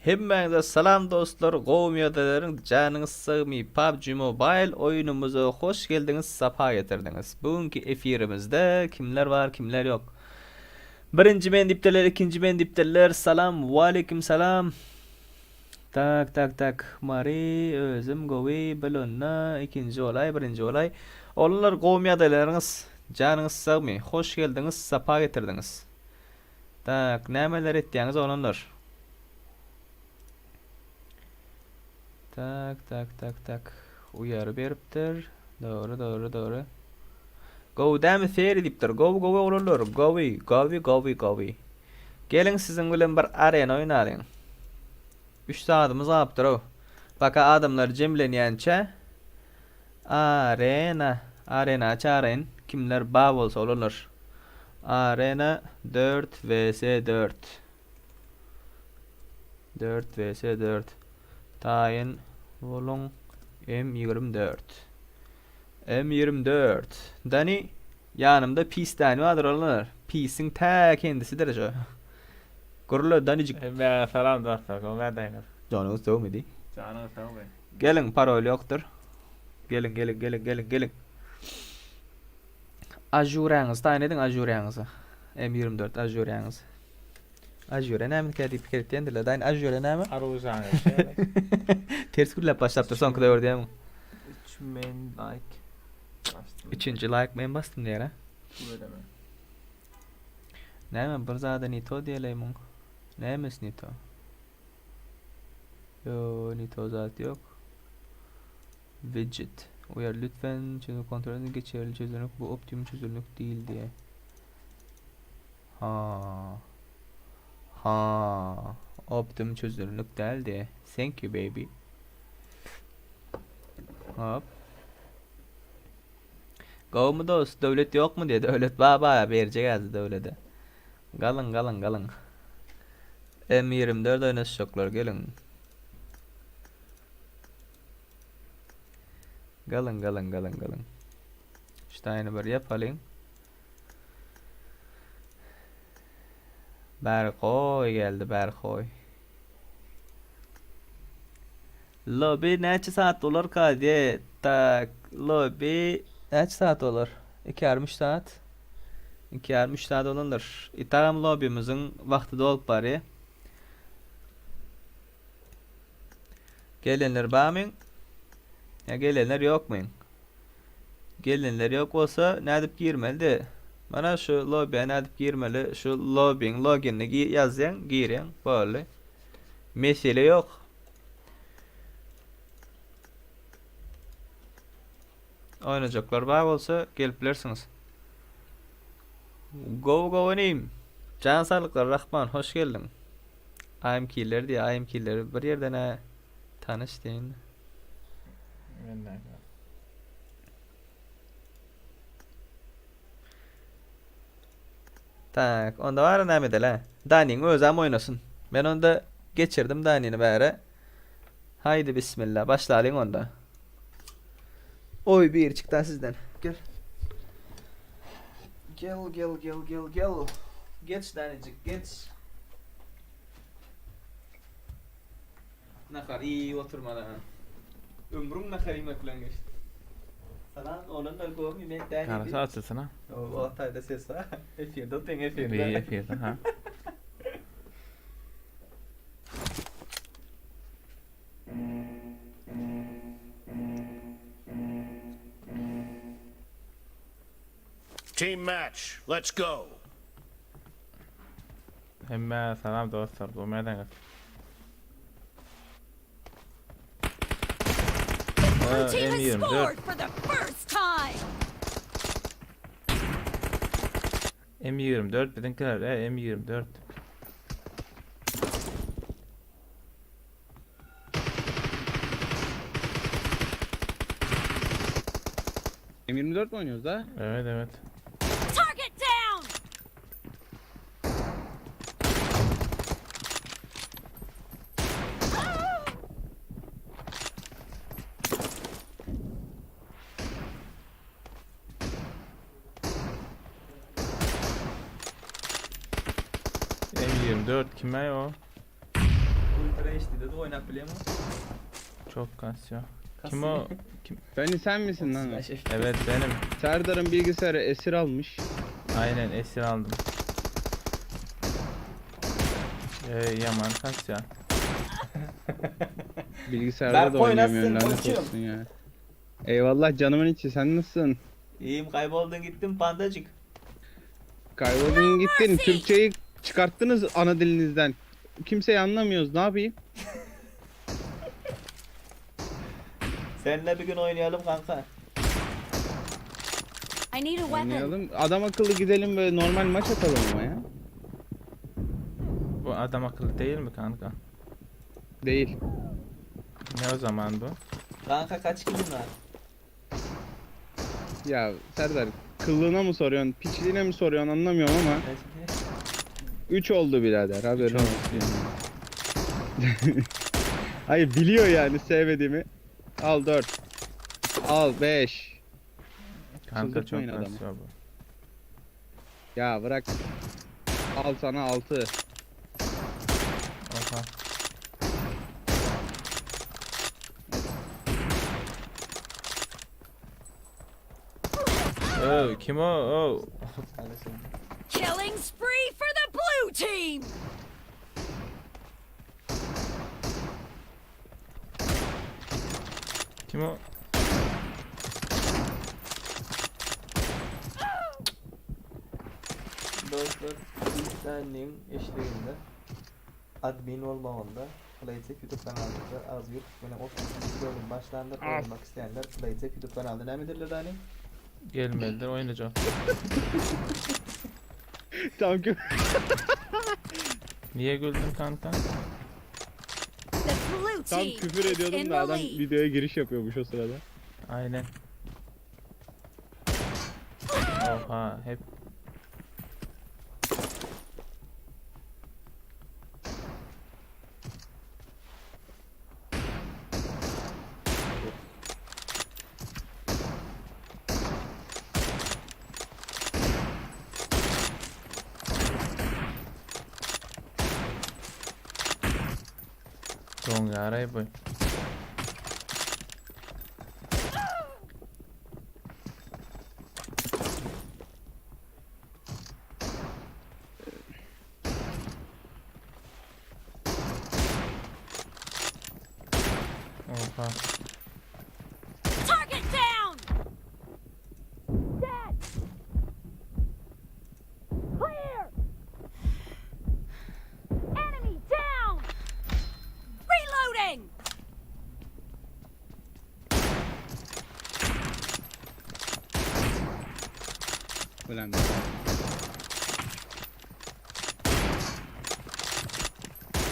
Hemmäňize salam dostlar gowmy ýagdaýlaryň janyňyz sagmy PUBG Mobile oýunymyza hoş geldiňiz sapa getirdiňiz. Bu günki efirimizde kimler bar kimler ýok. Birinji men diýipdirler ikinji men diýipdirler salam waleýkim salam. Tak tak tak Mary özüm gowy bil onda ikinji bolaý birinji bolaý. Oglanlar gowmy ýagdaýlaryňyz janyňyz sagmy hoş geldiňiz sapa getirdiňiz. Tak nämeler etýäňiz oglanlar. Tak tak tak tak uýary beripdir. Dogry dogry dogry. Gowy dämi seri diýipdir. Gowy gowy oglanlar gowy gowy gowy gowy. Geliň siziň bilen bir arena oýnalyň. Üç sagadymyz galypdyr-ow. Paka adamlar jemlenýänçä arena arena çagyraýyn. Kimler ba bolsa olanlar. Arena 4 vs 4. 4 vs 4. Taýyn boluň M24. M24. Dani Ýanymda pis Dani bardyr oglanlar. Pisiň tä kendisidir şo. Gürle Danijik. Hemmäňe salam dostlar gowy ýagdaýyňyz. Janyňyz sagmy diý. Janyňyz sagmy. Geliň parol ýokdur. Geliň geliň geliň geliň geliň. Ažuräňizi taýyn ediň ažuräňizi. M24 ažuräňizi. Ažure nämenikä diýip pikir etýändirler. Daýyn ažure näme? Aružaňyz şeýle. Ters gürläp başlapdyr soňky döwür diýýämiň. 3 men like. Bastym. Üçünji like men basdym diýer ha. Tüweleme. Näme bir zada ne to diýeleý muň. Nämesi ne to? Yo ne to zat ýok. Widget. Uyar lütfen çözüm kontrol edin geçerli çözünürlük bu optimum çözünürlük değil diye. Ha. Ha. Optimum çözünürlük däl diye. Thank you baby. Hop. Gowmy dost? Döwlet ýokmy diye. Döwlet ba ba berjek häzir döwlede. Galyň galyň galyň. M24 oýnaşjaklar geliň. Galyň galyň galyň galyň. Ştaýny bir ýapalyň. Bäri goý geldi bäri goý. Lobby näçe saat bolarka diye. Tak lobby näçe saat bolar? 2 ýarym 3 saat. 2 ýarym 3 saat bolandyr. Itagam lobbymyzyň wagty dolup barýar. Gelenler barmyň? Ýa gelenler ýokmyň? Gelenler ýok bolsa nädip girmeli? Mana şu lobby'e nädip girmeli? Şu lobby'ň loginini ýazýaň, girýäň, boldy. Mesele ýok. Oýnajaklar bar bolsa gelip bilersiňiz. Gowy gowy inim. Jan saglyklar Rahman hoş geldiň. I'm killer diýýär. I'm killer bir ýerden-ä tanyş diýen. Tak, onda bara näme edeli? Daniň özem oýnasyn. Men onda geçirdim Danini bäre. Haýdy bismillah, başlalyň onda. Oý bir çykda sizden. Gel. Gel gel gel gel gel. Geç Danijik geç. Nahar iýip oturmadan. Ömrüň nahar iýmek bilen geçdi. Salam oglanlar gowmy men Dani. Garasy açylsyn ha. O taýda ses bar. Efirde otyň efirde. Bir efirde ha. Team match, let's go. Hemmä salam dostlar, bu nädeňiz? Blue team has M24. scored for the first time. M24 biziňkiler, e, M24. M24 mi oynuyoruz da? Evet evet. Target down. M24 kime o? Ultra HD'de de oynap bilýärmi? Çok kasıyor. Kim o? Kim? Beni sen misin lan? o? Evet benim. Serdar'ın bilgisayarı esir almış. Aynen esir aldım. Ee, yaman kasıyor. Bilgisayarda da Berkoy, oynayamıyorum nasılsın lanet koçum? olsun ya. Eyvallah canımın içi sen nasılsın? İyiyim kayboldun gittin pandacık. Kayboldun gittin. Türkçeyi çıkarttınız ana dilinizden. Kimseyi anlamıyoruz ne yapayım? Seninle bir gün oynayalım kanka. I need a weapon. Oynayalım. Adam akıllı gidelim böyle normal maç atalım ama ya. Bu adam akıllı değil mi kanka? Değil. Ne o zaman bu? Kanka kaç kilin var? Ya Serdar kıllığına mı soruyorsun, piçliğine mi soruyorsun anlamıyorum ama Kaç kil? 3 oldu birader haberin Üç oldu. olsun. Hayır biliyor yani sevmediğimi. Al 4. Al 5. Kanka çok Çıldırtmayın adamı. kasıyor bu. Ya bırak. Al sana 6. Oha. Oh, kim o? Oh. Kardeşim. Killing spree for the blue team. Kim o? Dostlar İhsan'ın eşliğinde admin olmamında Playtech YouTube kanalımızda az bir benim 32. bölüm başlandı. Oynamak isteyenler Playtech YouTube kanalında ne midirler hani? Gelmediler oynayacak. Tam kü- Niye güldün kanka? The blue tam team küfür is ediyordum in da the adam lead. videoya giriş yapıyormuş o sırada. Aynen. Oha hep Dongaray bu. Oha. Target down. Dead. Clear. Enemy down. Reloading. Ulan.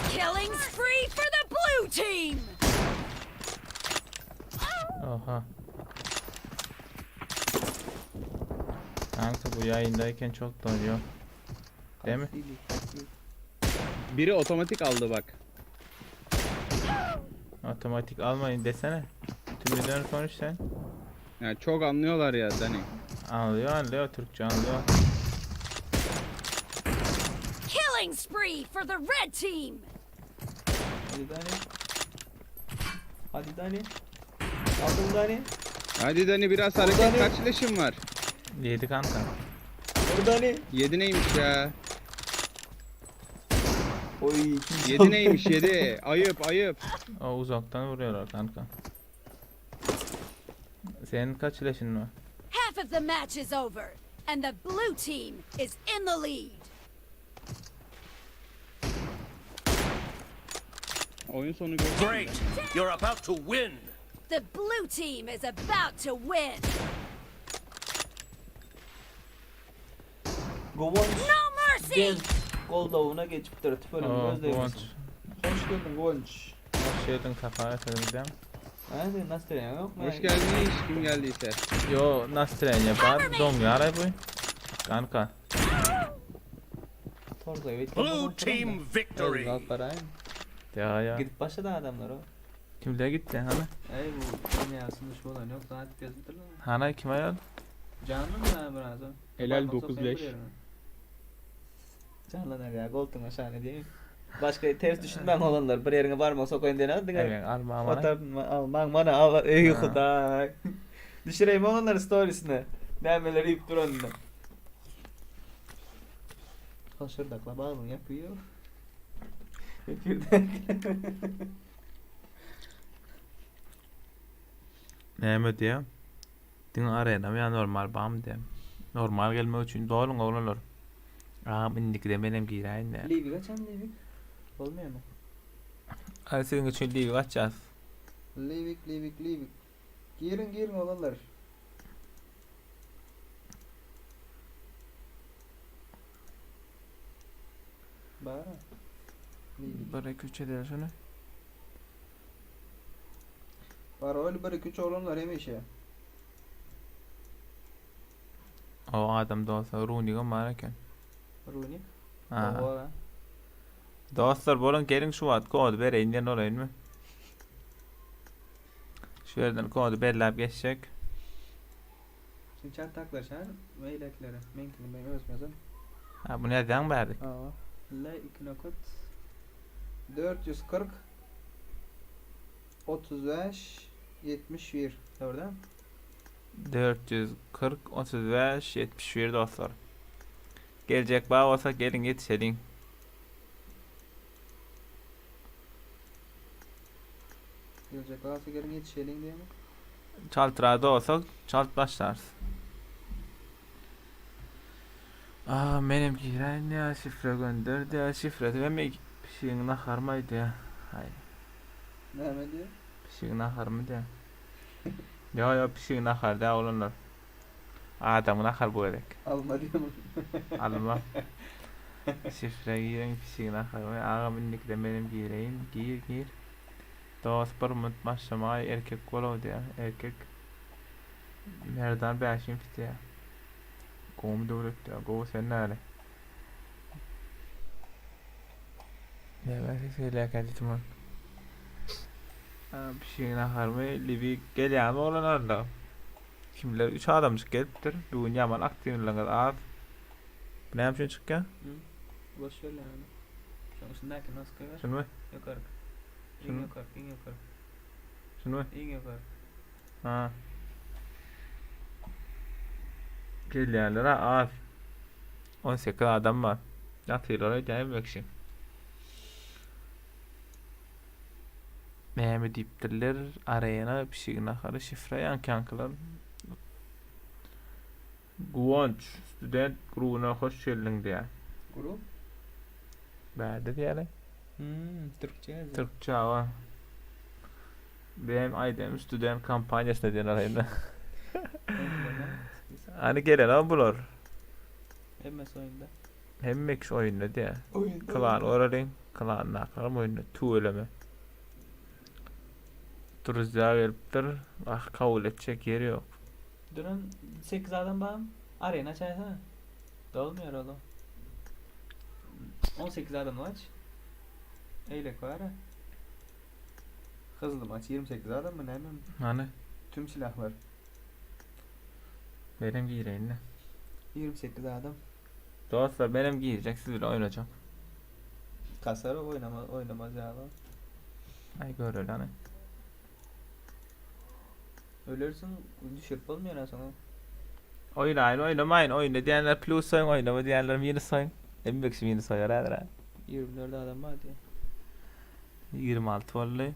Killing spree for the blue team. Oha. Kanka bu yayındayken çok donuyor. Değil mi? Biri otomatik aldı bak. Otomatik almayın desene. Tümünden konuş sen. Yani çok anlıyorlar ya Dani. Anlıyor anlıyor Türkçe anlıyor. Killing spree for the red team. Hadi Dani. Hadi Dani. Aldın Dani. Hadi Dani biraz hareket Dani. kaç leşin var? Yedi kanka. Vur Dani. 7 neymiş ya? Oy ikinci 7 neymiş 7? Ayıp ayıp. O uzaktan vuruyorlar kanka. Senin kaç leşin var? Half of the match is over, and the blue team is in the lead. Oyun sonu gör. Great. You're about to win. The blue team is about to win. Govonç No mercy. genç gol davuna geçipdir. Tüpörüm Oo, göz değmesin. Kıvanç. Hoş geldin Gonç. Hoş geldin kafaya takılacağım. Hadi nasıl tren yok mu? Hoş geldin iş kim geldiyse. Yo nasıl tren yapar? Dongaray bu. Kanka. Torza evet. Blue team victory. Eyvallah parayım. Ya ya. Gidip başladı adamlar o. Kimler gitti hani? Ey bu dünyasının şu olan yok saat yazıdır lan. Hana kim ayol? Canlı mı lan biraz o? Helal Parmak 9 sokmayı leş. biliyorum. Canlı ne ya? Koltuğun aşağı ne diyeyim? Başga ters düşünmäň oglanlar, bir ýeriňe barmak sokaýyn diýen diňe. Emeň alma mana. Otar almaň mana al eý hudaý. Düşüreýin oglanlar storiesine. Nämeler iýip duranyny. Hoşurdaklap agzyňy ýapýar. Efirde. Näme diýýär? Diňe arena ýa normal bamy diýýär. Normal gelmek üçin doluň oglanlar. Agam indikide menem giräýin diýýär. Liwik açan liwik. Bolmaýarmy? Hadi siziň üçin liwik açýas. Liwik liwik liwik. Giriň giriň oglanlar. Bara. Liwik. 1 2 3 edeli şuny. Parol 1 2 3 oglanlar hemişe. O adam dostlar runigem bar eken. Runik. Ha. Owa. Dostlar bolun geliň şu wagt kody bereýin diýen bolaýynmy? Şu ýerden kody belläp geçjek. Şimdi çat taklaşan meýleklere. Meňkini men özüm ýazan. Ha bunu ýazýaň bäri. Awa. L 2 nokat 440 35 71. Doğru değil mi? 440 35 71 dostlar. Geljek bar bolsa geliň ýetişeliň. Geljek varsa gelin yetişelim diye mi? Çaltyrada olsak çalt başlarys. Aa menem giräýin ya şifre gönderdi ya şifresi hem pişigiň naharymy aýdýa. Haý Ne diyor? pişigiň naharymy diýä. Ýo ýo pişigiň nahary däl oglanlar. Adamyň nahary bu gezek. Alma diyor mu? Alma. Şifre girin pişigiň naharymy. Agam indikide menem gireýin. Gir gir. Dost bir minut başlamaý erkek bolaw diýä. Erkek Merdan Bäşim diýä. Gowy döwlet diýä. Gowy sen näle? Näme ses gelýärkä diýdim ol. Pişigiň naharymy Libi gelýärmi oglan onda? Kimler 3 adamjyk gelipdir. Bu gün ýaman aktiwligiňiz az. Bu näme üçin çykýar? Boş ver lan onu. Şoň üstündäki noska ver. Şuny? Yukarı. İň Şuny? yukarı, iň yukarı, Şuny? iň yukarı. Ha. Gelýärler ha az. 18 adam bar. Ýatyrlar öýdýän bir kişi. Näme diýipdirler? Arena, pişigiň nahary, şifre ýaňky-ýaňkylar. Guwanç, student grubuna hoş geldiň diýýär. Grup? Bärde diýýärler. Hmm, Türkçe yazıyor. Türkçe awa. Benim aýdym student kampaniýasyna diýen arayynda. Hani gelen ama bular. Hemmesi oyunda. Hemme kişi oýunda diýýär. Oyunda. Klan oralyň, klan nakaram oýunda tüweleme. Druzýa gelipdir. Ah kabul etjek ýeri ýok. Dünün 8 adam var. Arena açaysana. Dolmuyor oğlum. 18 adam aç. Eylek var ha. Hızlı maç 28 adam mı ne mi? Hani Tüm silahlar. benim gireýin. 28 adam. Dostlar benim girecek siz bile oynayacak. Kasar oynamaz oynamaz ya lan. Ay gör öyle hani. Ölürsün düşürüp olmuyor ha sonra. Oynayın oynamayın oyna diyenler plus soyun oynama diyenler minus soyun. En büyük minus soyar herhalde. 24 adam var diye. 26 vallahi.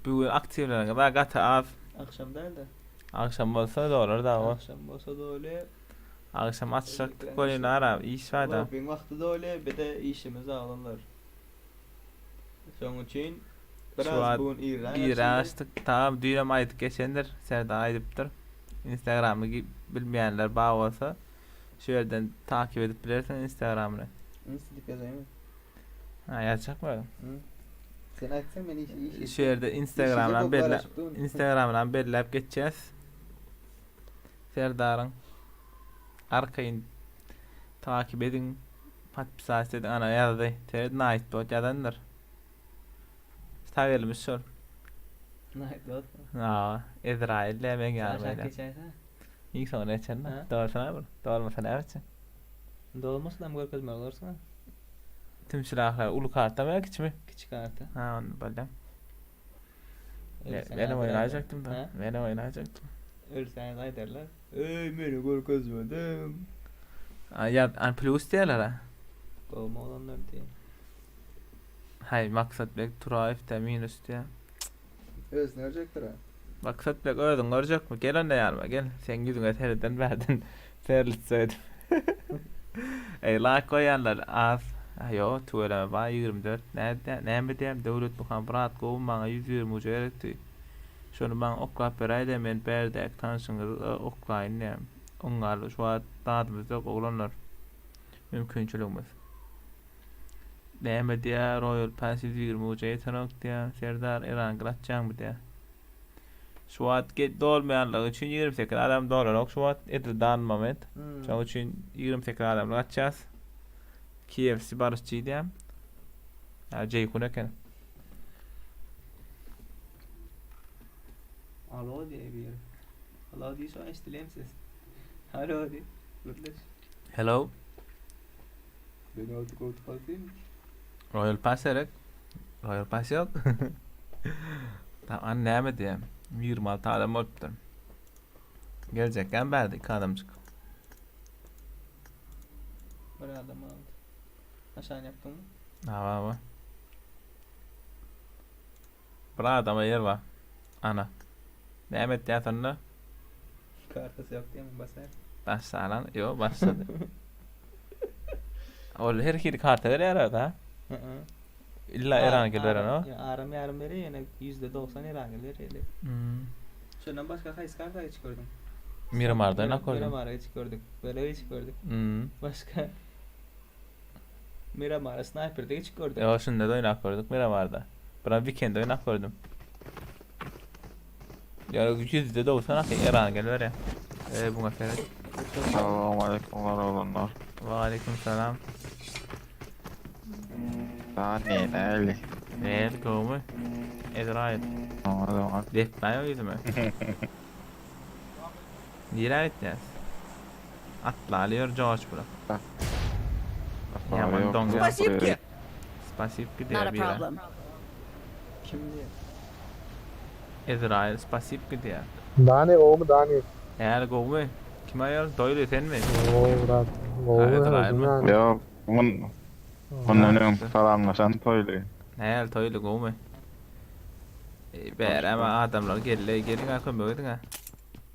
Bugün aktiflerine kadar gata az. Akşam değil de. Akşam olsa da olur da o. Akşam olsa da öyle. Akşam açacaktık golünü ara iş var da. Bin vakti de öyle. Bir de işimizi alırlar. Şunun için Şu biraz an bugün İran Bir açtık tamam düğünem aydık geçendir. Serdar aydıptır. Instagram'ı gi- bilmeyenler bağ olsa şu yerden takip edip bilirsin Instagram'ını. İnstidip yazayım mı? Ha yazacak mı? Hı. Sen açsan ben iş iş. Şu yerde Instagram'dan belli Instagram'dan belirlep geçeceğiz. Serdar'ın arkayın takip edin. Patpisas edin ana yazdı. Tered Nightbot yazandır. Tagelmiş şol. Nightbot. Aa, Ezrail de ben Sen aşağı gelmedi. geçersen. Iň soňuna geçende. Ha? Dolsana bir. Dolmasa näme etjek? Dolmasa hem görkezmeli bolarsyň. Tüm silahlar uly karta mı kiçi mi? Kiçi karta. Ha onu bildim. Ölsen Benim aýdarlar. oynayacaktım da. Ha? Benim oynayacaktım. Ölsen aýdarlar. Ey beni görkezmedim. Ay, Ya an plus diyorlar ha. Gowma olanlar diye. Hay maksat bek Turaev de minus diye. Özüne ölecektir ha. Maksat bek özün görecek mi? Gel onda yanıma gel. Sen yüzüne terden verdin. Terlitseydim. Ey like koyanlar az. Ha, yo tüweleme bar 24. Näde näme diýem Döwlet Muhan brat gowy maňa 120 uja gerekdi. Şony maňa oklap beräýdä men bärdäki tanşyňyzy oklaýyn diýem. Oňňaly şu wagt zadymyz ýok oglanlar. Mümkinçiligimiz. Näme diýä Royal Pass 120 uja ýetenok diýä Serdar Erangel açýaňmy diýä. Şu wagt dolmaýanlygy üçin 28 adam dolanok şu wagt edil dan moment. Şonuň üçin 28 adamlyk açýas. KFC baryşçy diýýän. Ha Jeýhun eken. Alo diye bir. Alo diye şu an eşitileyim ses. Alo diye. Gürleş. Hello. Beni artık koltuk atayım mı? Royal Pass gerek. Royal Pass yok. Tamam näme diýem. 26 adam bolupdyr. Gelecekken bärde 2 adamjyk. Bir adam aldı. Aşağı yaptın mı? Ha var. Bir adama yer var. Ana. Näme etýär sonda? Kartası yok diye mi basar? Başla lan. Yo başladı. Ol her hili karta berýär ha. Hı hı. Illa Erangel beren o. Ya aram yarım veriyor yine %90 Erangel veriyor. hele. Hmm. Şundan başka kayısı karta hiç gördüm. Miramar'da ne koydun? Miramar'a hiç gördük. Böyle hiç gördük. Hmm. Başka Miramar'a Sniper'de hiç gördük. Yo şunda da oynap gördük Miramar'da. Buna Weekend'de oynap gördüm. Ya %90 haky Erangel berýär. Ee, buna seret. Salam aleyküm oğlanlar. Ve aleyküm selam. Daha ne ne Nel gowmy? Ezrail. Tamam Depmen ýok ýüzüme. Nirä gitýäs? Atla alýar George bura. Yaman doňýar. Spasibki. Spasibki Not diýär a biri. problem. Kim diye? Ezrail spasibki diýär. Dani o Dani. Eğer gowmy? Kim aýal? Doýly senmi? O Murat. O Ha, Ezrail mi? Yo bun bundan öň salamlaşan toýly. Näl toýly gowmy? E, Ber ama adamlar geldi. Gelin ha kömek ediň ha.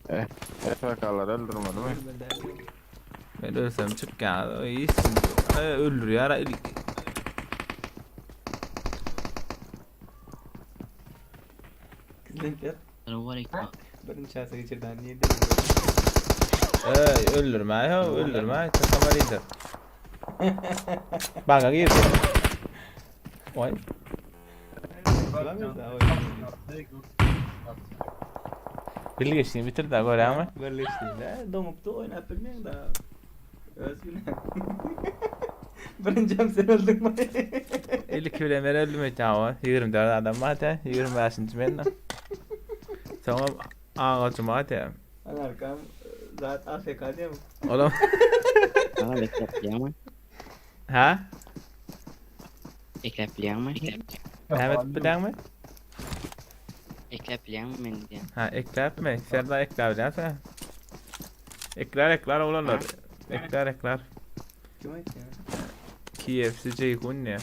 Eh, SVK'lar öldürmedi mi? Ben ölsem çık ya. İyisin. Öldürüyor ha. Kızım gel. Birinci şansa geçirden niye dedim? Ey öldürme ya öldürme. Takama lider. Bana girdi. Oy. Bulamıyoruz ha oyunu. Birleştiğini bitir de gör ama. Birleştiğinde doňupdy oýnap bilmeýän da. Öz güne. Birinci hem sen öldün mü? 52 bilen ben öldüm et ama. 24 adam var da 25. ben de. Sonra ağacım var da. Arkam zaten AFK diye mi? Oğlum. Aa, ekläp bilýäňmi? Ha? Ekläp bilýäňmi? Mehmet bilen mi? Ekläp bilýäňmi men diýen. Ha ekläp mi? Serdar ekläp bilýärsen. Ekler ekler oğlanlar. Ekler ekler. Kim ayt ya? KFC Ceyhun ne?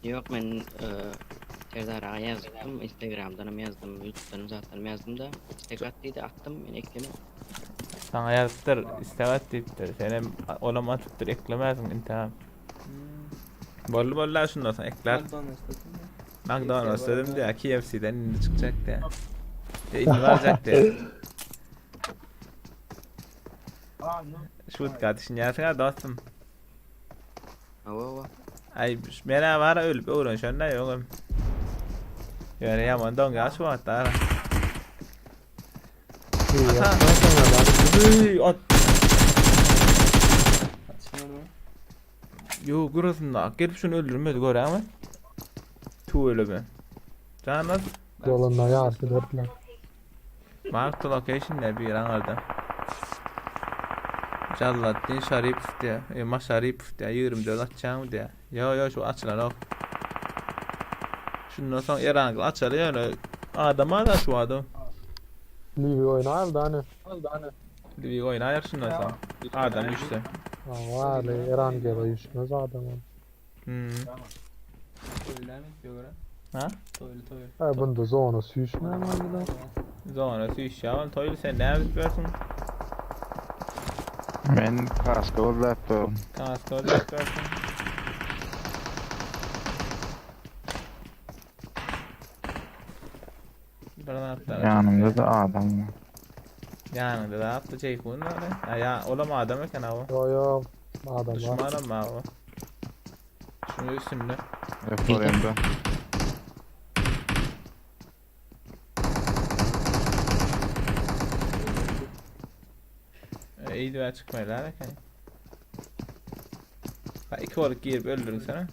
Ýok men e, Serdar aga ýazdym, Instagramdan hem ýazdym, YouTube'dan hem zatdan hem ýazdym da istek at diýdi, atdym, men ekleme. Sana yazıptır, istevat deyiptir. Senem olam atıptır, eklemezsin intiham. Bolly bolly şundan soň ekler. McDonald's dedim ya. McDonald's dedim diye KFC'den indi çıkacak diye. Ya indi varacak diye. Şutka düşünýärsiň ha dostum. Hawa hawa. Ay mena var ölüp öwrenşen de ýogum. Ýöne ýaman doňýar şu wagtda ara. Aha. Üy, at. Atışın orada. Yo gurasynda gelip şunu öldürmedi görýärmi? Tu ölümi. Canlar Dolanlar ya artı dörtler. Mark the location diýýär biri aňarda. Jallatdin Şaripow diýýär. E, Maşaripow diýýär. 24 açýaňmy diýýär. Ýo, ýo, şu açylanok. Şundan soň Erangel açaly ýöne adam az şu adam. Liwi oýnar dany. Liwi oýnaýar şundan soň. Adam düşse. Hawa, Erangel düşmez adam. Hmm. Toýlamy göre. Ha? Toýly toýly. Ha bunda zona süýşmän boldy. Zona süýşýär. Ol toýly sen näme edip ýörsüň? Men kaska gözläp durun. Kaska gözläp ýörsüň. Bir zatlar. Ýanymda da adam bar. Ýanyňda da atly Jeýhun bar. Ha ýa olam adam eken ha o. Ýo ýo adam bar. Düşmanam bar o. Şunuň üstünde. Referenda. Eýdi çykmaýlar eken. Ha iki bolup girip öldürün sana.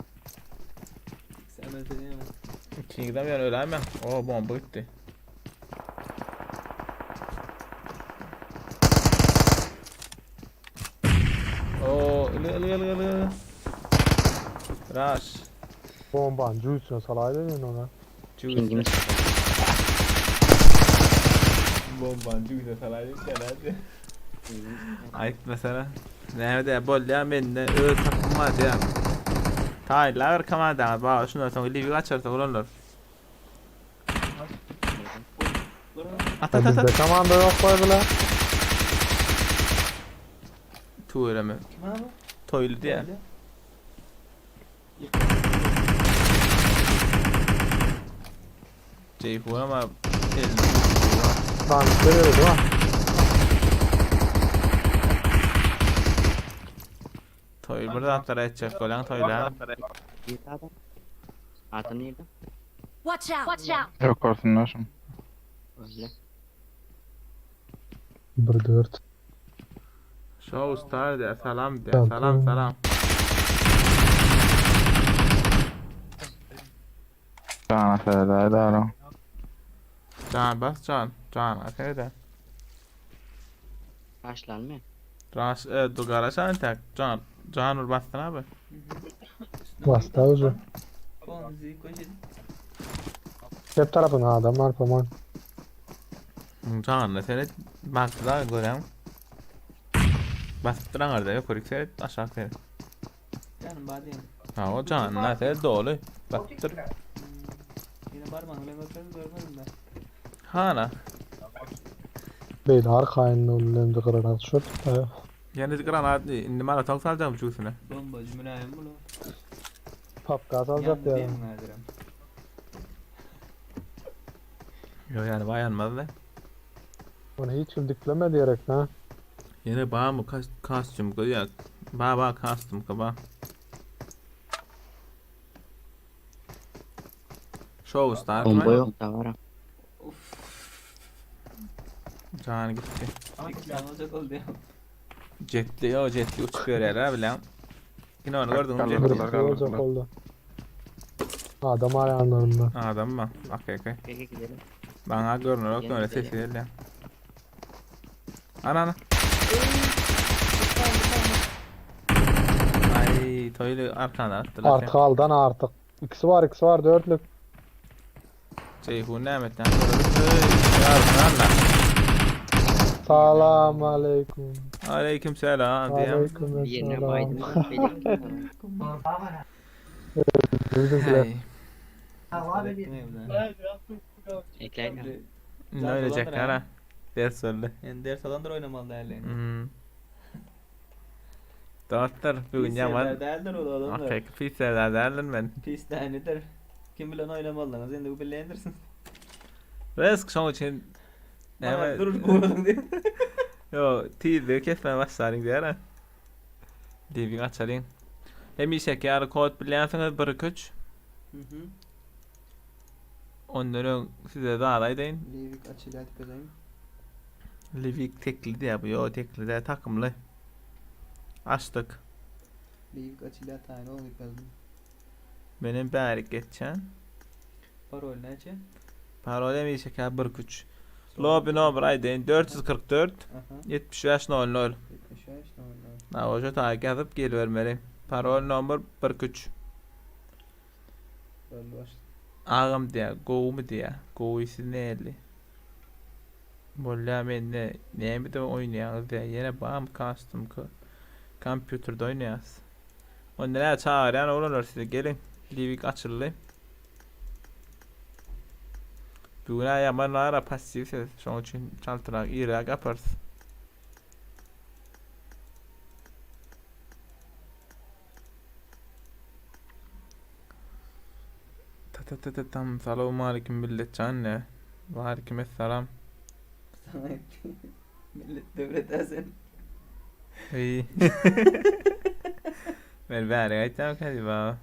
Sen öldürýän. İkinci ýöne öläýmäň. O bomba gitdi. O ılı ılı ılı ılı. Rush. Bomban jüýsüne salaýdy men ona. Pingimiz Bomban jüýsüne salaýdy hadi. Aýt mesela. Näme bolýar mende öz takym bar diýär. Taýlar bir komanda bar. Şundan soň liwi açarsa olanlar. At at at. Bizde at. komanda ýok goý bile. Tüweleme. Kim abi? Toýly diýär. Ceyhun ama elli. Lan görüyoruz değil mi? Toýly bir zatlar aýtjak bolan toýla. Girdi adam. Adam nerede? Watch out! Watch out! Ýokarsynda şun. Öyle. 1 4. Show star diýär, salam diýär, salam salam. Jana seredäýdi ara. Can bas can, can aferin. Karşılanmıyor. Raş, e, dur garaşan tek. Can, can vur bastın abi. Basta ucu. Bonzi koşun. Hep tarapyna adam var paman. Can seret baktılar görem. Basıp duran orada yukarı seret aşağı seret. Canım badem. Ha o can ne seret dolu. Basıp dur. Yine barmagyny bilen gösterdim görmedim ben. Hana. Beýle arkaýyn bilen de gyrarak düşürt. Ýene granat indi mara tok salacağım şusuna. Bombacı mülayim bu lan. Papka salacak Yandı diýelim. değil mi Nadirem? Yo yani bayanmaz da. Onu hiç kim dikleme diyerek ha. Ýene ba mı kas kostüm ya. Ba ba kostüm ka ba. Show star. Bomba yok da var ha. Can gitti. İki tane olacak oldu ya. Jetli yo jetli uçup görýärler bilen. Yine onu gördün mü Kaldı. jetli? Bir olacak oldu. Adam arayanlarında. Adam mı? Okey okey. Peki gidelim. Bana görünür yok Yeni öyle gidelim. sesi geldi. Ana ana. Ay toylu arkana attılar. Artık aldan artık. İkisi var ikisi var dörtlük. Ceyhun Mehmet'ten sonra bir Yarın Allah. Salam aleyküm. Aleyküm selam diyem. Aleyküm Yerine selam. baydım. Bizimkiler. Hey. Ekleyin. Ne ölecekler ha? Ders söyle. Yani ders alandır oynamalı değerli. Hmm. Dostlar bugün Pis yaman. yerler değerler o adamlar. Okey pis yerler derler ben. Pis tanedir. Kim bilen oynamalılar. Sen de bu bilendirsin. Risk şoň üçin Bana näme durur bu diye. Yo, tizleri kesmeye başlaryn diýär ha. Diýip açalyň. Hemişe ýaly kod bilýänsiňiz 1 2 3. Hı hı. Ondan öň size zat aýdaýyn. Livik açıldı kazayım. Livik tekli diýär bu. Yo, tekli de takymly. Açdyk. Livik açıldı tayin oldu kazdım. Benim bärik geçen. Parol näçe? Parol hemişe 1 2 3. Lobby nomer aýdaýyn 444 Aha. 75 00. 75 00. Ha, oşa taýyk ýazyp gelibermeli. Parol nomer 1 3. Boldy başla. Agam diýä, gowumy diýä. Gowysy näli? Bolýa mende nämede oýnaýaňyz diýä. Ýene bam custom kompýuterde oýnaýas. Onda nä çagyrýan oglanlar sizi geliň. Liwik açyldy. Bu gün ýaman ara passiw siz. Şoň üçin çaltrak irräk yaparys. Ta ta ta ta tam salam aleyküm millet jan ne. Ve aleyküm esselam. Sana etti. Millet döwlet sen. Eý. Men bäri aýtýan kädi baba.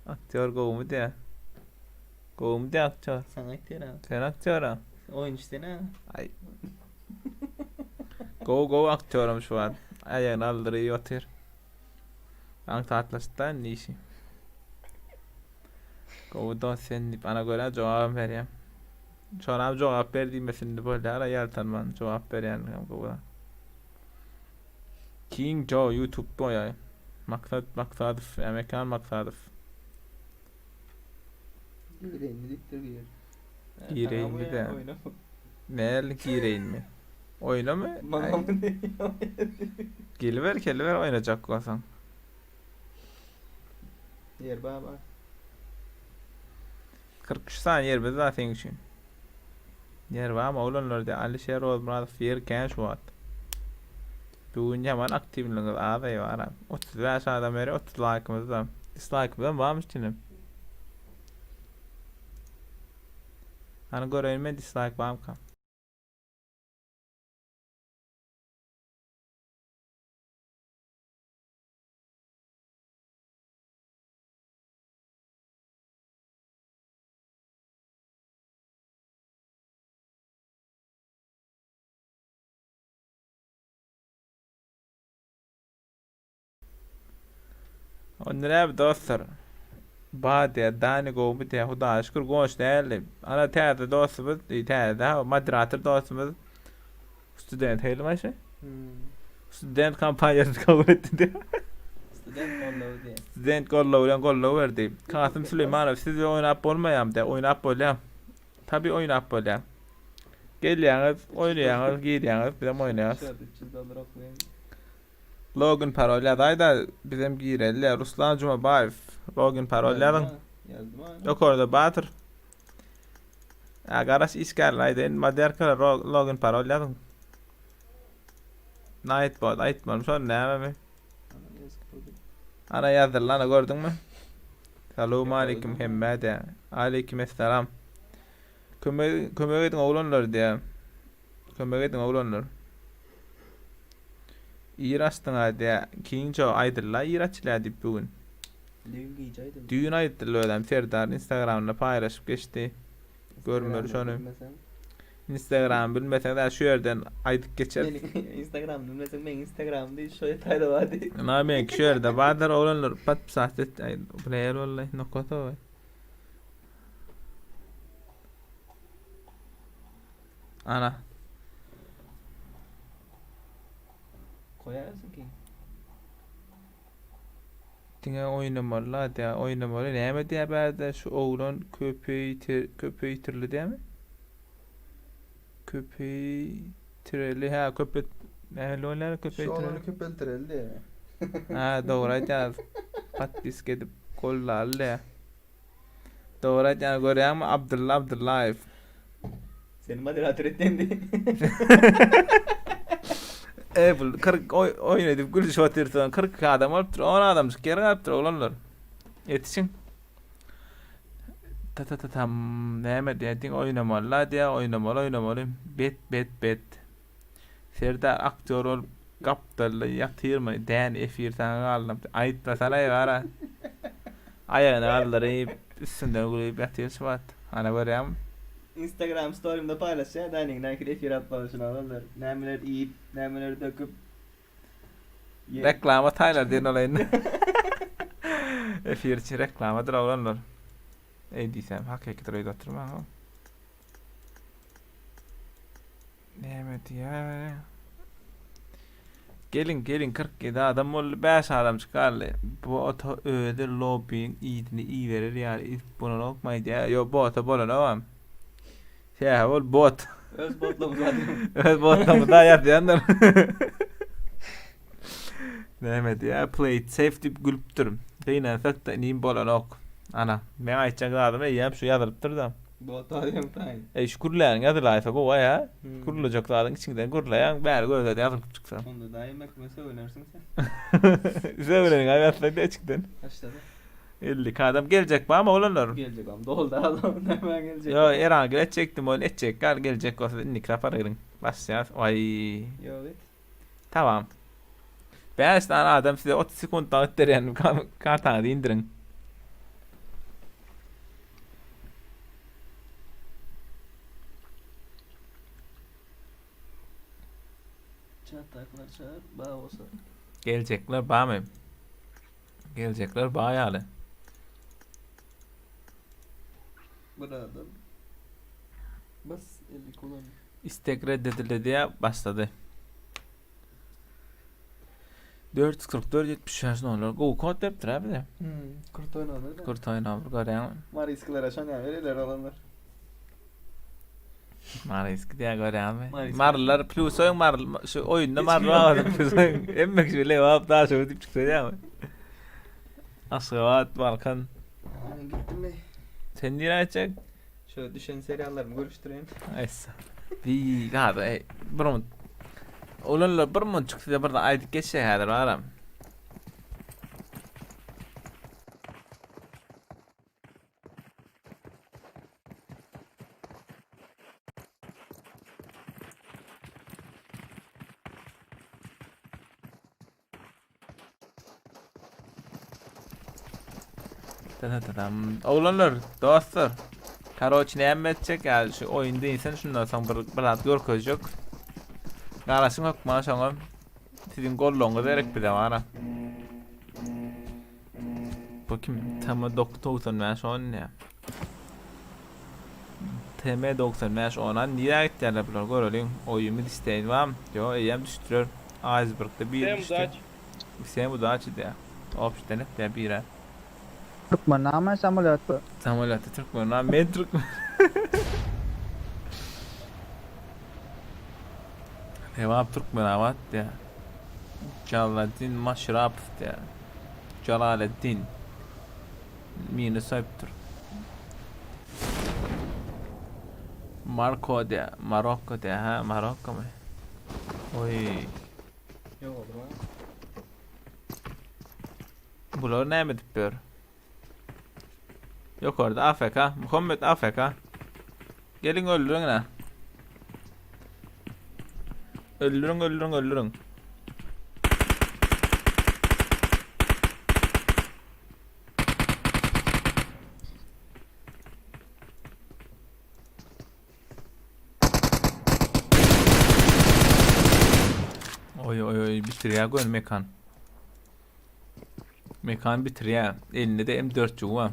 Aktýor gowumy diýä. Gowumy diýä aktýor. Sana etdi ha. Sen aktýor ha. Oyuncu sen ha. Ay. Gowy gowy aktýoram şu wagt. Aýagyny aldyryp otyr. Aňsatlaşdy indi işi. Gowy dost sen diýip ana görä jogabam berýän. Şonam jogap ber diýmesin indi bolýar ýaltanman jogap berýänligem gowy. King Joe YouTube boýaý. Maksat Maksadow, ýa Mekan Maksadow. Gireýinmi diýipdir bir ýer. Gireýinmi de. Näl gireýinmi? Oýnamy? Maňa mı diýýär? Geliber, geliber oýnajak bolsaň. Ýer baba. 43 sany ýerimiz bar seň üçin. Ýer barmy oglanlar diýä Alişer Rozmyradow ýer kän şu wagt. Bu gün ýaman aktiwligiňiz az eý bara. 35 adam beri 30 laýkymyz da. Dislaýkymyzam barmyş içinde. Hany göreýin men dislaýk barmyka. Onda näme dostlar? Ba diýä, Dani gowmy diýä, Hudaýa şükür goňşy däldi. Ana täze dostumyz, täze dä, moderator dostumyz student heýli maşy. Student kompaniýasyny kabul etdi diýä. Student gollawy diýä. Student gollawy bilen goldaw berdi. Kasym Süleýmanow siz bilen oýnap bolmaýamy diýä, oýnap bolýa. Tabi oýnap bolýa. Gelýäňiz, oýnaýaňyz, girýäňiz, bizem oýnaýas. 300 dollar oklaýyn. Login parol ýazaýda bizem gireli. Ruslan Jumabaýew login parol ýazyň. Ýazdym ha. Ýokarda batyr. Ýa garaş işgärler aýdaýyn moderkalar login parol ýazyň. Nightbot aýtmalym şol nämemi? Ana ýazyp goýdum. Ana ýazdyrlar ana gördüňmi? Salam aleyküm hemmä diýä. Aleyküm esselam. Kömek kömek ediň oglanlar diýä. Kömek ediň oglanlar. Ir açdyň-a diýä. King Joe aýdyldy ir açylýar diýip bu gün. Düýn gije aýdyldy. Düýn aýtdylar özem Serdar Instagramynda paýlaşyp geçdi. Görmeli şony. Bilmeseň. Instagram bilmeseň de şu ýerden aýdyp geçer. Meniň Instagram bilmeseň meň Instagram diý şo taýda bar diý. Na meňki şu ýerde bardyr oglanlar podpisat et. Aý, bu ne ýer boldy? Nokata goý. Ana. Goýarsyň ki. Diňe oýnamaly-la diýä, oýnamaly. Näme diýä bärde şu oglan köpeýtir köpeýtirli diýämi? Köpeýtireli, hä köpet nähili bolýar Şu köpeýtireli? oglany köpeltireli diýä. Hä, dogry aýdýaňyz. Podpiska edip gollaly diýä. Dogry aýdýaň, görýäňmi Abdylla Abdyllaýew. Seni moderator etden diý. Ey bu 40 oý oýun edip gülüşip otyrsyň. 42 adam bolupdyr. 10 adamjyk ýer galypdyr oglanlar. Ýetişiň. Ta ta ta tam näme diýä diň oýnamaly la diýä oýnamaly oýnamaly. Bet bet bet. Serdar aktýor bolup gapdalda ýatyrmy däni efir saňa galdym. Aýtmasana gara. Aýagyny galdyryp üstünden gülüp ýatyr şu wagt. Ana görýäňmi? Instagram story'mda paýlaşýar Daniň nähili efir alyp barşyny oglanlar. Nämeler iýip, nämeler döküp. Reklama taýlar diýen olaýyn. Efir üçin reklamadyr oglanlar. Eý diýsem hakykydyr öýdüp oturmaň. Näme diýýär? Geliň, geliň 47 adam boldy, 5 adamçyk galdy. Bota özi lobbyň idini iberer ýaly edip bolanokmy aýdýar. Ýok, bota bolanogam. Sebäbi ol bot. Öz botlamyz bar diýip. Öz botlamyzda ýazýandyr. Näme diýýär? Play it safe diýip gülüpdir. Gynansak-da inim bolanok. Ana, meň aýtjak zadym eýýäm şu ýazylypdyr-da. Bot bar diýen taýyn. Eý şu gürläniň ýazylaýsa gowy a. Gürlejek zadyň içiňden gürläýäň, bäri gözde ýazylyp çyksa. Onda daýym ekme sögünersiň sen. Sögüneniň aý ýazsaň-da içiňden. Başlady. 52 adam geljek barmy oglanlar? Geljek am doldy adam näme geljek. Ýo, Erangül etjekdim ony etjek gal geljek bolsa indiki sapar geliň. Başlaýas. Waý. Ýok et. Tamam. 5 sany adam size 30 sekunt wagt berýän kartaňyzy indiriň. Çatdaklar çağır, ba bolsa. Geljekler barmy? Geljekler bar ýaly. Bir adam. Bas 50 kullan. Istek reddedildi diýä başlady. 444 75 nollar. Gowy kod beripdir ha bize. Hmm, kurt oynanır da. Kurt oýnap görýäňmi? Mariskilere şoňa verirler olanlar. Mariski diýä görýäňmi? Mariski. Marlylar plus oýun marl şu oýunda Hiç marly kim yok. bardy plus oýun. Hemme kişi Lebap Daşoguz diýip çyksa diýämi? Aşgabat, Balkan. Ben gittim mi? Sen nirä gitjek? Şöyle düşen seriallarımı görüştüreyim. Aýsa. Bir hadi ey, bir minut. Olanlar bir minut size bir aýdyp geçse häzir baram. Tadam. Oglanlar, dostlar. Karoç näme etjek ýa şu oýunda insan şundan soň bir bir zat görkezjek. Garaşyň hökman şoňa. Siziň goldawyňyz gerek bize bara. Bu kim? TM 95 on ne? TM 95 ona nirä gitýärler bular göreliň. Oýumyz isteýin bam. Ýo, eýýäm düşdüler. Icebergde bir düşdi. Всем удачи diýä. Obşden etýä bire. Türkmen name samolýotda? Samolýotda türkmen name men türkmen. Lebap Türkmenabat diýä. Jaladdin Maşrapow diýä. Jalaleddin. Minus aýypdyr. Marko diýä. Marokko diýä. Ha, Marokkomy? Oý. Yok oldu ha. Bular näme edip ýör? Ýokarda AFK. Muhammet AFK. Geliň öldüriň ine. Öldüriň, öldüriň, öldüriň. Oý oý oý bitirýär gön mekan. Mekan bitirýär. Elinde de M4 jügi bar.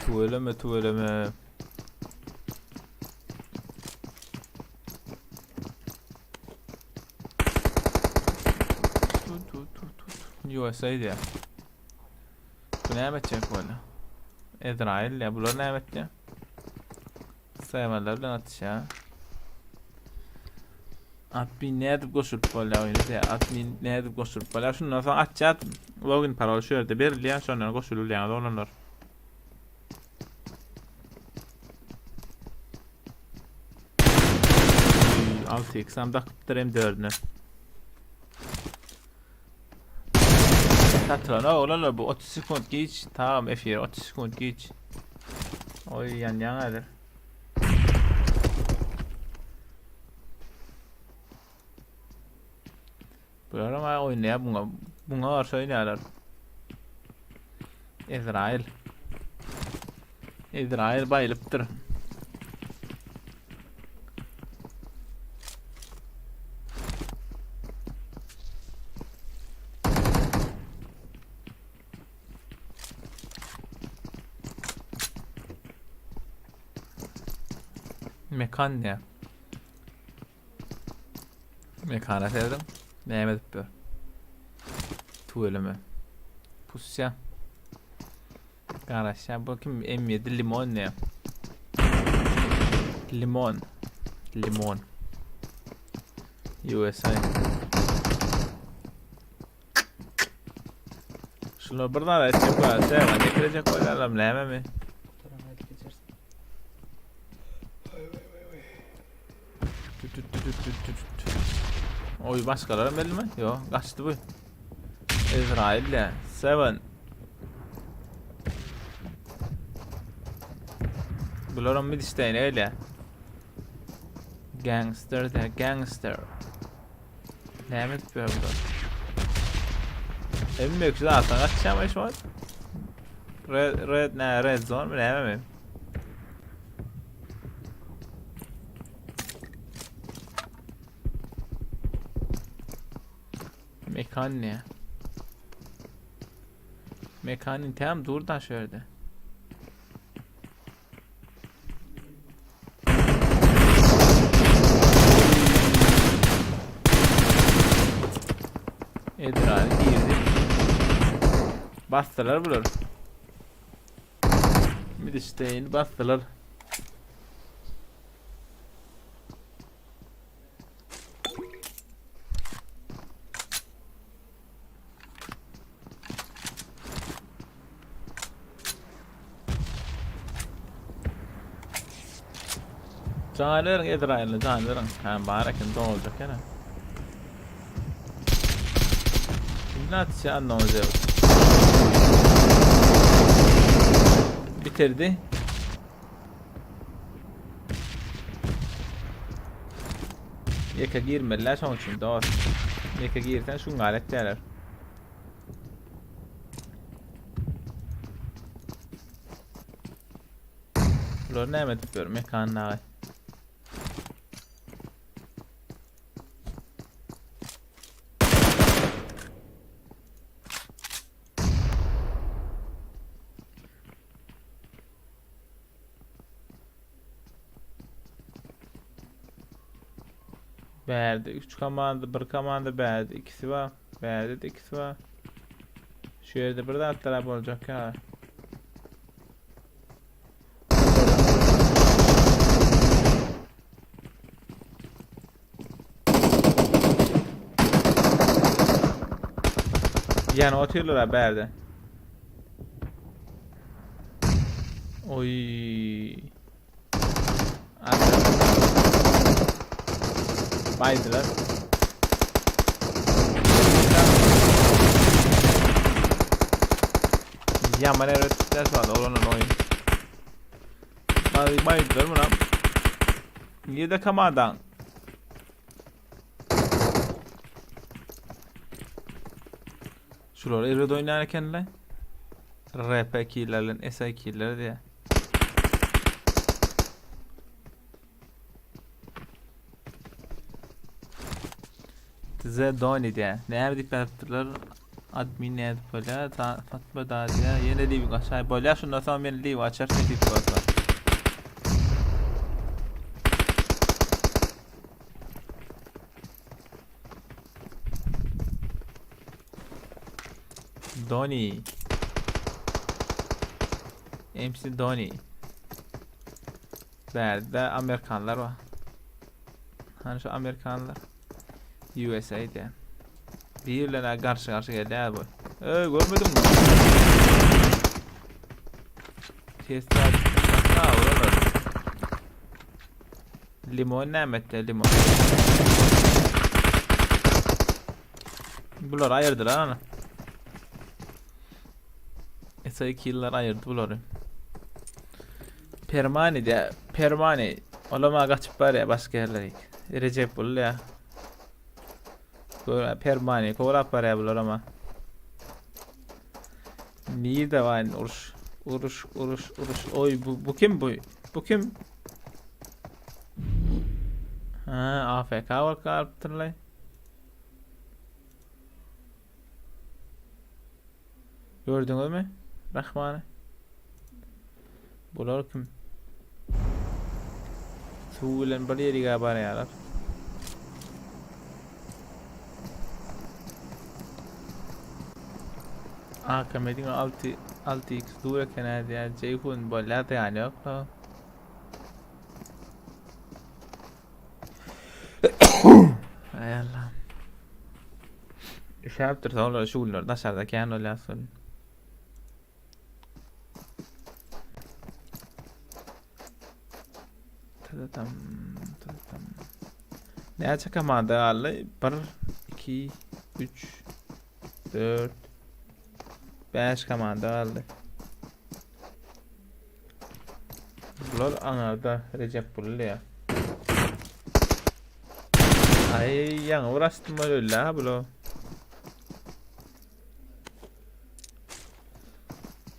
Tüweleme tüweleme. Tu tu tu tu. USA diýär. Bu näme etjek bolýar? Ezrail ya bular näme etýär? Saýmalar bilen atışýar. Admin nädip goşulyp bolýar oýuna diýär. Admin nädip goşulyp bolýar? Şundan soň açýar. Login parol şu ýerde berilýär. Şondan goşulylýar oglanlar. Altı x am dakypdyr M4-üne. Satylan oglanlar bu 30 sekund geç. Tamam efir 30 sekund geç. Oy ýanýaň häzir. Bular hem oýnaýar buňa. Buňa garşy oýnaýarlar. Ezrail. Ezrail baýylypdyr. Mekan ne? Mekana serediň. Näme edip ýör? Tüweleme. Pusýa. Garaşýa. Bu kim? M7 limon ne? Limon. Limon. USA. Şular bir zat etjek bolýar. Şeýle getirjek bolýarlar nämemi? Oy başgalara belli mi? Yo, kaçtı bu. Ezrail ya. Seven. Bular mid isteyin öyle. Gangster de gangster. Näme edip ýör bular? En büyük zaten kaçacağım iş var. Red, red ne red zone mi näme mi? Mekan ne? Mekan tam dur da şöyle. Edrani girdi. Basdylar bular. Midişteýini basdylar. Jany beriň Ezraýyla jany beriň. Ha bar eken doljak ýene. Kimden atýa anlamadyk. Bitirdi. Ýeke girmeliler şoň üçin dost. Ýeke girsen şuňňal etýärler. Bular näme edip ýör mekan dagy. Bärde 3 komanda, 1 komanda bärde ikisi bar. Bärde de ikisi bar. Şu ýerde bir zatlar boljak ya. Yani otyrlar ha bärde. Oy. Baýdylar. Ýaman erbet ders bardy oglanlar oýun. Bay baydylar buna. Nirede komandaň? Şular erbet oýnaýan ekenler. RP killer bilen SA killer diýe. Z Doni diýe. Näme diýip ýazypdyrlar? Admin nädip bolýar? Fatma da diýe. Ýene live açaý bolýar. Şundan soň men live açar nesip bolsa. Doni. MC Doni. Bärde Amerikanlar bar. Hani şu Amerikanlar. USA diýen. Birlerine garşy garşy gelýär bu. Öý görmedim mi? Tesla. Ha, oralar. Limon näme etdi limon? Bular aýyrdylar ana. SA killer aýyrdy bulary. Permani diýä, Permani. Olama gaçyp barýa başga ýerlere. Recep bolýa. Gör, Permani kowlap barýa bular ama. Nirde var uruş? Uruş, uruş, uruş. Oy bu, bu kim bu? Bu kim? Ha, AFK bolup galypdyrlaý. Gördüňizmi? Rahmany. Bular kim? Suw bilen bir ýerige barýarlar. AKM diňe 6 6x dur eken diýýär. Jeýhun bolýar zyýany ýok. Aý Allah. Üşäpdir soňra şu günler daşarda kän bolýarsyň. Tadatam, tadatam. Näçe komanda galdy? 1 2 3 4 5 komanda galdy. Bular aňarda Recep Bully. Ay ýaňy bir açdym öyle ha bular.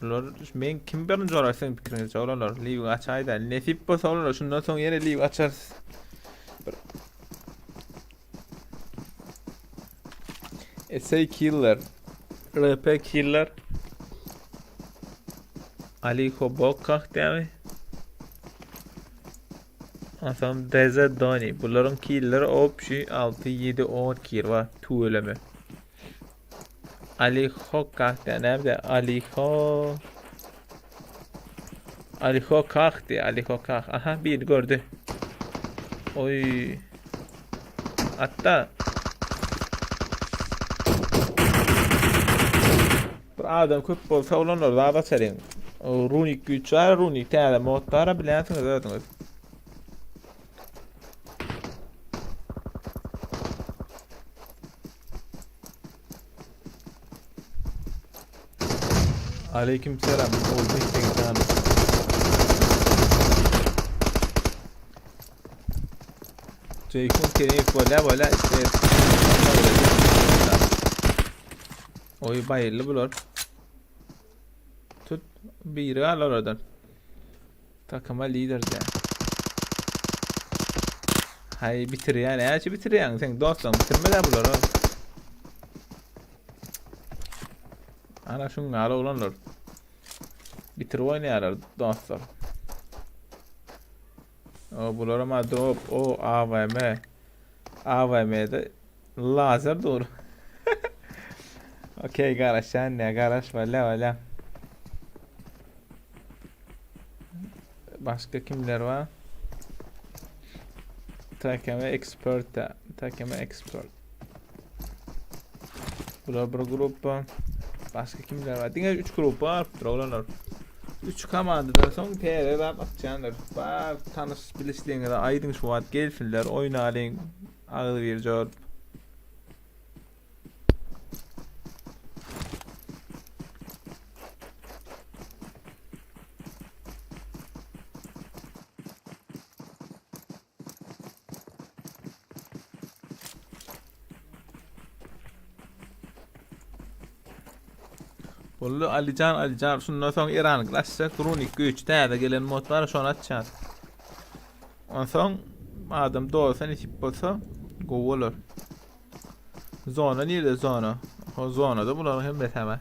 Bular men kim birinji bolar siziň pikiriňizçe oglanlar? Liwi açaýda. Nesip bolsa oglanlar şundan soň ýene liwi açarys. Bir SA Killer. RP Killer. Ali Hobokah dämi? Onsoň DZ Doni. Bularyň killeri opşi 6 7 10 kil bar. Tüweleme. Ali Hokah diýen näme Ali Ho Ali Hokah diýe Ali Hokah. Aha bir gördü. Oy. Atda. Bir adam köp bolsa olanlar zat açaryň. Runik güýç var, runik täze mod bar, bilýänsiňiz özüňiz. Aleyküm selam. Oldu canım. Ceyhun Kerimov bolýa bolýa işte. Oy bayırlı bular. Tut biri al oradan. Takıma lider diýär. Haý bitirýän, näçe bitirýäň sen dostlaň bitirmedi bular. Ana şuň ýaly oglanlar. Bitirip oýnaýarlar dostlar. O bular ama drop o AVM. AVM'de lazer dur. Okey garaşan ne garaş valla valla. Başga kimler bar? TKM expert TKM expert. Bular bir gruppa. Başga kimler bar? Diňe 3 grup bar, oglanlar. 3 komandadan soň täze zat atýandyr. Bar tanyş bilişligiňize aýdyň şu wagt gelsinler, oýnalyň. Agzybirje bolup. Boldy Alijan Alijan şundan soň Eran açjak runik güýç täze gelen mod bar şony açýas. Onsoň adam dolsa nesip bolsa gowy bolar. Zona nirde zona? O zonada bularyň hemmesi hemen.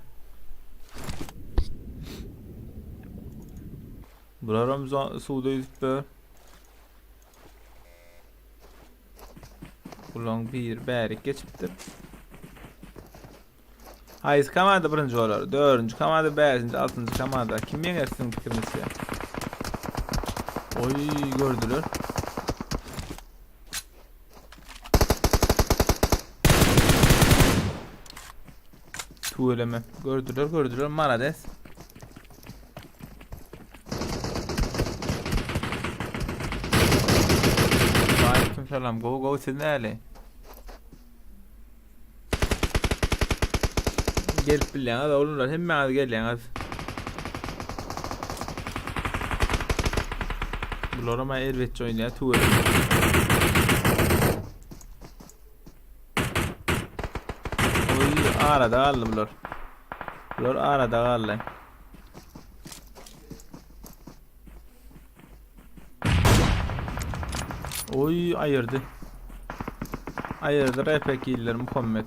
Bularam suwda ýüzüp ber. Bularyň biri bärik geçipdir. Haýsy komanda birinji bolar? Dördünji komanda, bäşinji, altynjy komanda. Kim ýeňer siziň pikiriňizçe? Oý, gördüler. Tüweleme. Gördüler, gördüler. Malades. Aleyküm selam. Gowy gowy siz näli? Gelip bilýäňiz oglanlar hemmäňiz gelýäňiz. Bular ama erbetçe oýnaýar tüweleme. Oý arada galdy bular. Bular arada galdy. Oy ayırdı. Ayırdı RP killer Muhammed.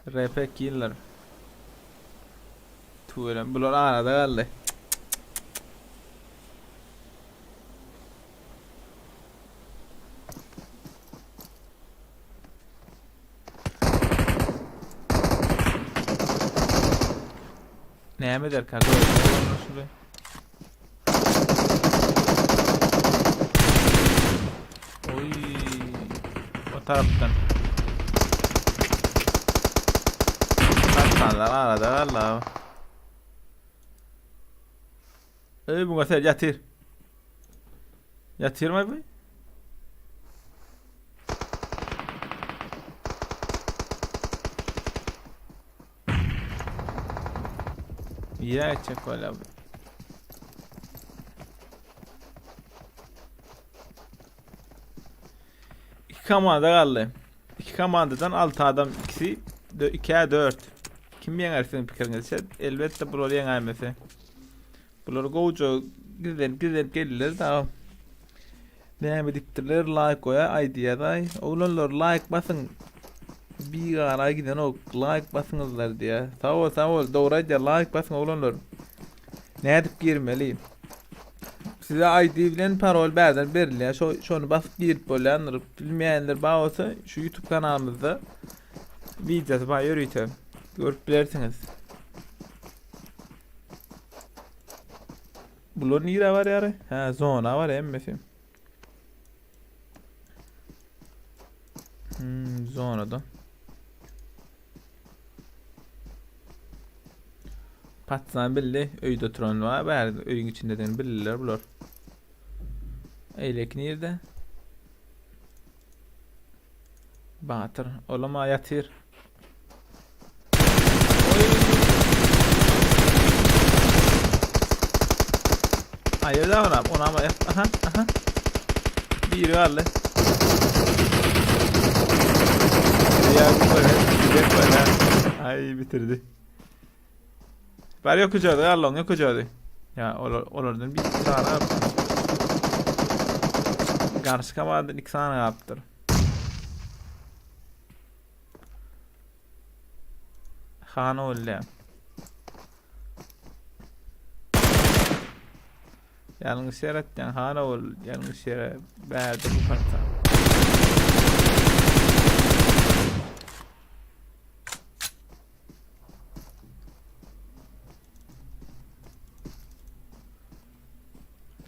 RP killer. Tüweleme bular arada galdy. Näme ederkä görüp şuly. Oy. O tarapdan. Patlanlar arada valla. Ey bunga ser yatir. Ýatyrmaý bu. Ýa etjek bolýar bu. Iki komanda galdy. Iki komandadan 6 adam ikisi 2'e 4. Kim ýeňer siziň pikiriňizçe? Elbetde bular ýeňäýmese. Bular gowja gizlenip gizlenip geldiler da. Näme dipdirler like goýa aýdýadaý. Oglanlar like basyň. Bigara gidenok like basyňyzlar diýä. Sag bol sag bol dogry aýdýar like basyň oglanlar. Nädip girmeli? Size ID bilen parol bärden berilýär. Şo şony basyp girip bolýandyr. Bilmeýänler bar bolsa şu YouTube kanalymyzda wideosy bar ýörite. Görüp bilersiňiz. Bular nirä barýar? Hä, zona bar hemmesi. Hmm, zonada. Patsan bildi, öýde oturan var, bärde öýüň içindedigini bildiler bular. Eýleki nirde? Batyr, olama ýatyr. Aýır da ona, ona ama aha, aha. Biri galdy. Ya böyle, gidek böyle. Ay bitirdi. Bar yok ucaydı, Allah'ın yok ucaydı. Ya olar, olardan bir tane Garşy komandadan iki sany gapdyr. Han olýa. Ýalňyş ýer atýan han ol, ýalňyş ýere bärde bu parça.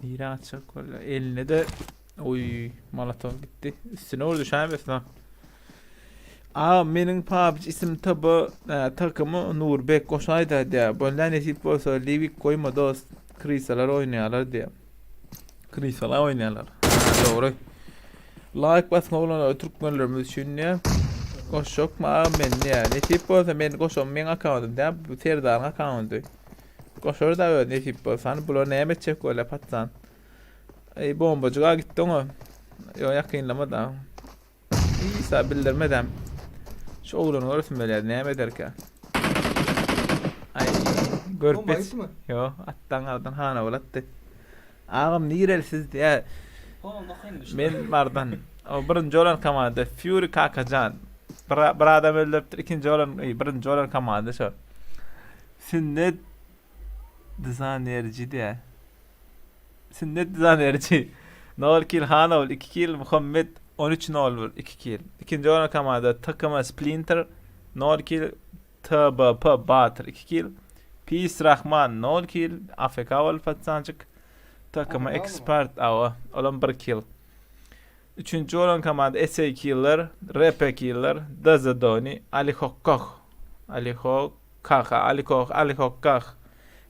Nire açjak bolýar? Eline de oý molotov gitdi. Üstüne urdy şäbesine. A meniň PUBG isim TB e, takymy Nurbek goşaýda diýä. Bolýa nesip bolsa Livik goýma dost. Krisalar oýnaýarlar diýä. Krisalar oýnaýarlar. Ha, dogry. Like basma oglanlar türkmenlerimiz üçin diýä. Goşjakmy agam men diýä. Nesip bolsa men goşam meň akkauntym diýä. Bu Serdaryň akkaunty. Goşar da öz nesip bolsa. Hany bular näme etjek bolýar patsan. Ey bombajyga gitdi oňa. Yo ýakynlama da. Isa bildirmedem. Şu oglany görsün bolýar näme ederkä. Ay görüp Bomba geç. gitdimi? Yo atdan ardan hana bolatdy. Agam nireli siz diýä. Men bardan. O birinji bolan komanda Fury Kakajan. Bir, bir adam öldüripdir, ikinji bolan, birinji bolan komanda şo. Sünnet dizaýnerci diýä. Sünnet dizaýnerci. Nol kill Hanol 2 kill Muhammet 13 nol 1 2 kill. Ikinji orun komanda TKM Splinter 0 kill TBP Batyr 2 kill. Pis Rahman 0 kill AFK bolup patsanjyk. TKM Expert awa olam 1 kill. Üçünji bolan komanda SA Killer, RP Killer, DZ Doni, Ali Hokkoh. Ali Hokkaha, Ali Koh, Ali Hokkah.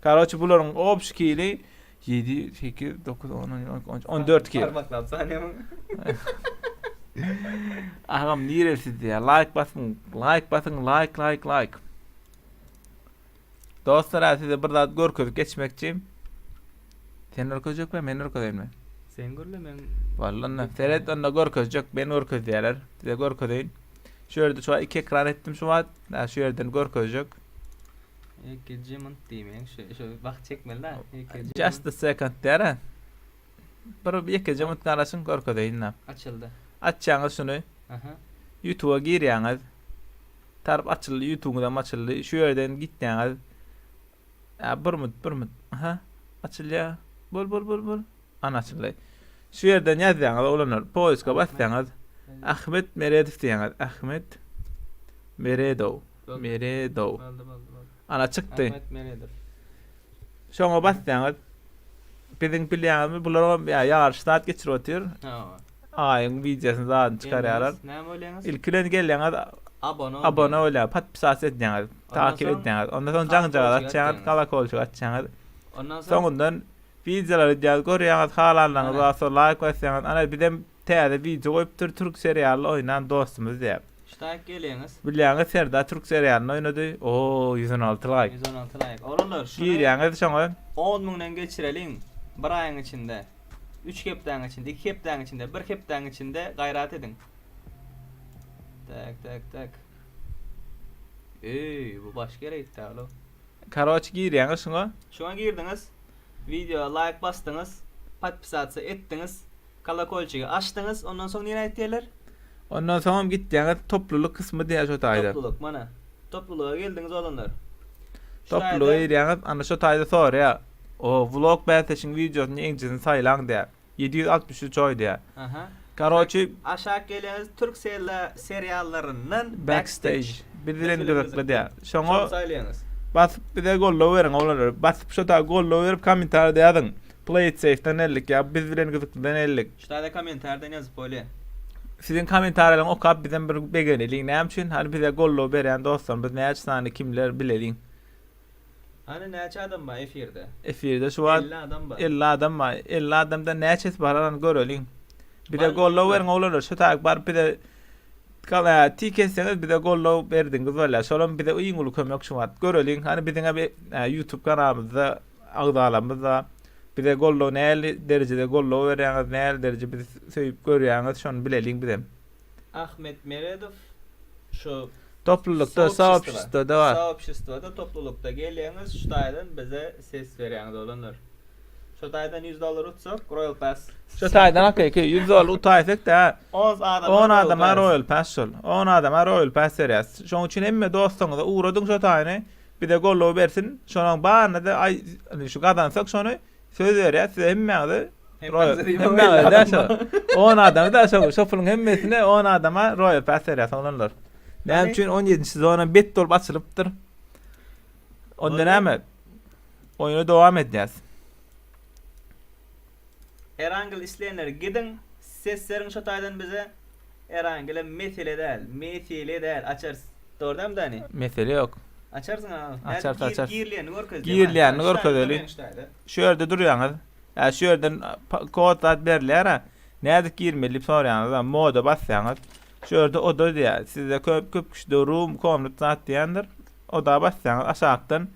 Karoçi bularyň obşi kili 7, 8, 9, 10, 11, 12, 13, 14 kil. Parmaklap sanýamyň. Agam niresi diýýär? Like basyň, like basyň, like, like, like. Dostlar, hä size bir zat görkezip geçmekçi. Sen görkezjekmi, men görkezeýinmi? Sen gürle men Walla onda seret onda görkezjek, men görkezýärler. Size görkezeýin. Şu ýerde şu iki ekran etdim şu wagt. Ha, şu ýerden görkezjek. Ekeje munt diýmeň şu şu wagt çekmeli da. Ekeje Just a second diýär. Bir ýekeje munt garaşyň görkezeýin da. Açyldy. Açýaňyz şuny. Aha. YouTube'a girýäňiz. Tarp açyldy, YouTube'uňyzam açyldy. Şu ýerden gitýäňiz. Ä, bir mut, bir mut. Aha. Açylýar. Bol, bol, bol, bol. Ana açyldy. Şu ýerden ýazýaňyz oglanlar. Poiska basýaňyz. Ahmet Meredow diýýäňiz. Ahmet Meredow. Boldy. Meredow. Boldy, boldy, boldy. Ana çykdy. Ahmet Meredow. Şoňa basýaňyz. Biziň bilýäňizmi bular ýa ýaryş zat geçirip otyr. Aýyň wideosyny zadyny çykarýarlar. Näme bolýaňyz? Ilki bilen gelýäňiz Abone abone bolýar, podpisasiýa edýäňiz, takip edýäňiz. Ondan soň jaňjagaz açýaňyz, kolokolçik açýaňyz. Ondan soň Soňundan wideolary edýäňiz, görýäňiz, halanlaryňyz bolsa laýk basýaňyz. Ana bizem täze wideo goýupdyr türk serialyny oýnan dostumyz diýip. Ştaýk gelýäňiz. Bilýäňiz Serdar türk serialyny oýnady. Oo 116 laýk. 116 laýk. Oglanlar şuny Girýäňiz şoňa. 10 müňden geçireliň bir aýyň içinde. 3 hepdäň içinde, 2 hepdäň içinde, 1 hepdäň içinde gaýrat ediň. Tak tak tak. Eý, bu başga ýere gitdi alo. Karoç girýäňiz şoňa. Şuňa girdiňiz. Wideo laýk basdyňyz, podpisasiýa etdiňiz, kolokolçigi açdyňyz, ondan soň nirä gitýärler? Ondan soňam gitýäňiz toplulyk kysmy diýýär şo taýda. Toplulyk mana. Toplulyga geldiňiz oglanlar. Şu Toplulyga taýda girýäňiz, ana şo taýda soraýar. O vlog bäsleşigiň wideosyny ýeňijisini saýlaň diýýär. 763 oý diýýär. Aha. Karoçi Aşak gelýäňiz türk sella seriallaryndan backstage biz bilen gyzykly diýýär. Şoňa Şoňa saýlaýaňyz. basyp bize goldaw beriň oglanlar. Basyp şo taýda goldaw berip kommentariýada ýazyň. Play it safe-den ellik ýa biz bilen gyzyklydan ellik. Şu taýda kommentariýadan ýazyp bolýar. Siziň kommentariýalaryňy okap bizem bir begeneliň. Näme üçin? Hany bize goldaw berýän dostlarymyz näçe sany kimler bileliň. Hany näçe adam bar efirde? Efirde şu wagt 50 adam bar. 50 adam bar. 50 adamdan näçesi barar hany göreliň. Bize Bar- goldaw beriň oglanlar. Şu taýda baryp bize Gala tik etseňiz bize goldaw berdiňiz bolýar. Şolam bize iň uly kömek şu wagt. Göreliň. Hany biziň hem e, YouTube kanalymyzda agzalarymyz da bize goldaw näli derejede goldaw berýäňiz, näli dereje bizi söýüp görýäňiz, şony bileliň bizem. Ahmet Meredow şu Toplulykda, soobşestwoda bar. Soobşestwoda toplulykda gelýäňiz, şu taýdan bize ses berýäňiz oglanlar. Şu taýdan 100 dollar utsak Royal Pass. Şu taýdan hakyky 100 dollar utaýsak da 10 adama 10 adama Royal Pass şol. 10 adama Royal Pass berýäs. Şonuň üçin hemme dostuňyza ugradyň şu taýyny. Bize goldaw bersin. Şonuň baryny da aý şu gazansak şony söz berýäs size hemmäňize Royal hemmäňize da şo. 10 adamy da şo şo puluň hemmesine 10 adama Royal Pass berýäs oglanlar. Näme üçin 17-nji sezona bet bolup açylypdyr. Onda näme? Oýuna dowam edýäs. Erangel isleýänler gidiň, ses beriň şo taýdan bize. Erangele mesele däl, mesele däl, açarys. Dogry dälmi Dani? Mesele ýok. Açarsyň ha. Açarys, açarys. Girilýänini görkezeli. Girilýänini görkezeli. Şu ýerde durýaňyz. Ýa şu ýerden kod zat berilýär-ä. Nädip girmeli diýip soraýaňyz, moda basýaňyz. Şu ýerde oda diýýär. Sizde köp köp kişide room, komnat zat diýendir. Oda basýaňyz aşakdan.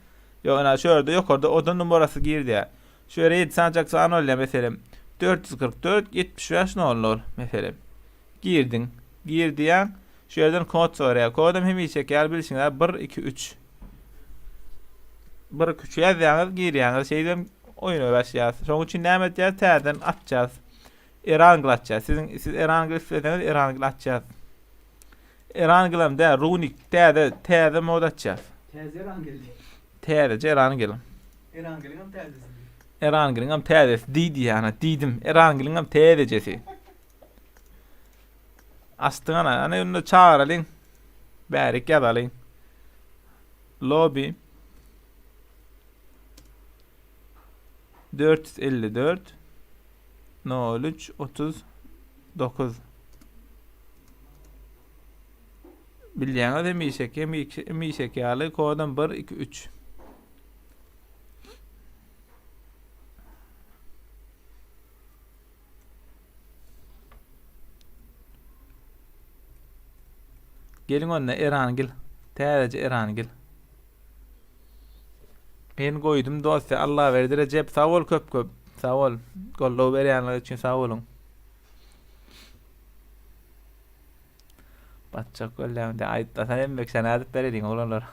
Ýok, ina şu ýerde ýokarda oda numarasy gir diýýär. Şu ýere 7 sanjak san bolýar meselem. 444 75 00 meselem. Girdiň. Gir diýýäň. Şu ýerden kod soraýar. Kodam hemişeki ýaly bilşiňiz ýaly 1 2 3. 1 2 3 ýazýaňyz, girýäňiz. Şeýdibem oýuna başlaýarys. Şonuň üçin näme etýäris? Täzeden açýarys. Erangel açýarys. Siziň siz Erangel isleseňiz Erangel açýarys. Erangelam däl, Runik täze täze mod açýarys. Täze Erangel. Täzeje Erangel. Erangeliň hem täzesi. Erangeliň hem täzesi diýdi ýana diýdim. Erangeliň hem täzejesi. Açdyň ana, ana indi çagyralyň. Bärik ýazalyň. Lobby 454 03 39 Bilýäňiz hemişeki hemişeki ýaly kodam 1 2 3 Geliň onda Erangil. Täzeje Erangil. Men goýdum dosty Allaberdi Rejep sag bol köp köp. Sag bol. Goldaw berýänler üçin sag boluň. Batjak bolýan diýip aýtmasan hemme kişä nädip bereliň oglanlar.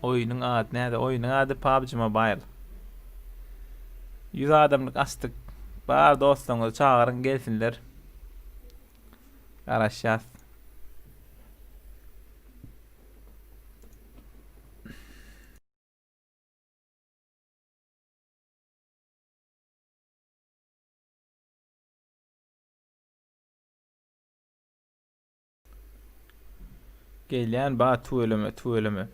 Oýnuň ady näde? Oýnuň ady PUBG Mobile. 100 adamlyk açdyk. Bar dostlaryňyzy çagyryň gelsinler. Garaşýas. Gelýän ba tüweleme tüweleme.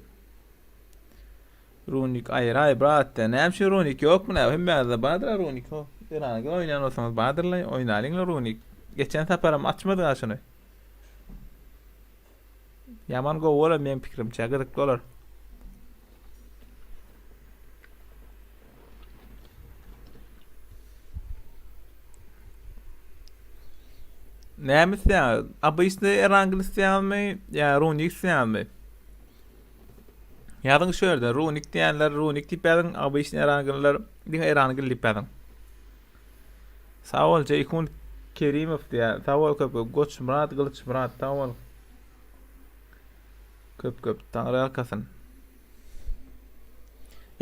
Runik aýraý brat de. Näme üçin runik ýokmy näme? Hemmäňizde bardyr runik ho. Erangel oýnaýan bolsaňyz bardyrlaý oýnalyňla runik. Geçen saparam açmadyk ha şuny. Ýaman gowy bolar meň pikirimçe gyzykly bolar. Näme isleýäňiz? Obyçny Erangel isleýäňizmi ýa runik isleýäňizmi? Ýazyň şu ýerde runik diýenler runik diýip ýazyň, obyçny Erangeller diňe Erangel diýip ýazyň. Sag bol Jeýhun Kerimow diýýär. Sag bol köp köp. Goçmyrat Gylyçmyrat sag bol. Köp köp Taňry ýalkasyn.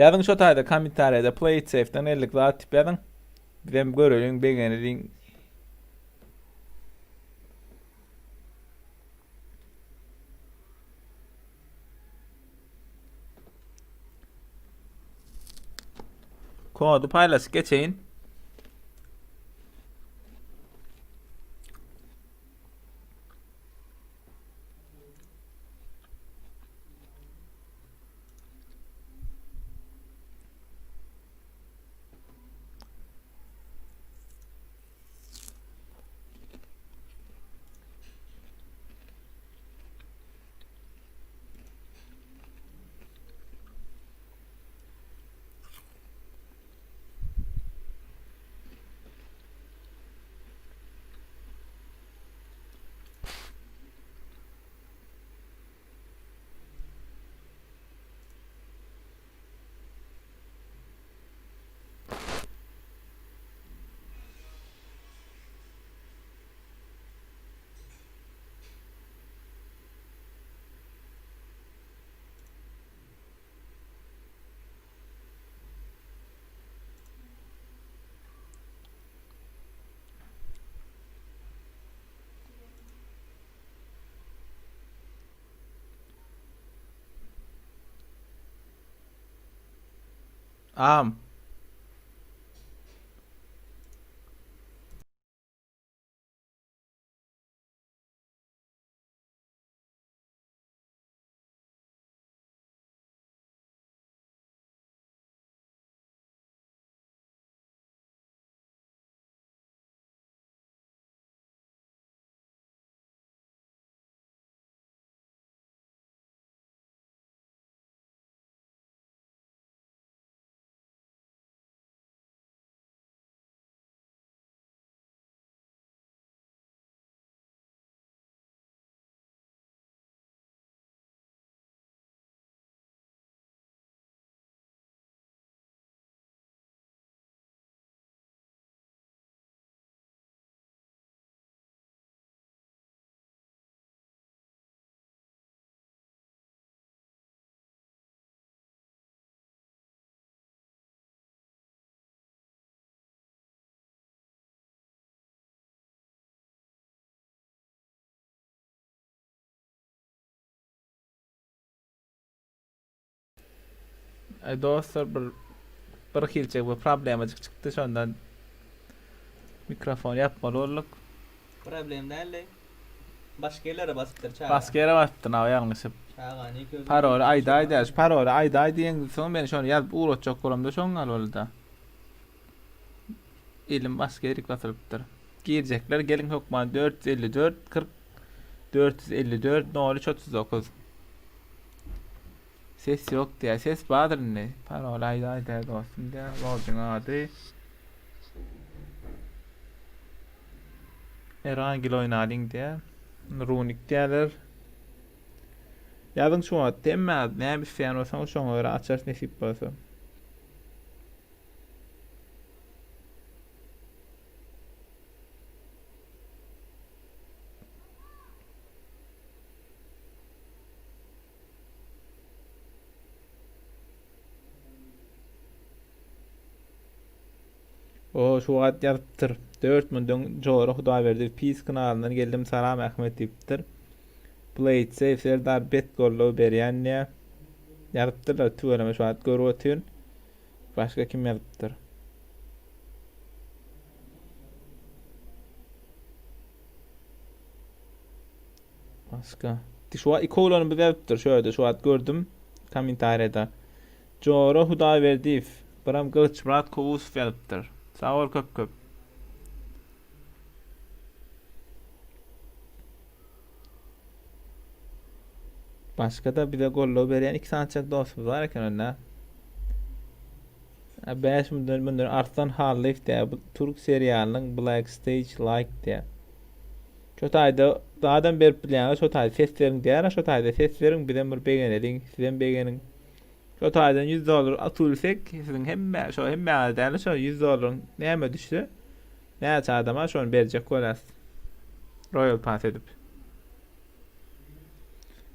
Ýazyň şo taýda kommentariýada play it safe-den geldik zat diýip ýazyň. Bizem göreliň, begeneliň. Kody paýlaşyp geçeýin. Am. Ay dostlar bir bir hilçek bir problemajyk çykdy şondan mikrofon ýapmaly bolduk. Problem däldi. Başga ýerlere basypdyr çaga. Başga ýere basypdyn aw ýalňyşyp. Çagany ilk özüne Paroly aýdaý däl şu paroly aýdaý diýeňde soň men şony ýazyp ugratjak bolamda şoň ýaly boldy-da. Elim başga ýerik basylypdyr. Girjekler geliň hökman 454 40 454 03 39. Ses ýok diýýär. Ses bardyr indi. Parol aýdaý däl dostum diýýär. Lorduň ady. Erangel oýnalyň diýýär. Runik diýýärler. Ýazyň şu wagt hemme näme isleýän bolsaňyz şoňa görä açarys nesip bolsa. O şu wagt ýazypdyr. 4 mundan Jora Hudaýberdi pis kanalyndan geldim salam Ahmet diýipdir. Play it safe Serdar bet goldaw berýän diýä. Ýazypdyrlar tüweleme şu wagt görüp otyryn. Başga kim ýazypdyr? Başga. Şu wagt iki oglanymyz ýazypdyr şu ýerde şu wagt gördüm kommentariýada. Jora Hudaýberdiýew, biram Gylyçmyrat Kowusow ýazypdyr. Sag bol köp köp. Başga-da bize goldaw berýän iki sanyçak dostumyz bar eken onda. 5 mundan mundan Arslan Hallyýew diýýär. Bu türk serialynyň Black Stage Like diýýär. Şo taýda zadam berip bilýäňiz, şo taýda ses beriň diýýär, şo taýda ses beriň, bizem bir begeneliň, sizem begeniň. Şo taýdan 100 dollar atylsek, siziň hemme, şo hemmäňize däl, şo 100 dollaryň näme düşse, näçe adama şony berjek bolýas. Royal Pass edip.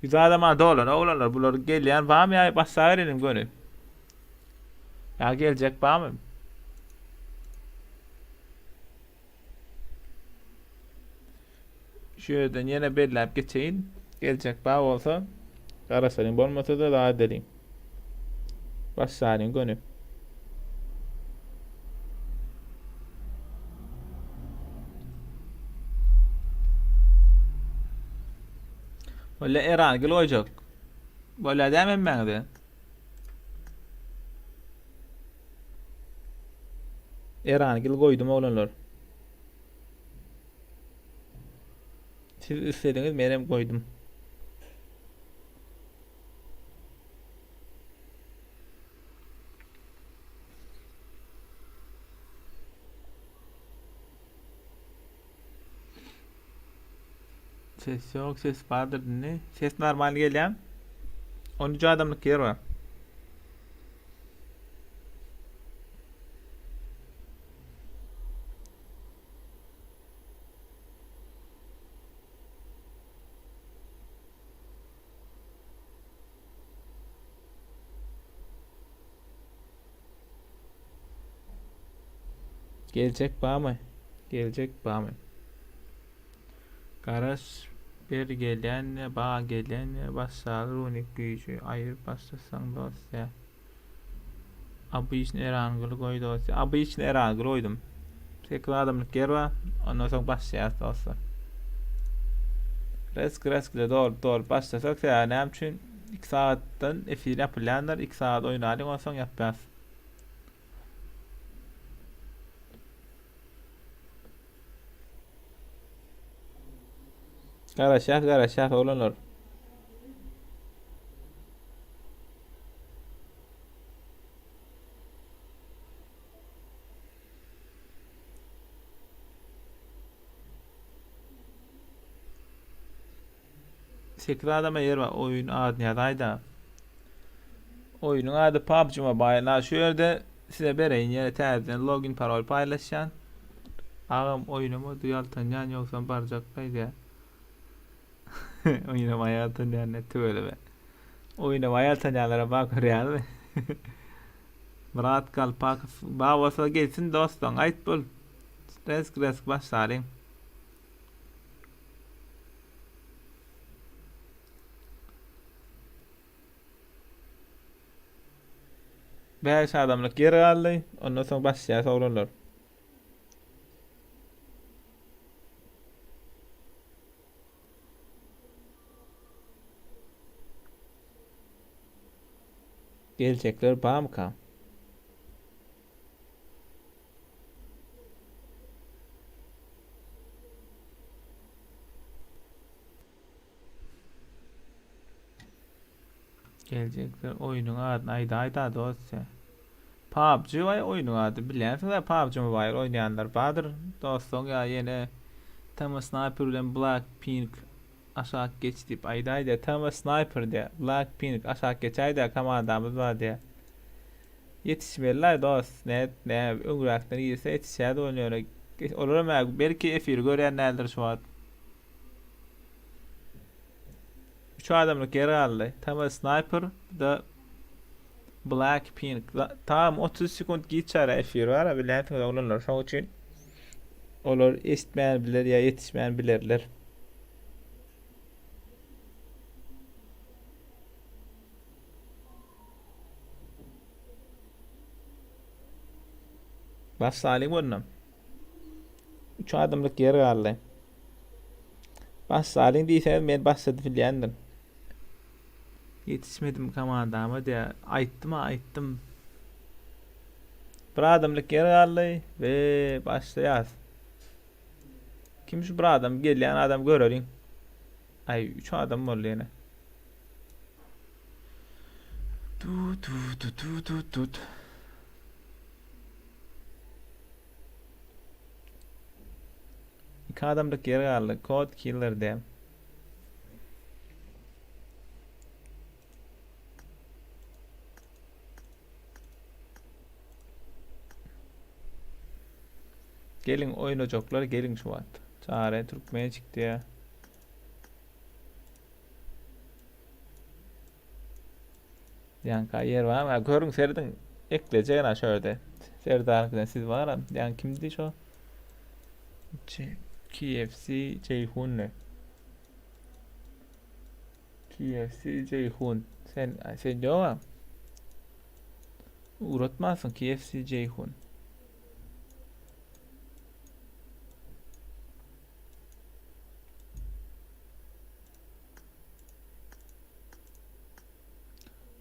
100 adama dolan oglanlar, bular gelýän barmy ýa başga bereliň göni? Ýa geljek barmy? Şu ýerden ýene belläp geçeýin. Geljek bar bolsa garaşalyň, bolmasa-da zat edeliň. Başlalyň göni. Bolýa Erangül goýjak. Bolýa dämi hemmäňize? Erangül goýdum oglanlar. Siz islediňiz menem goýdum. Ses ýok, ses bardyr indi. Ses normal gelýär. 13 adamlyk ýer bar. Geljek barmy? Geljek barmy? Garaş bir gelýän ba gelýän başlaly runik güýji aýyr başlasaň dost ýa. Obyçny Erangül goý dost. Obyçny Erangül goýdum. 8 adamlyk ýer bar. Ondan soň başlaýarys dostlar. Resk reskle dolup dolup başlasak sebäbi näme üçin 2 sagatdan efir ýapylýandyr. 2 sagat oýnalyň onsoň ýapýas. Garaşýas garaşýas oglanlar. Sekiz adama ýer bar. Oýun adyny ýazaýda. Oýnuň ady PUBG Mobile. Na şu ýerde size bereýin ýene täzeden login parol paýlaşýan. Agam oýnamady ýaltanýan ýogsam barjak gaýdýa. Oýnamaýa ýaltanýan ne tüweleme. Oýnamaýa ýaltanýanlara bak görýäňizmi? Myrat Galpakow bar bolsa gelsin dostlaň aýt bol. Resk resk başlalyň. Bäş adamlyk ýer galdy. Ondan soň başlaýas oglanlar. Geljekler barmyka? Geljekler oýnuň adyny aýdaýda dost sen. PUBG waý oýnuň ady bilýänsiňiz PUBG Mobile oýnaýanlar bardyr dostlaň ýa ýene Tama Sniper bilen Black Pink aşak geç diýip aýdaýda Tama Sniper diýä Black Pink aşak geçäýdä komandamyz bar diýä. Ýetişmelilaý dost ne ne öňräkden girse ýetişýärdi ol ýöne olaram belki efiri görýän däldir şu wagt. Üç adamlyk ýer galdy. Tama Sniper da Black Pink. Tam 30 sekunt giç çara efir bar, bilýänsiňiz oglanlar. Şoň üçin olar eşitmän biler ýa ýetişmän bilerler. Başlalyň onda. Üç adamlyk ýer galdy. Başlalyň diýseňiz men başladyp bilýändim. Ýetişmedim komandama diýä. Aýtdym-a aýtdym. Bir adamlyk ýer galdy we başlaýas. Kim şu bir adam gelýän adam göreliň. Aý 3 adam boldy ýene. Tu tu tu tu tu tut. Iki adamlyk ýer galdy. Code killer diýä. Geliň oýnajaklar geliň şu wagt. Çare türkmençik diýä. Ýaňka ýer barmy? Görüň serediň. Eklejek ana şu ýerde. Serdaryňkydan siz baram. Ýaňy kimdi şo? KFC Jeýhundy. KFC Jeýhun. Sen sen ýoga. Ugratmansyň KFC Jeýhun.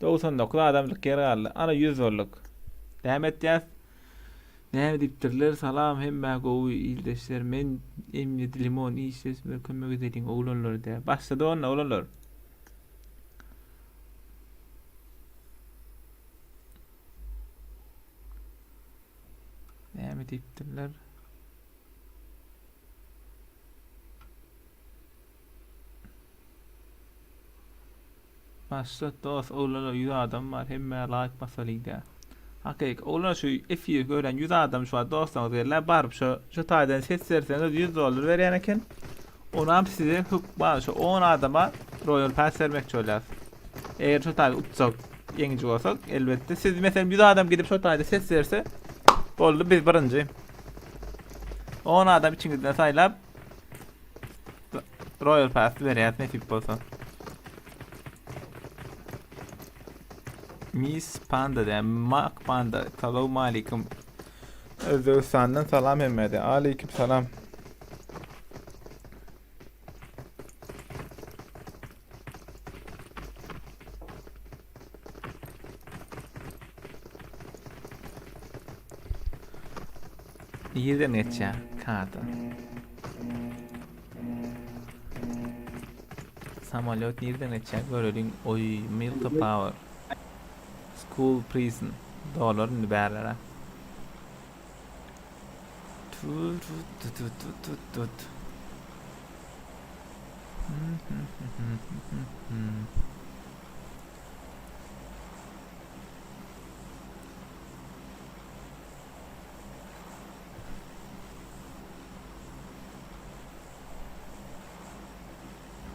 99 adamlyk ýer galdy. Ana 100 bolduk. Näme etýäs? Näme diýipdirler? Salam hemmä gowy ildeşler. Men M7 limon işleşme kömek edeliň oglanlar diýä. Başlady onda oglanlar. Näme diýipdirler? Başlat dos oglanlar 100 adam bar hemmä laýk basalyň dä. Hakyky oglanlar şu efiri gören 100 adam şu wagt dostlaryňyz gelýär baryp şu şu taýdan ses berseňiz 100 dollar berýän eken. Onam size hökman şu 10 adama Royal Pass bermekçi bolýas. Eger şu taýda utsak ýeňiji bolsak elbetde siz meselem 100 adam gidip şu taýda ses berse boldy biz birinji. 10 adam içiňizden saýlap Royal Pass berýäs nesip bolsa. Miss Panda diýen Mak Panda. Salam aleyküm. Özbegistandan salam hemmede. Aleyküm salam. Nirden geçýär karta? Samolýot nirden geçýär göreliň. Oý, Milka Power. School prison. Dolar indi bärlere. Tut tut tut tut tut tut.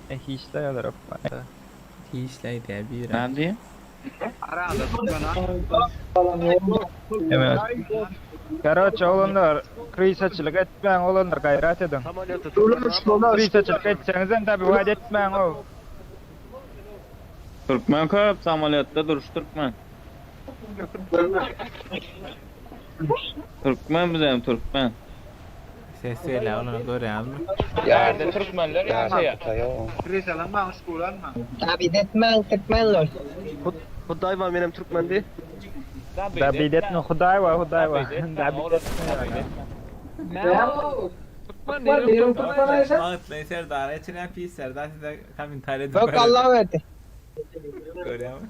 E hiçler olarak var. Hiçler bir. Näme diýýär? Evet. Karoçe oglanlar, krisaçylyk etmäň oglanlar gaýrat ediň. Krisaçylyk etseňizem tabi wad etmäň o. Türkmen köp samolýotda duruş türkmen. Türkmen bizem türkmen. Ses gelýär olara görýäňizmi? Ýerde türkmenler ýaşaýar. Dabid etmäň türkmenler. Hudaý bar menem türkmendi. Dabid etme Hudaý bar Hudaý bar. Dabid etme. Bagtly Serdar geçirýän pis Serdar size kommentariýa edip Bak Allah verdi. Görýäňmi?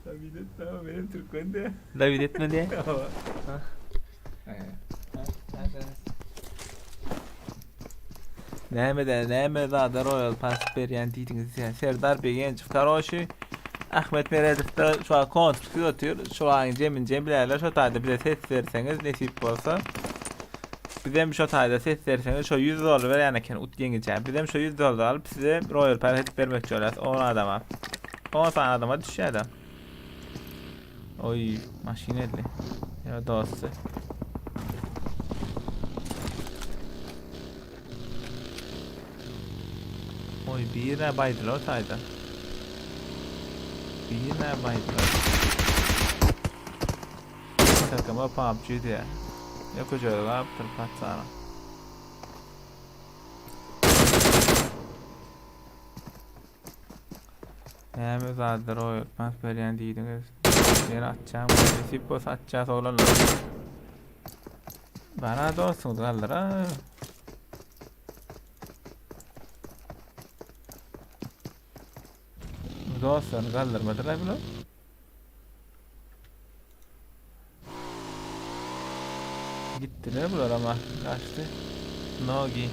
Dabid etme benim türkmen diýe. David etme diye. Näme-de, näme zada Royal Pass berýän diýdiňiz diýen Serdar Begençow. Karoşi Ahmet Meredowda şu an kontrsiz otyr. Şu aýyň jemin jemlärler. Şo taýda bize ses berseňiz nesip bolsa. Bizem şo taýda ses berseňiz şo 100 dollar berýän eken ut ýeňijä. Bizem şo 100 dollar alyp size Royal Pass edip bermekçi bolýas 10 adama. 10 sany adama düşýär-de. Oý, maşyn geldi. Ýa dosty. Oý, birine baýdylar o taýda. Birine baýdylar. Takıma PUBG diýär. Ýok öjeri galypdyr patsana. Näme zatlar Royal Pass berýän diýdiňiz. Ýene atjak, nesip bolsa atjak oglanlar. Bara dostuňyz galdyr ha. Bu dostlaryny galdyrmadylar bular. Gitdiler bular ama kaçtı. Nogi.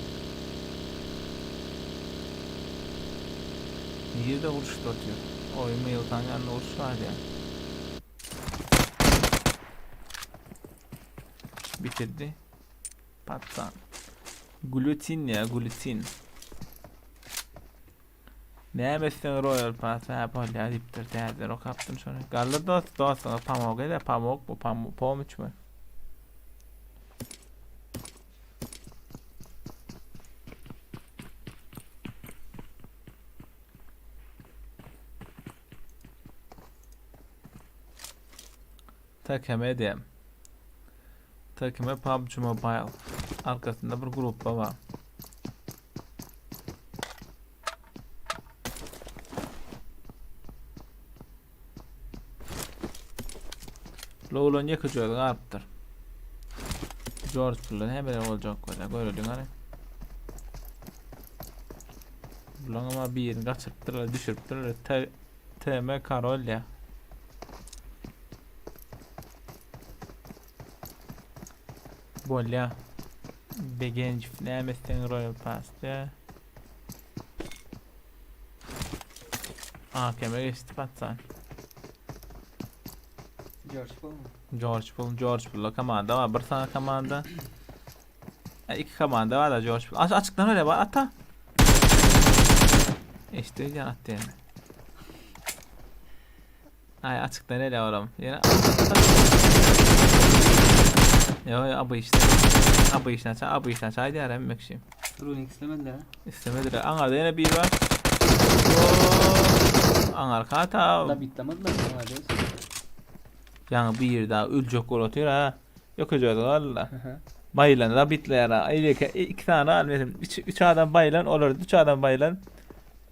Nirede uruş otuyor? Oy Miltan yanında uruş var ya. Bitirdi. Patlan. Glutin ya glutin. Näme etseň Royal Pass hä bolýar diýipdir täzeden okapdym şony. Galdyr dost dostuňa pamok ede pamok bu pam pomüç mi? Takeme edýän. Takeme PUBG Mobile. Arkasynda bir gruppa bar. Lowlan ýekeje özi galypdyr. George bilen hemeler boljak bolýar. Göreliň hany. Bulaň ama birini gaçyrypdyrlar, düşüripdirler. T TM Karol ya. Bolýa. Begenç näme etseň Royal Pass diýä. AKM geçdi patsan. George Bull mu? George Bull, George Bull'la komanda var. Bir tane komanda. E, iki komanda var da George Bull. Aç, açıktan öyle var ata. İşte can attı yani. Ay açıktan öyle oğlum. Yine Yo yo abu işte. Abu işten çay, abu işten çay diğer emmek şey. Runik istemediler ha. İstemediler. Angarda yine bir var. Oo, Angar kata. Da bitlemediler. Hadi. Yani bir yer daha ölecek gol atıyor ha. Yok öyle valla. Bayılan da bitler ha. İki, iki tane al mesela. Üç, üç adam bayılan olur. Üç adam bayılan.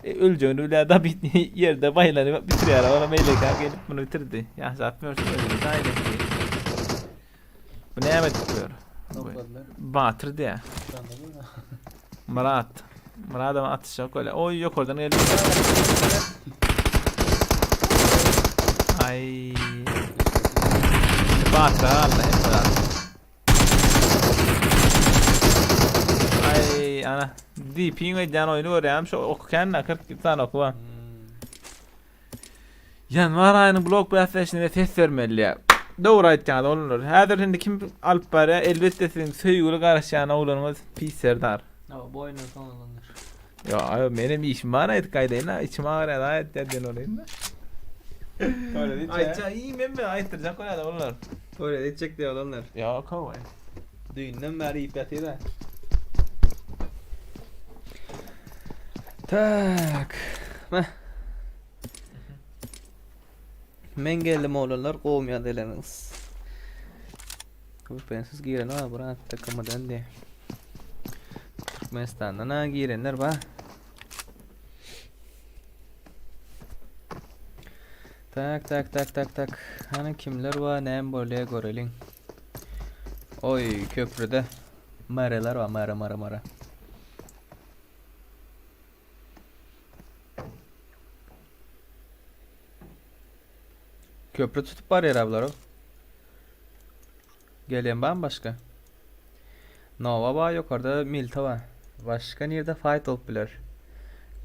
E, öleceğini bile da bit yerde bayılanı bitiriyor. Ona melek gelip bunu bitirdi. Ya satmıyorsun öyle. Daha iyi. Bu ne yemek tutuyor? Topladılar. Batırdı ya. Anladın mı? Murat. Murat ama atış yok öyle. Oy yok oradan geliyor. Ay. Batır Allah hep beraber. Ay ana. DP'in öýden oýny görýäm şu oky kän 40 tane oky bar. Ýanwar aýynyň blok bäsleşigine ses bermeli ýa. Dogry aýtýaňyz oglanlar. Häzir indi kim alyp barýar? Elbetde siziň söýgüli garaşýan oglanyňyz Pis Serdar. Hawa, bu oýundan soň oglanlar. Ýa, aý, menem işim bar aýdyp gaýdaýyn-a, içim agyrýar aýt diýen bolaýyn-da. Tuwalet Aýtja, iý men men aýtdyrjak bolýar oglanlar. Tuwalet etjek diýýär oglanlar. Ýok, hawa. Düýnden bäri iýip ýatyr-a. Tak. Meh. Men geldim oglanlar, gowmy ýagdaýlaryňyz? VPN-siz giren bar, brat, TKM-den diýe. Türkmenistandan ha girenler bar. Tak tak tak tak tak. Hany kimler bar, näme bolýar göreliň. Oý, köprüde mareler bar, mare mare mare. Köprü tutup barýar ablar o. Gelýän barmy başga? Nova bar ýokarda Milta bar. Başga nirde fight bolup biler?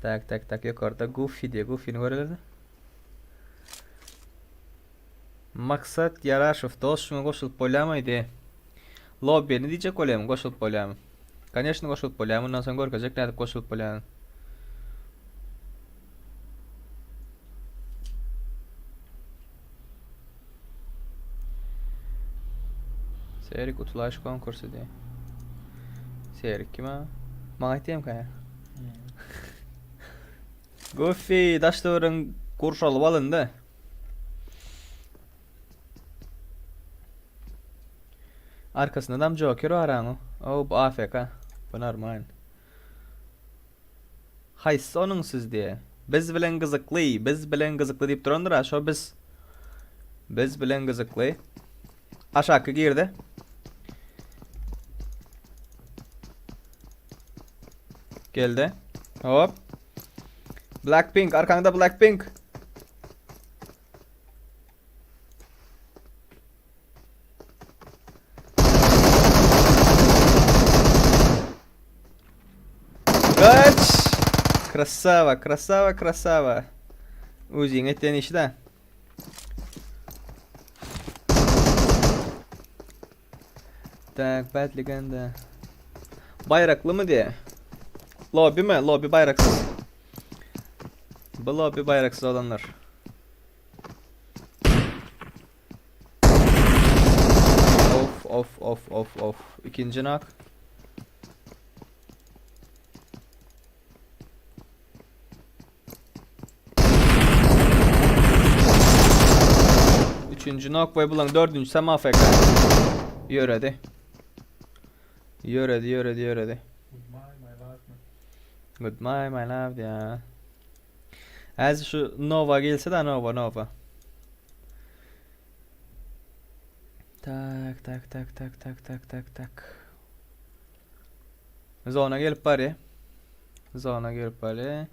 Tak tak tak ýokarda Goofy diýe Goofyny görelermi? Maksat Ýaraşow dost şuňa goşulyp bolýamy diýe. Lobbini diýjek bolýamy goşulyp bolýamy? Koneşno goşulyp bolýar mundan soň görkezjek nädip goşulyp bolýanyny. Serik utulaş konkursy diýe. Serik kim a? Maňa aýtýam kaýa. Goofy daş töweregiň gurşalyp alyndy. Arkasynda da Joker bar aňy. O bu AFK. Bu normal. Haýsy onuň siz diýe. Biz bilen gyzykly, biz bilen gyzykly diýip durandyr-a, şo biz. Biz bilen gyzykly. Aşaky girdi. Geldi. Hop. Blackpink, arkaňda Blackpink. Kaç! Krasava, krasava, krasava. Uziň etýän işi de. Tak, bad legenda. Baýraklymy diýe? Lobby mi? Lobby baýraksyz. Bu lobby baýraksyz olanlar. Of of of of of. Ikinji nak. Üçünji nok we bulaň dördünjisi AFK. Ýöredi. Ýöredi, ýöredi, ýöredi. Goodbye my love ya. Häzir şu Nova gelse da Nova Nova. Tak tak tak tak tak tak tak tak. Zona gelip barýar. Zona gelip barýar.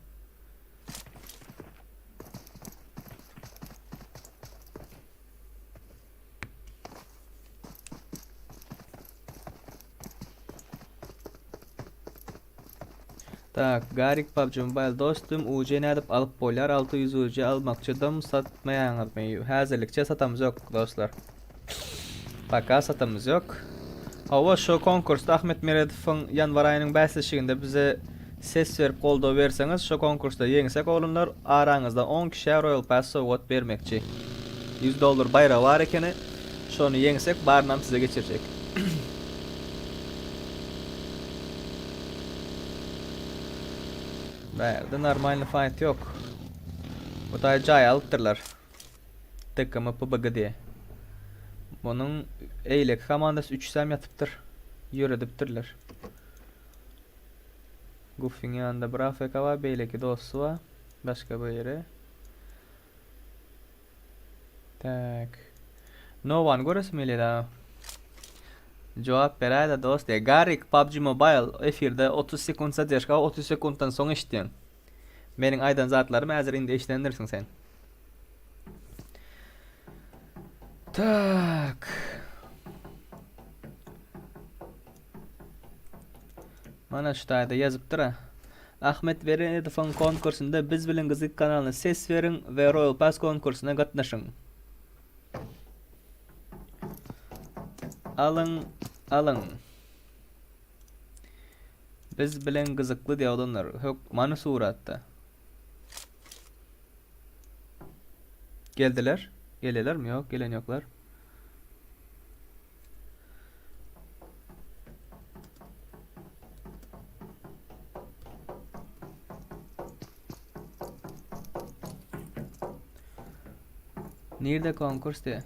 Tak, Garik PUBG Mobile dostum, UC nädip alyp bolýar? 600 UC almakçydym, satmaýaňyzmy? Häzirlikçe satamyz ýok, dostlar. Paka satamyz ýok. Hawa, şu konkursda Ahmet Meredowyň ýanwar aýynyň bäsleşiginde bize ses berip goldaw berseňiz, şu konkursda ýeňsek oglanlar, araňyzdan 10 kişä Royal Pass sowgat bermekçi. 100 dollar baýragy bar ekeni, şony ýeňsek barynam size geçirjek. Bärde normalny fight ýok. Bu taý jaý alypdyrlar. TKM PBG diýe. Munuň eýleki komandasy üçüsem ýatypdyr. Ýöredipdirler. Guffyň ýanynda bir AFK bar, beýleki dosty bar. Başga biri. Tak. Novany göresim gelýär ha. Jogap beräýdä dost diýýär. Garik PUBG Mobile efirde 30 sekunt zadержка 30 sekuntdan soň eşitýäň. Meniň aýdan zatlarym häzir indi eşidendirsiň sen. Tak. Mana şu taýda ýazypdyr-a. Ahmet Weredowyň konkursynda Biz bilen gyzyk kanalyna ses beriň we Royal Pass konkursyna gatnaşyň. Alyň, alyň. Biz bilen gyzykly diýip oglanlar. Hökmany suratda. Geldiler. Gelýärlermi? Ýok, gelen ýoklar. Nirde konkurs diye.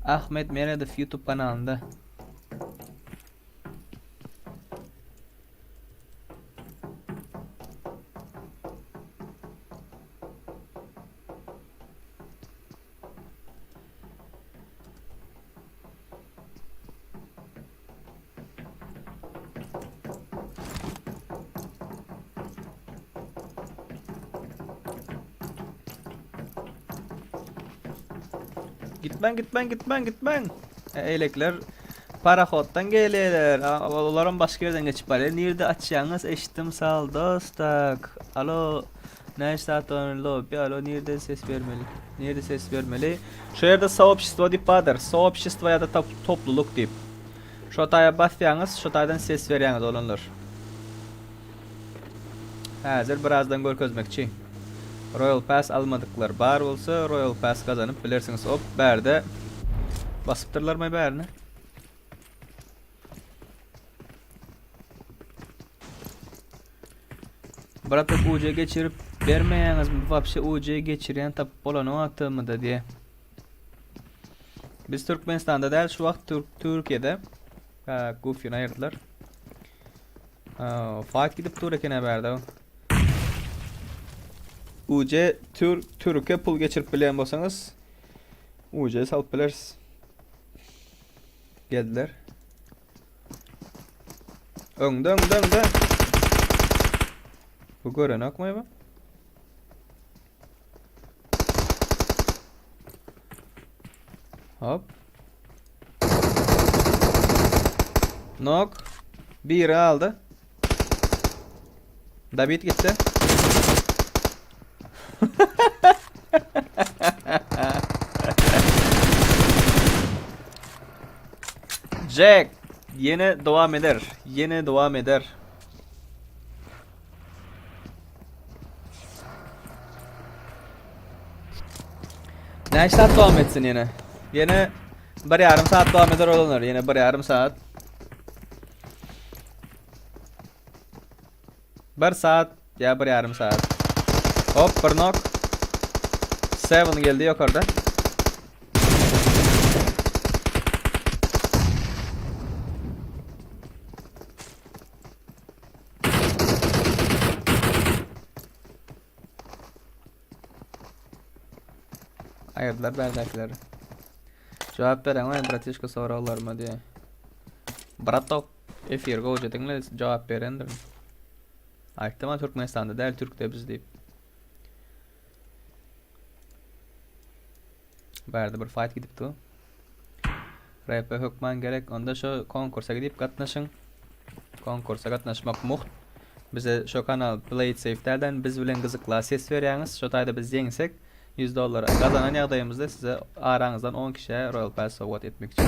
Ahmet Meredow YouTube kanalynda. Gitmäň, gitmäň, gitmäň, gitmäň. E, eýlekler parahoddan gelýärler. Olaram başga ýerden geçip barýar. Nirde açýaňyz? Eşitdim, sag dost. Tak. Alo. Näçe saat ony lobby alo nirde ses bermeli? Nirde ses bermeli? Şu ýerde soobşestvo diýip bardyr. Soobşestvo ýa-da topluluk diýip. Şo taýa basýaňyz, şo taýdan ses berýäňiz oglanlar. Häzir birazdan görkezmekçi. Royal Pass almadyklar bar bolsa Royal Pass gazanyp bilersiňiz. Op, bärde basypdyrlarmy bärini? Bratok UC geçirip bermeýäňizmi wapşe UC geçirýän tapyp bolanok atymyda diýe. Biz Türkmenistanda däl şu wagt Türk Türkiýede. Ha, Goofy'ni aýyrdylar. Fight gidip dur eken bärde. UC Tür Türke pul geçirip bilýän bolsaňyz UC salyp bileris. Geldiler. Öňde öňde öňde. Bu görenok mu bu? Hop. Nok. Biri aldy. David gitti. Jack yine devam eder. Yine devam eder. Näçe saat dowam etsin ýene? Ýene bir ýarym saat dowam eder olanlar. Ýene bir ýarym saat. Bir saat ýa bir ýarym saat. Hop bir nok. Seven geldi ýokarda. Aýyrdylar bärdäkileri. Jogap bereň bratişka soraglaryma diýe. Bratok efir gowja diňle jogap berendirin. Aýtdym ha Türkmenistanda däl Türkde biz diýip. Bärde bir fight gidip dur. RP hökman gerek. Onda şu konkursa gidip gatnaşyň. Konkursa gatnaşmak muht. Bize şu kanal Play It Safe dälden biz bilen gyzykla ses berýäňiz. Şu taýda biz ýeňsek 100 dollar gazanan ýagdaýymyzda size araňyzdan 10 kişä Royal Pass sowgat etmekçi.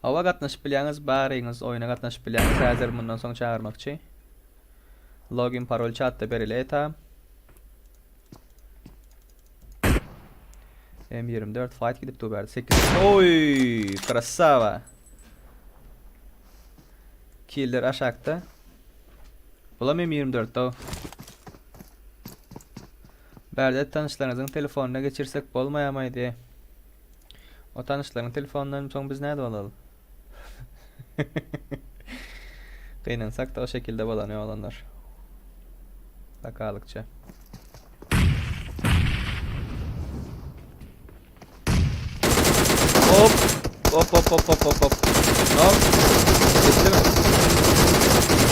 Hawa gatnaşyp bilýäňiz, baryňyz oýuna gatnaşyp bilýäňiz. Häzir mundan soň çagyrmakçy. Login parol çatda berilýär ta. M24 fight gidip dur berdi. 8. Oy, krasava. Killer aşakda. Bulam M24 da. Bärde tanyşlaryňyzyň telefonyna geçirsek bolmaýamaý diýe. O tanyşlaryň telefonundan soň biz nädip alaly? Gynansak da o şekilde bolany olanlar. Bakalykça. Hop. Hop hop hop hop hop hop. Hop. Bitti mi?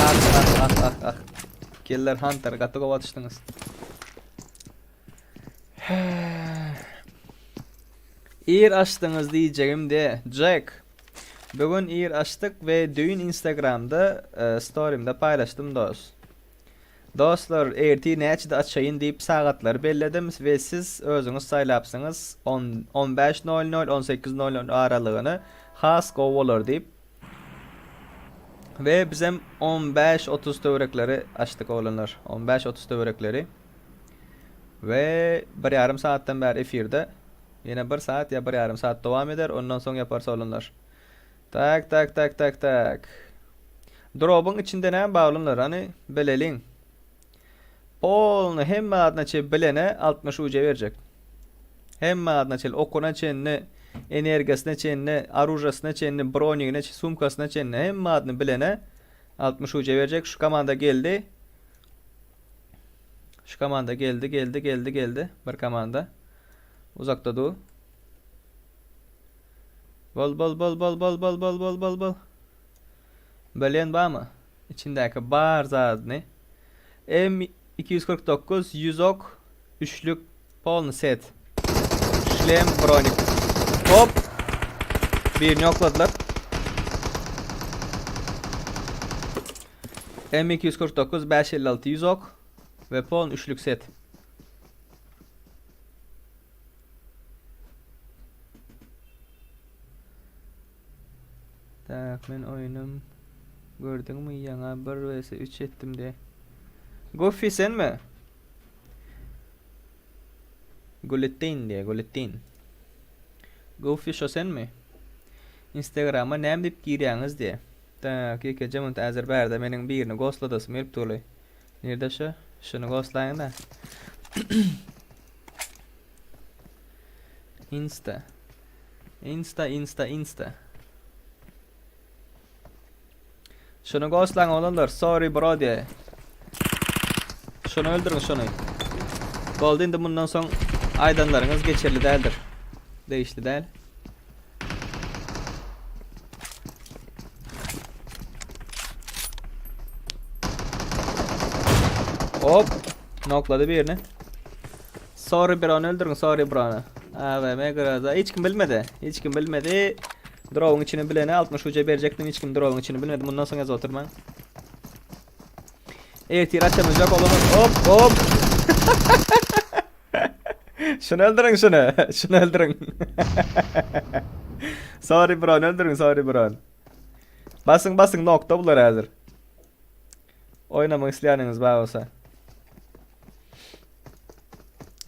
Ah ah ah ah ah. Killer Hunter gaty gowy atyşdyňyz. Ir açdyňyz diýjegim de Jack. Bu gün ir açdyk we düýn Instagramda e, storimde paýlaşdym dos. Dostlar, ertir näçede açaýyn diýip sagatlary belledim we siz özüňiz saýlapsyňyz 10 15.00 18.00 aralygyny has gowy bolar diýip. We bizem 15.30 töwerekleri açdyk oglanlar. 15.30 töwerekleri. We bir ýarym sagatdan bäri efirde. Ýene bir saat ýa bir ýarym saat dowam eder, ondan soň ýaparys oglanlar. Tak tak tak tak tak. Drobyň içinde näme bar oglanlar, hany bileliň. Polny hemme zadyna çe bilene 60 uca berjek. Hemme zadyna çel okuna çenli, energiýasyna çenli, oružasyna çenli, bronigine, sumkasyna çenli hemme zadyny bilene 60 uca berjek. Şu komanda geldi. Şu komanda geldi, geldi, geldi, geldi. Bir komanda. Uzakda dur. Bol, bol, bol, bol, bol, bol, bol, bol, bol, bol. Bilen barmy? İçindäki bar zadyny. M249 100 ok üçlük polny set. Şlem bronik. Hop. Birini okladylar. M249 556 100 ok we polny üçlük set. Tak men oýnum gördüňmi ýaňa 1 vs 3 etdim diye. Goofy senmi? Gulettin diye Gulettin. Goofy şo senmi? Instagrama näme diýip girýäňiz diye. Tak ýekeje munt häzir bärde meniň birini gosladasym gelip durly. Nirde şu? Şuny goslaýyň-da. Insta. Insta, Insta, Insta. Şuny goslaň oglanlar. Sorry bro diye. Şony öldüriň şony. Boldy indi mundan soň aýdanlaryňyz geçerli däldir. Degişli däl. Hop. Nokladı birini. Sorry Brown öldürün sorry Brown'u. AVM Groza. Hiç kim bilmedi. Hiç kim bilmedi. Draw'un içini bilene 60 uca verecektim. Hiç kim draw'un içini bilmedi. Bundan sonra yaz oturma. Ertir açamayacak olanı. Hop hop. Şunu öldürün şunu. Şunu öldürün. sorry Brown öldürün sorry Brown. Basın basın nokta bular hazır. Oynamak isteyeniniz var olsa.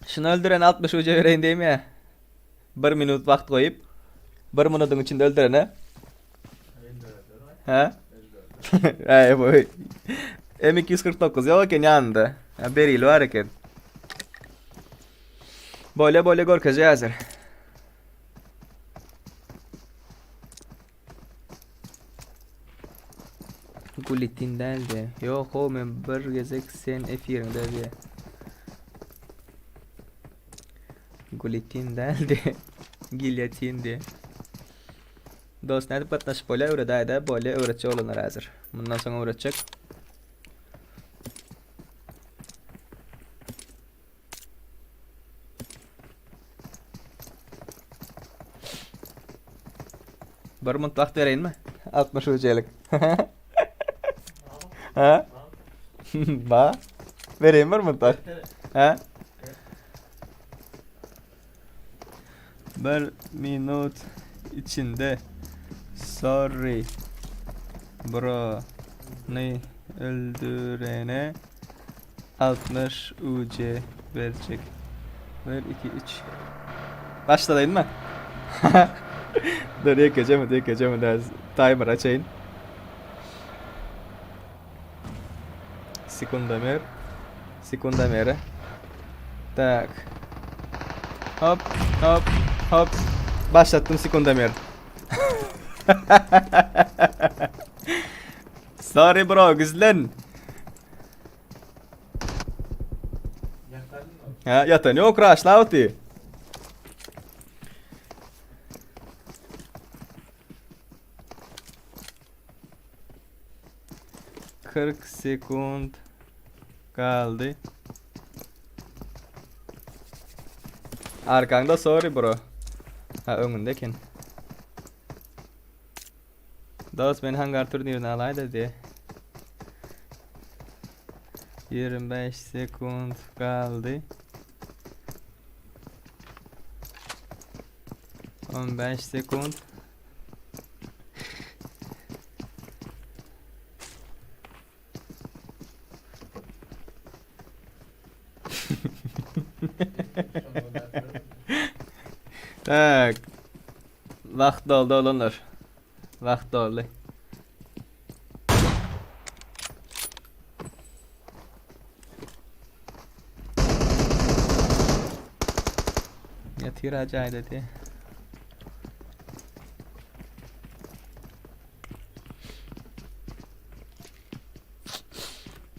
Şunu öldüren 60 uca vereyim değil mi ya? Bir minut vakt koyup bir minutun içinde öldürene. He? Ey bu M249 yok eken yanında. Ha, berili var eken. Böyle böyle görkezýär hazır. Gulitin däldi. Ýok ho men bir gezek sen efiriňde diýe. Gulitin däldi. Gilyotindi. Dost nädip gatnaşyp bolýar öwredäýdä bolýa öwretjek oglanlar häzir. Mundan soň öwretjek. Bir munt wagt bereýinmi? 60 ujelik. Ha? Ba. Bereýin bir munt wagt. Ha? Bir minut içinde sorry bro ny öldürene 60 UC berjek. 1 2 3 Başladyň mı? Dur ýekeje mi, ýekeje mi däz timer açaýyn. Sekundamer. Sekundamere. Tak. Hop, hop, hop. Başlatdym sekundamer. Sorry bro, gizlen. Ha, ýatan ýok, raşla oty. 40 sekund galdy. Arkaňda sorry bro. Ha öňünde eken. Dost men hangar turnirine alaýda diye. 25 sekund galdy. 15 sekund. Tak. Wagt doldy oglanlar. Wagt doldy. Ýatyr ajaýda diýe.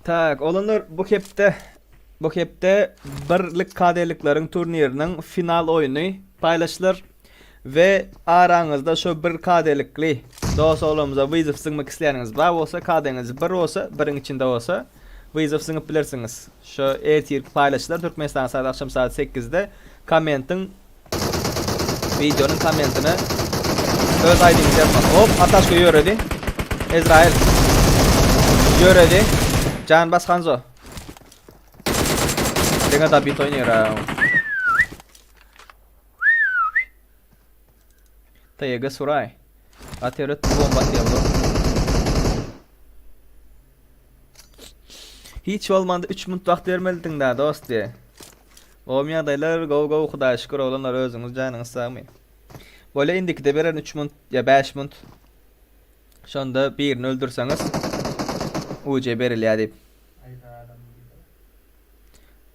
Tak, oglanlar bu hepde bu hepde birlik KD-likleriň turniriniň final oýny paýlaşylar we araňyzda şo bir KD-likli dost oglanymyza wyzow zyňmak isleýäniňiz bar bolsa KD-ňiz bir bolsa, biriň içinde bolsa wyzow zyňyp bilersiňiz. Şo ertirki paýlaşylar Türkmenistan saat agşam saat 8-de kommentiň Videonyň kommentine öz aýdyňyzy ýazmaly. Hop, ataşka ýöredi. Ezrail. Ýöredi. Jan bas Hanzo. Diňe Dabit oýnaýar. TG Suray. Ateret bomba atýar. Hiç bolmanda 3 minut wagt bermelidiň da dost diye. Gowmy ýagdaýlar gowy gowy hudaýa şükür oglanlar özüňiz janyňyz sagmy. Bolýa indikide bererin 3 munt ýa 5 munt. Şonda birini öldürseňiz UC berilýär diýip.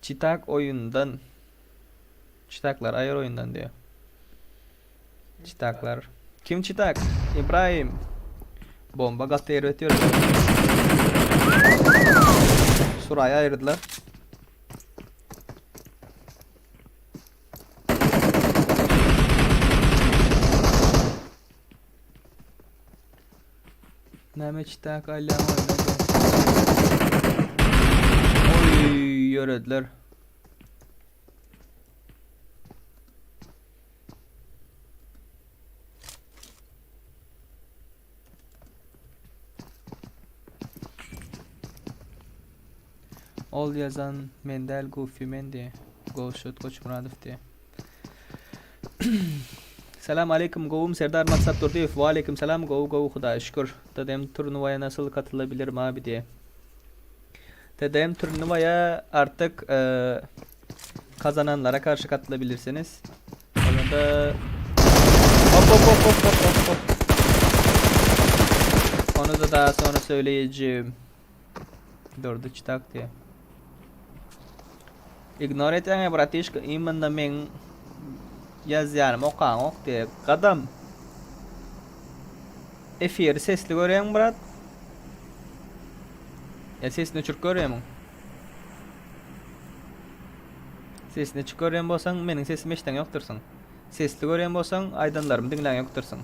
Çitak oýundan Çitaklar aýyr oýundan diýýär. Çitaklar. Kim çitak? İbrahim. Bomba gaty erbet ýöredi. Suraýy aýyrdylar. Näme çitak alýaň oýna diýä. Oý ýörediler. Ol ýazan men däl Goofy men diýe. Gowşut Goçmyradow diýe. Salam aleýkum gowum Serdar Maksat Durdyýew Waleýkim salam gowy gowy Hudaýa şükür. TDM turnuwaya nasyl katylabilirim abi diýe. TDM turnuwaya artyk e, kazananlara karşy katylabilirsiniz. Onda hop hop hop hop hop hop hop. Onu da daha sonra söyleyeceğim. Durdy çytak diýe. Ignore etýäňä bratişka imенно meň ýazýanym okaňok diýe. Gadam. Efiri sesli görýäňmi brat? Ýa sesini öçürip görýämiň? Sesini açyk görýän bolsaň meniň sesimi eşiden ýokdursyň. Sesli görýän bolsaň aýdanlarymy diňlän ýokdursyň.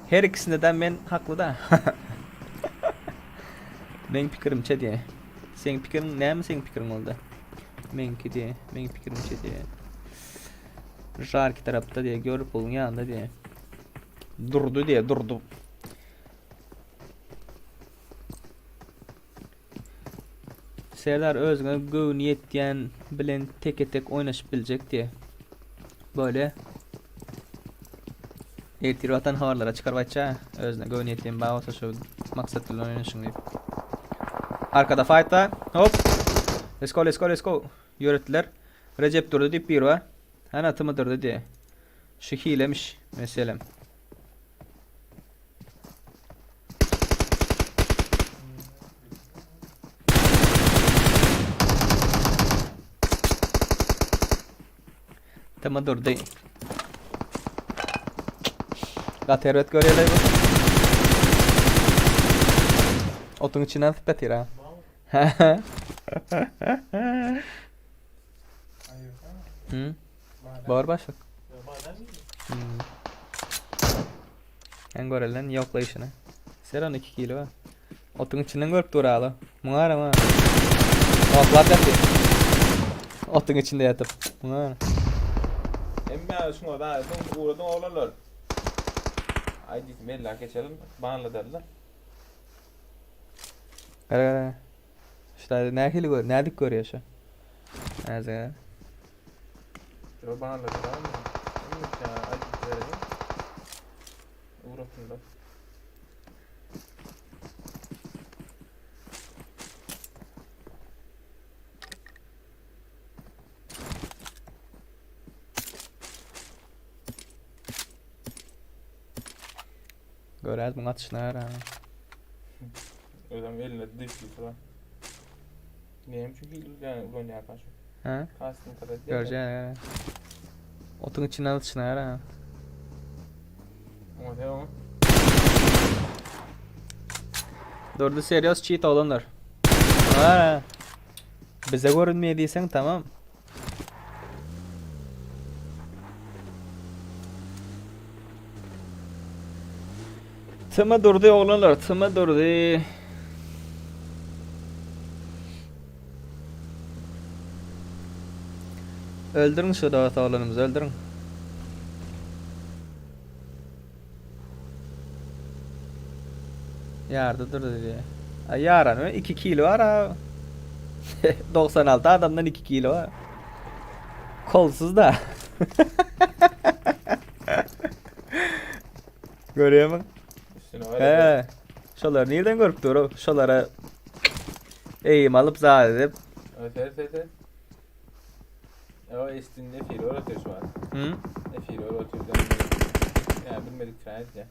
Her ikisinde-de men hakly-da. Meň pikirimçe diýe. Seň pikiriň näme seň pikiriň boldy? Meňki diýe, meň pikirimçe diýe. Žarki tarapda diýe, Görpuluň ýanynda diýe. Durdy diýe, durdy. Serdar özüňe göwni ýetýän bilen teke-tek oýnaşyp biljek diýe. Bolýa. Ertir watan habarlara çykaryp aýtja, özüne göwni ýetýän bar bolsa şu maksat bilen oýnaşyň diýip. Arkada fight bar. Hop. Let's go, let's go, let's go. Ýöretdiler. Rejep Durdy diýip biri bar. Hana Tymy Durdy diýe. Şu hilemiş meselem. Tema durdy. Gaty erbet görýärler bu. Otuň içinden syp ýatyr ha. Hı? Bar başlyk. Hmm. En görelen ýoklaýşyny. Seran 2 kilo bar. Otuň içinden görüp dur ala. Muňa gara muňa. Otlap ýatyr. Otuň içinde ýatyp. Muňa gara. Emme şuňa da soň ugradyň oglanlar. Aý diýdim ella geçelim banladarlar. Gara gara. Şu nähili gör, nädip görýär şu? Näze. Dur banladarlar. Emme aý diýdim. Ugratynlar. Göräýiz muň atyşyna gara. Özem eline düşdi şura. Näme üçin hile yani ulanýarka şu? Ha? Kastym kadar. Görjä. Otuň içinden atyşyna gara. Oňa sen oňa. Durdy serios cheat oglanlar. Ha. Bize görünmeýär diýseň tamam. Tyma durdy oglanlar, tyma durdy. Öldürin şu dost oglanymyzy öldürin. Ýardy durdy diýýär. A ýaran we 2 kilo bar ha. 96 adamdan 2 kilo bar. Kolsuz da. Görýärmiň? He. Şolar nirden görüp dur? Şolara eýim alyp zat edip. Evet, evet, evet. O estin ne fil öğretiyor şu an. Hı? Ne fil öğretiyor. Ya bilmedik trend ya.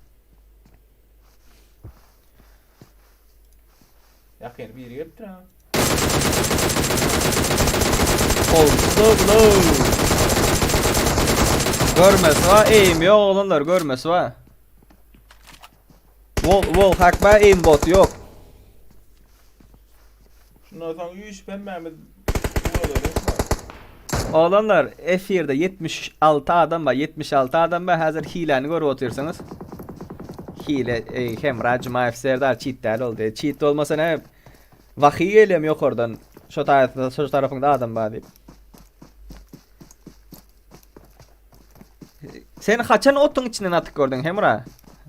Ýakyn biri gelipdir ha. Oldu blow. Görmesi var, aim yok oglanlar görmesi var. Wall wall hack var, aim bot yok. Şundan soň üýşüp hemmämiz ugradarys. Oglanlar efirde 76 adam bar, 76 adam bar. Häzir hiläni görüp otyrsyňyz. Hile eý Hemra Jumaýew Serdar çit däl ol diýe. Çit bolmasa näme? Wahyý gelýärmi ýokardan? Şo taýda şo tarapyňda adam bar diýip. Sen haçan otuň içinden atyp gördüň Hemra?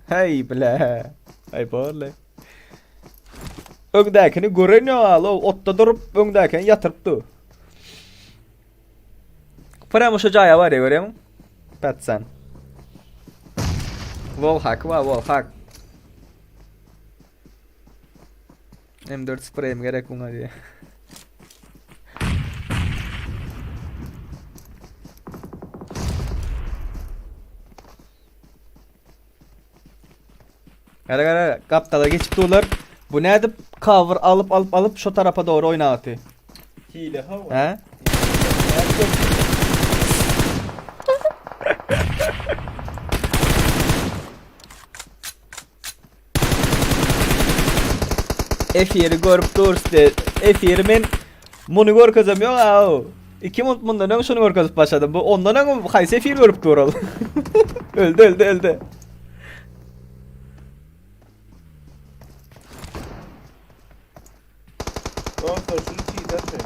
Heý bile. Aý borly. Öňdäkini gören ýok alo, otda durup öňdäkini ýatyryp dur. Pramo şu jaýa barýa görýämiň? Patsan. Wall hack wa wall hack. M4 spreyim gerek buna diye. Gara gara gapdala geçip durlar. Bu nädip cover alyp alyp alyp şu tarapa doğru oynatdy. Hile hawa. He? Efiri görüp durste. Efiri men muny görkezem yok aw. 2 minut mundan öň şuny görkezip başladym. Bu ondan öň haýsy efir görüp dur ol. öldü öldü öldü. Dostlar şunu çiğderse.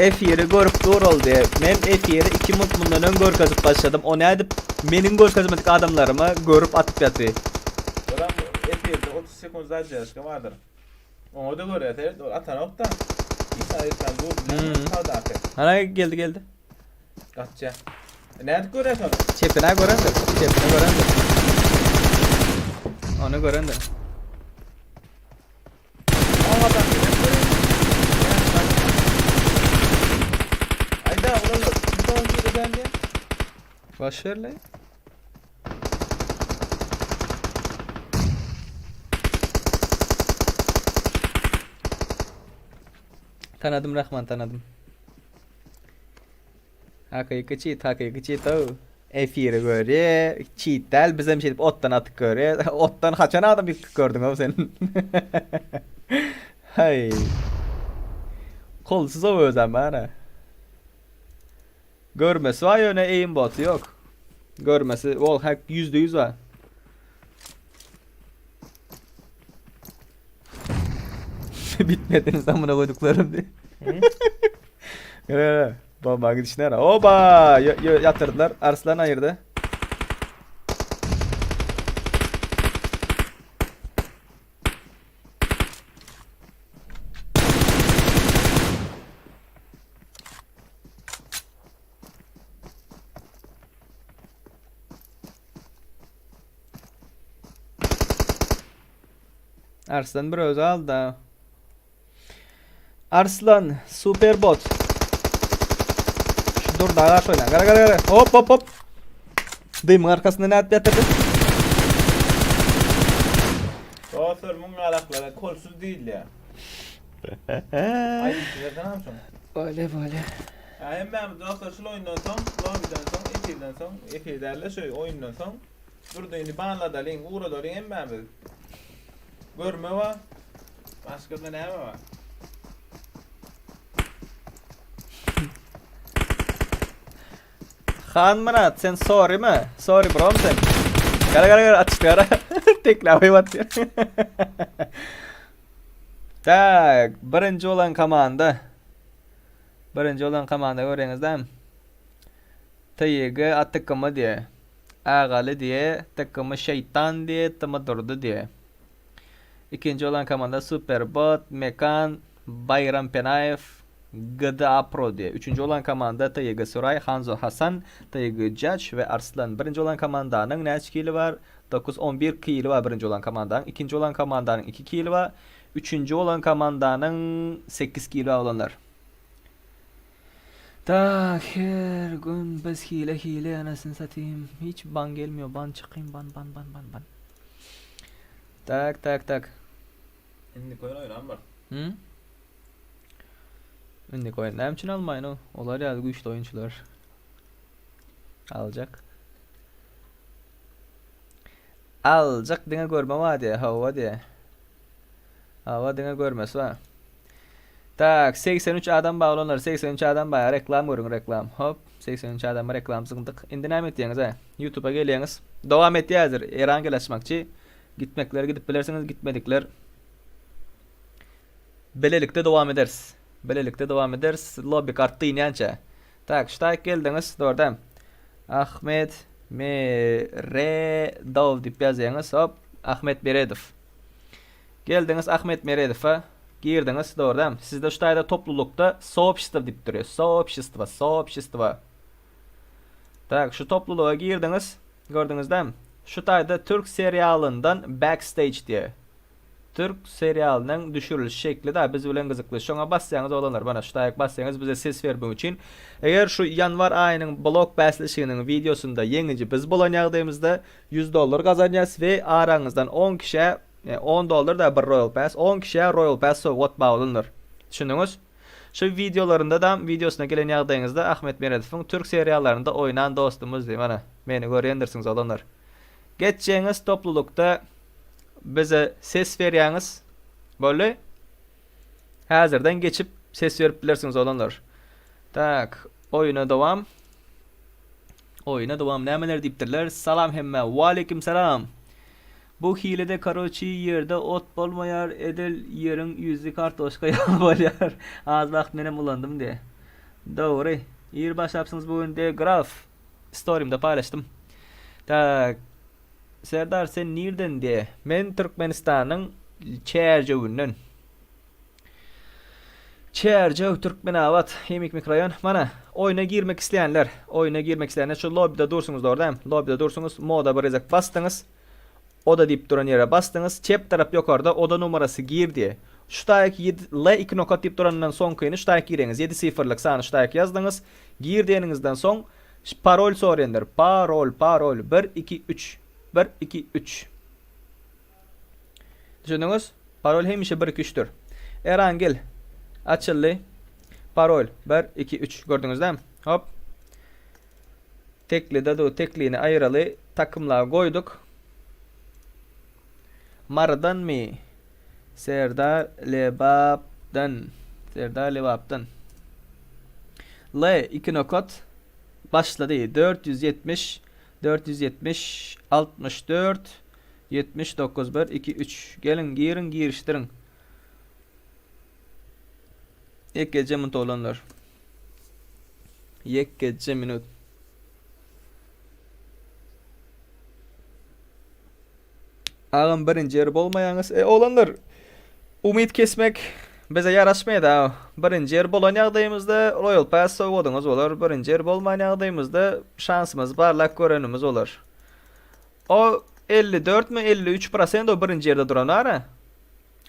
Efiri görüp dur ol diye. Men efiri 2 minut mundan öň görkezip başladym. O nädip meniň görkezmedik adamlaryma görüp atyp ýaty. Oram efirde 30 sekund zadержка vardır. Ona da görýär, seret, ol atanok da. Hiç aýyrtan dur, Hmm. sağdaky. Hana geldi geldi. Gaçja. Nädip görýär şony? Çepine görendir. Çepine görendir. Onu görendir. Ağadan görýär. Ayda ulan bir ton hile geldi. Baş ver lan. Tanadım Rahman tanadım. Hakyky çit, hakyky çit o. Efiri görýär, çit däl, bizem şeýdip otdan atyp görýär. Otdan haçan adam ýykyp gördüň o sen? Haý. Kolsuz o özem bana. Görmesi var ýöne aimboty ýok. Görmesi wallhack %100 var. Bitmediniz amına koyduklarım diye. Gara Bomba gidişine ara. Oba! Y- y- yatırdılar. Arslan ayırdı. Arslan bir özü aldı da. Arslan super bot. Şu dur daha şöyle. Gara gara gara. Hop hop hop. Dymyň arkasynda nädip ýatyrdy? Dostlar muň alaklara kolsuz değil ya. Ay sizlerden almışım. Böyle böyle. Ya hem ben dostlar şul oyundan soň, lobbyden soň, efirden soň, efir derler şu oyundan soň. Durdu indi banladalyň, ugradalyň hemmämiz. Görme var. Başka da näme var? Han Murat sen sorry mi? Sorry bro sen. Gara gara gara atıştı gara. Tekle atıyor. Tak, birinci olan komanda. Birinci olan komanda görýäňizmi? TYG atykymy diye. Agaly diye, tıkımı şeytan diye, tımı durdu diye. İkinci olan komanda Superbot, Mekan, Bayram Penayev, GDA Pro diye. Üçüncü olan komanda TYG Suray, Hanzo Hasan, TYG Judge ve Arslan. Birinci olan komandanyň näçe kili var? 9 11 kili var birinci olan komandanyň. İkinci olan komandanyň 2 kili var. Üçüncü olan komandanyň 8 kili var olanlar. Tak her gün biz hile hile anasını satayım. Hiç ban gelmiyor. Ban çıkayım ban ban ban ban ban. Tak tak tak. Indi koyun oyun var. Hı? Indi koyun. Näme üçin almaýyn o? Olar ýaly güýçli oýunçylar. Aljak. Aljak diňe görme bar diýe, hawa diýe. Hawa diňe görmesi bar. Tak, 83 adam bar olanlar, 83 adam bar. Reklam görüň, reklam. Hop, 83 adama reklam zyňdyk. Indi näme etýäňiz, ha? YouTube'a gelýäňiz. Dowam etýäzdir. Eran gel açmakçy. Gitmekler gidip bilersiňiz, gitmedikler bilelikde dowam ederis. Bilelikde dowam ederis. Lobby kart dynýança. Tak, şu taýyk geldiňiz, dogry Ahmet Meredow diýip ýazýaňyz. Hop, Ahmet Meredow. Geldiňiz Ahmet Meredowa. Girdiňiz, dogry dämi? Sizde şu taýda toplulykda soobşestvo diýip durýar. Soobşestvo, soobşestvo. Tak, şu toplulyga girdiňiz. Gördüňiz dämi? Şu taýda türk serialyndan backstage diýýär. Türk serialynyň düşüriliş şekli da biz bilen gyzykly. Şoňa basýaňyz oglanlar mana şu taýak basýaňyz bize ses bermek üçin. Eger şu ýanwar aýynyň blog bäsleşiginiň wideosynda ýeňiji biz bolan ýagdaýymyzda 100 dollar gazanýas we araňyzdan 10 kişä 10 dollar da bir Royal Pass 10 kişä Royal Pass sowgat baglandyr. Düşündiňiz? Şu wideolarynda da wideosyna gelen ýagdaýyňyzda Ahmet Meredowyň türk seriallarynda oýnan dostumyz diý mana meni görýändirsiňiz oglanlar. Geçjeňiz toplulykda bize ses berýäňiz. Boldy. Häzirden geçip ses berip bilersiňiz oglanlar. Tak, oýuna dowam. Oýuna dowam nämeler diýipdirler? Salam hemmä. Waleýkim salam. Bu hilede karoçi ýerde ot bolmaýar edil ýeriň ýüzi kartoşka ýaly bolýar. Az wagt menem ulandym diýe. Dogry. Ir başlapsyňyz bu gün de graf. Storimde paýlaşdym. Tak. Serdar sen nirden diýe. Men Türkmenistanyň Çärjewinden. Çärjew Türkmenabat Himik mikroraýon. Mana oýuna girmek isleýänler, oýuna girmek isleýänler şu lobbyda dursuňyz dogry dämi? Lobbyda dursuňyz, moda bir gezek basdyňyz. Oda diýip duran ýere basdyňyz. Çep tarap ýokarda oda numarasy gir diýe. Şu taýak ýedi L 2 nokat diýip duranyndan soňkyny şu taýak gireňiz. 7 sifrlik sany şu taýak ýazdyňyz. Gir diýeniňizden soň parol soraýandyr. Parol, parol 1 2 3. 1 2 3. Düşündiňiz? Parol hemişe 1 2 3-dür. Eran gel. Açyldy. Parol 1 2 3 gördüňiz dämi? Hop. Teklide du teklini aýyraly takymlaga goýduk. Marydanmy? Serdar Lebapdan. Serdar Lebapdan. L 2 nokat başlady. 470 470 64 79 1 2 3 Geliň giriň girişdiriň. Ýekgeje minut oglanlar. Ýekgeje minut. Agam birinji ýer bolmaýaňyz. E oglanlar umyt kesmek bize ýaraşmaýar da. Birinji ýer bolan ýagdaýymyzda Royal Pass sowgadyňyz bolar. Birinji ýer bolman ýagdaýymyzda şansymyzy barlap görenimiz bolar. O 54 mi 53 prosent o birinji ýerde duran ara.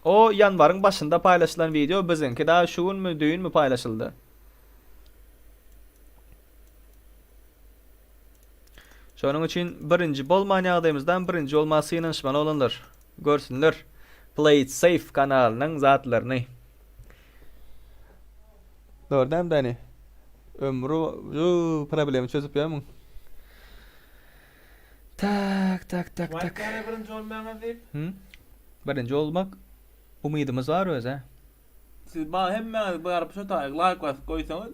O ýanwaryň başynda paýlaşylan wideo biziňki daha şu günmi düýnmi paýlaşyldy. Şonuň üçin birinji bolman ýagdaýymyzdan birinji bolmaga synanyşmaly oglanlar. Görsünler. Play it safe kanalynyň zatlaryny. Dogry dämi Dani? Ömri bu problemi çözüp ýörmüň? Tak tak tak tak. Wagtlara birinji bolmaňyz diýip. Hı? Birinji bolmak umydymyz bar özä. Siz ba hemmäňiz baryp şo taýy laýk basyp goýsaňyz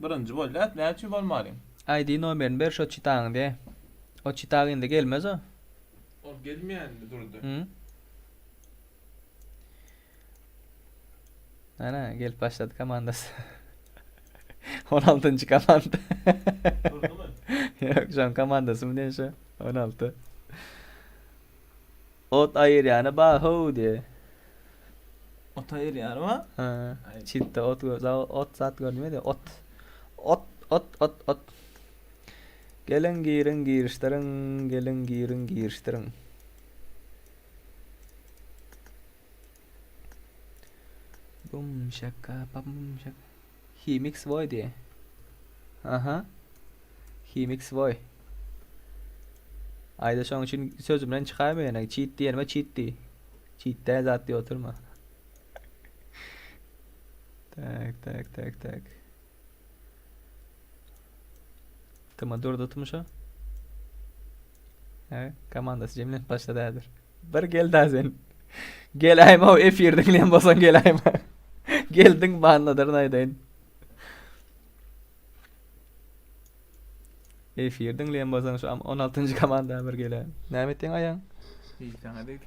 birinji bolýas näme üçin bolmalyň. ID nomerini ber şo çitagyň diýe. O çitag indi gelmez o. Ol gelmeýän indi durdy. Hı? Ana gelip başlady komandasy. 16-njy komanda. Durdymy? Ýok, şoň komandasy mı diýen şo? 16. Ot aýyrýany ba how diýe. Ot aýyrýany ba? Ha. Çitde ot gör, ot zat görünmedi. Ot. Ot, ot, ot, ot. Geliň giriň girişdiriň, geliň giriň girişdiriň. Bum şaka, bum şaka. Himik svoý diýe. Aha. Himik svoý. Aýda şoň üçin sözümden çykaýma ýene. Cheat diýenime cheat diý. Cheat däl zat diýip oturma. Tak, tak, tak, tak. Tyma durdy tymşa. He, komandasy jemlenip başlady häzir. Bir gel da sen. Geläýme o efir diňleýän bolsaň geläýme. Geldiň banladyryn aýdaýyn. Efir diňleýän bolsaň şu 16-njy komanda bir geläý. Näme etdiň aýaň? Hiç saňa degdi.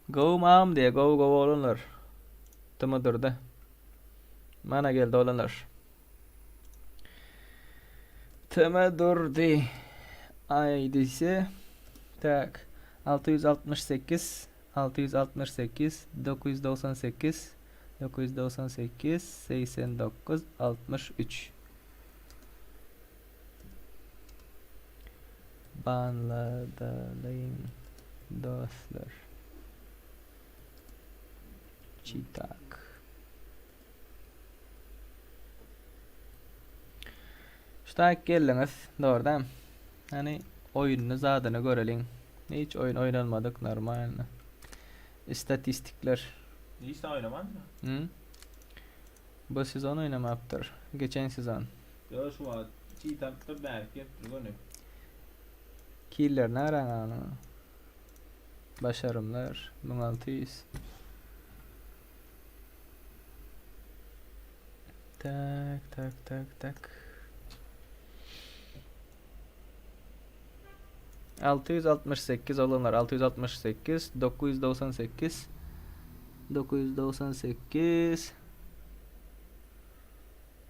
Gowy mam diýe, gowy gowy oglanlar. Dyma durdy. Mana geldi oglanlar. Tm Durdy ID'si tak 668 668 998 998 89 63 Banladalyň dostlar. Çitak. Ştaýk geldiňiz, dogry dämi? Hany oýunyny zadyny göreliň. Hiç oýun oýnalmadyk normalny. Istatistikler. Hiç de oýnamandyr. Hı? Bu sezon oýnamapdyr. Geçen sezon. Ýo şu wagt çiý tapypdyr bärik gelipdir göni. Killerini araň aganyň. Başarymlar 1600. Tak tak tak tak. 668 olanlar 668 998 998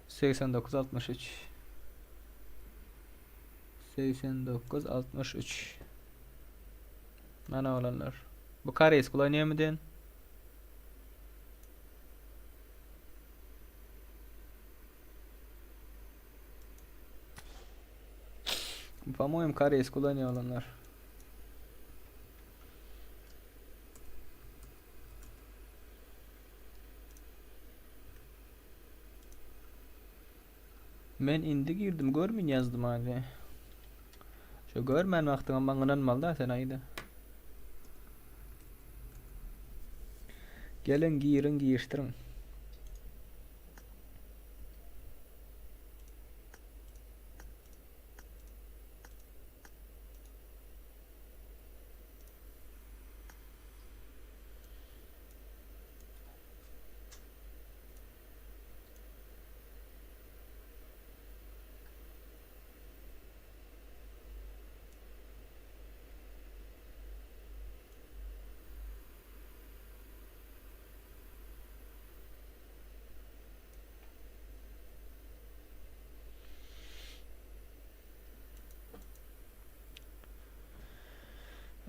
89 63 89 63 Mana olanlar. Bu koreýski oýnaýarmy diýen? Po-moýemu koreýski ulanýar olanlar. Men indi girdim görmin ýazdym ady. Şo görmän wagtyňam maňa ynanmaly da sen aýda. Geliň giriň girişdiriň.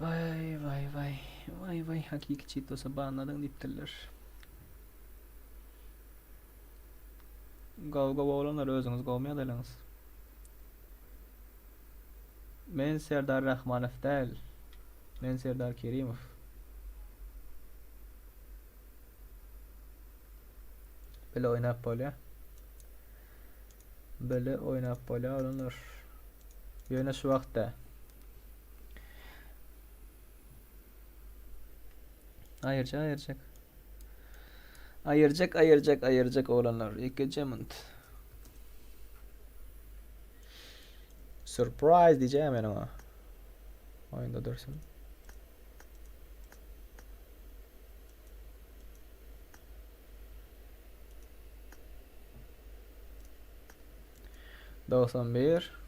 Vay vay vay vay vay hakiki çitosa banladyň diýipdirler. Gowy gowy oglanlar özüňiz gowmy ýagdaýlaryňyz? Men Serdar Rahmanow däl. Men Serdar Kerimow. Bile oýnap bolýa. Bile oýnap bolýa oglanlar. Ýöne şu wagt däl. Aýyrjak aýyrjak. Aýyrjak aýyrjak aýyrjak oglanlar. Ýekeje munt. Surprise diýjek men oňa. Oýunda dursun. 91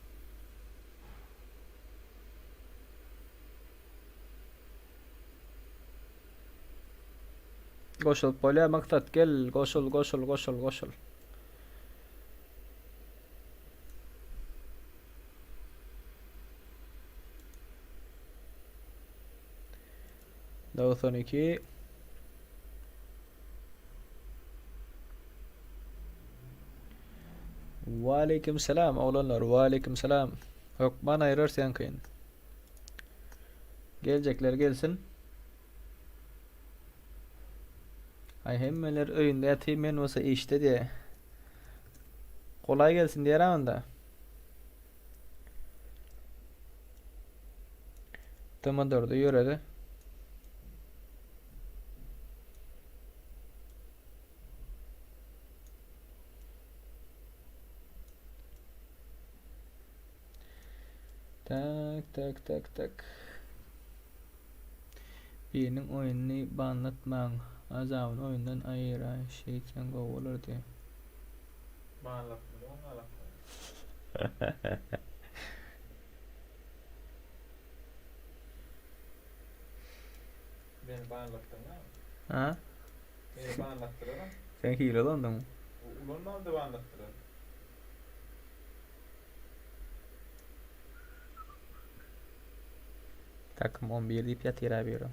Goşulyp bolýar maksat gel goşul goşul goşul goşul. 92 Waleýkim salam oglanlar waleýkim salam. Hökman aýyrar seňkini. Geljekler gelsin. Ay hemmeler öýünde ýatyr men bolsa işde diýe. Golaý gelsin diýer onda. Dyma durdy ýöredi. Tak tak tak tak. Biriniň oýnuny banlatmaň. Azabyny oýundan aýyraý şeýtseň gowy bolardy. Banlatmaly oňa Beni banlatdyň-a. Ha? Beni banlatdylar-a. Sen hile ulandyň. Ulanmamda banlatdylar. Takım 11 diýip ýatyr-a biri.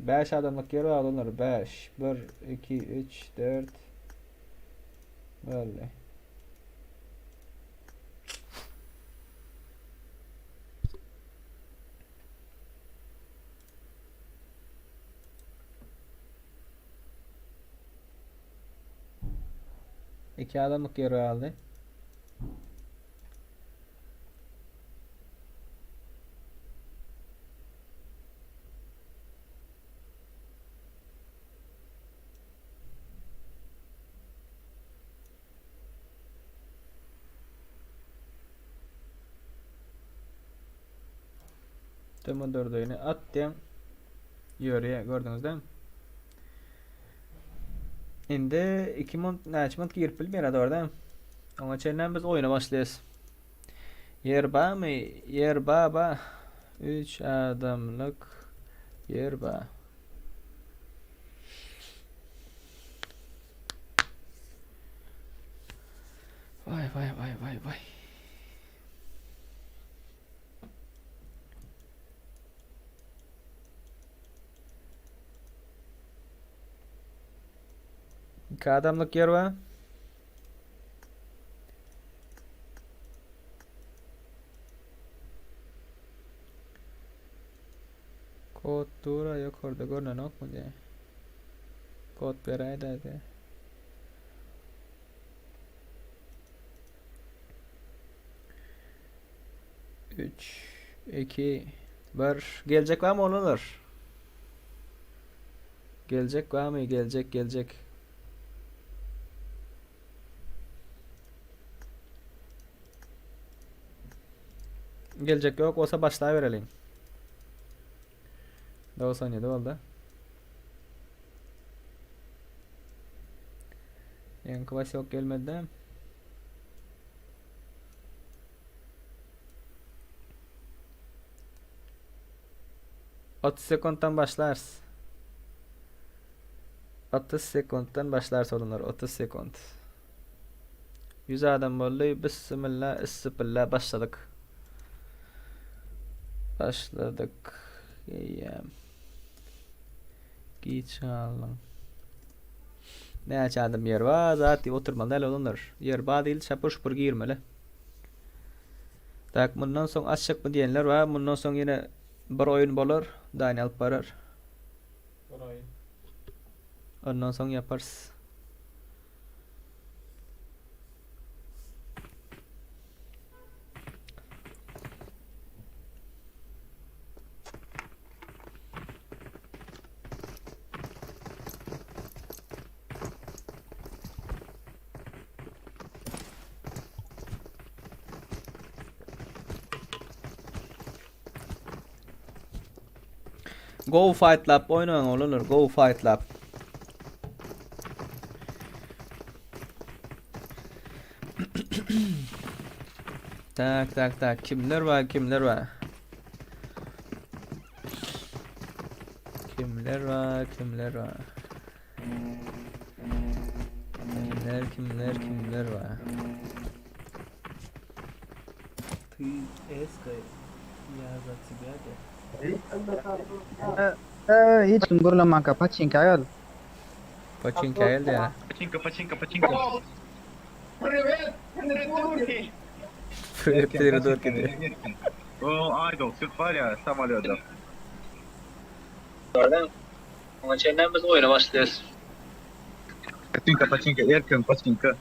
Bäş adamlyk ýer bar olar 5 1 2 3 4 Boldy. Iki adamlyk ýer galdy. Töme dördüni at diýen ýörýär gördüňiz dämi? Indi 2 minut, näçe minut girip bilmeýär dogry dämi? Oňa çenlem biz oýuna başlaýas. Ýer barmy? Ýer baba. 3 adamlyk ýer bar. Vay vay vay vay vay. Iki adamlyk ýer bar. Kod dura ýokarda görnenokmy diýä. Kod beräýdä diýä. Üç, iki, bir. Geljek barmy oglanlar? Geljek barmy? Geljek, geljek. Geljek ýok bolsa başlabereliň. 97 boldy. Ýaňky Wasýok gelmedi. 30 sekuntdan başlarys. 30 sekuntdan başlarys oglanlar, 30 sekunt. 100 adam boldy. Bismillah, issipilla başladyk. Başladyk. Eýýäm. Giç galdyň. Näçe adam ýer bar, zat diýip oturmaly däl oglanlar. Ýer bar diýil, şapur şupur girmeli. Tak, mundan soň açjakmy diýenler bar. Mundan soň ýene bir oýun bolar. Dani alyp barar. Bir oýun. Ondan soň ýaparys. Go fight lap oýnaň oglanlar go fight lap. Tak tak tak kimler bar kimler bar. Kimler bar kimler bar. Kimler kimler kimler bar. Ty eska ýa za тебя de. Hiç kim gürlemanka paçinka gel. Paçinka geldi ya. Paçinka, paçinka, paçinka. Привет, Durki. O Aydol, Türk var ya samolyotda. Oňa çenlem biz oýuna başlaýarys. Paçinka, paçinka, erkin paçinka.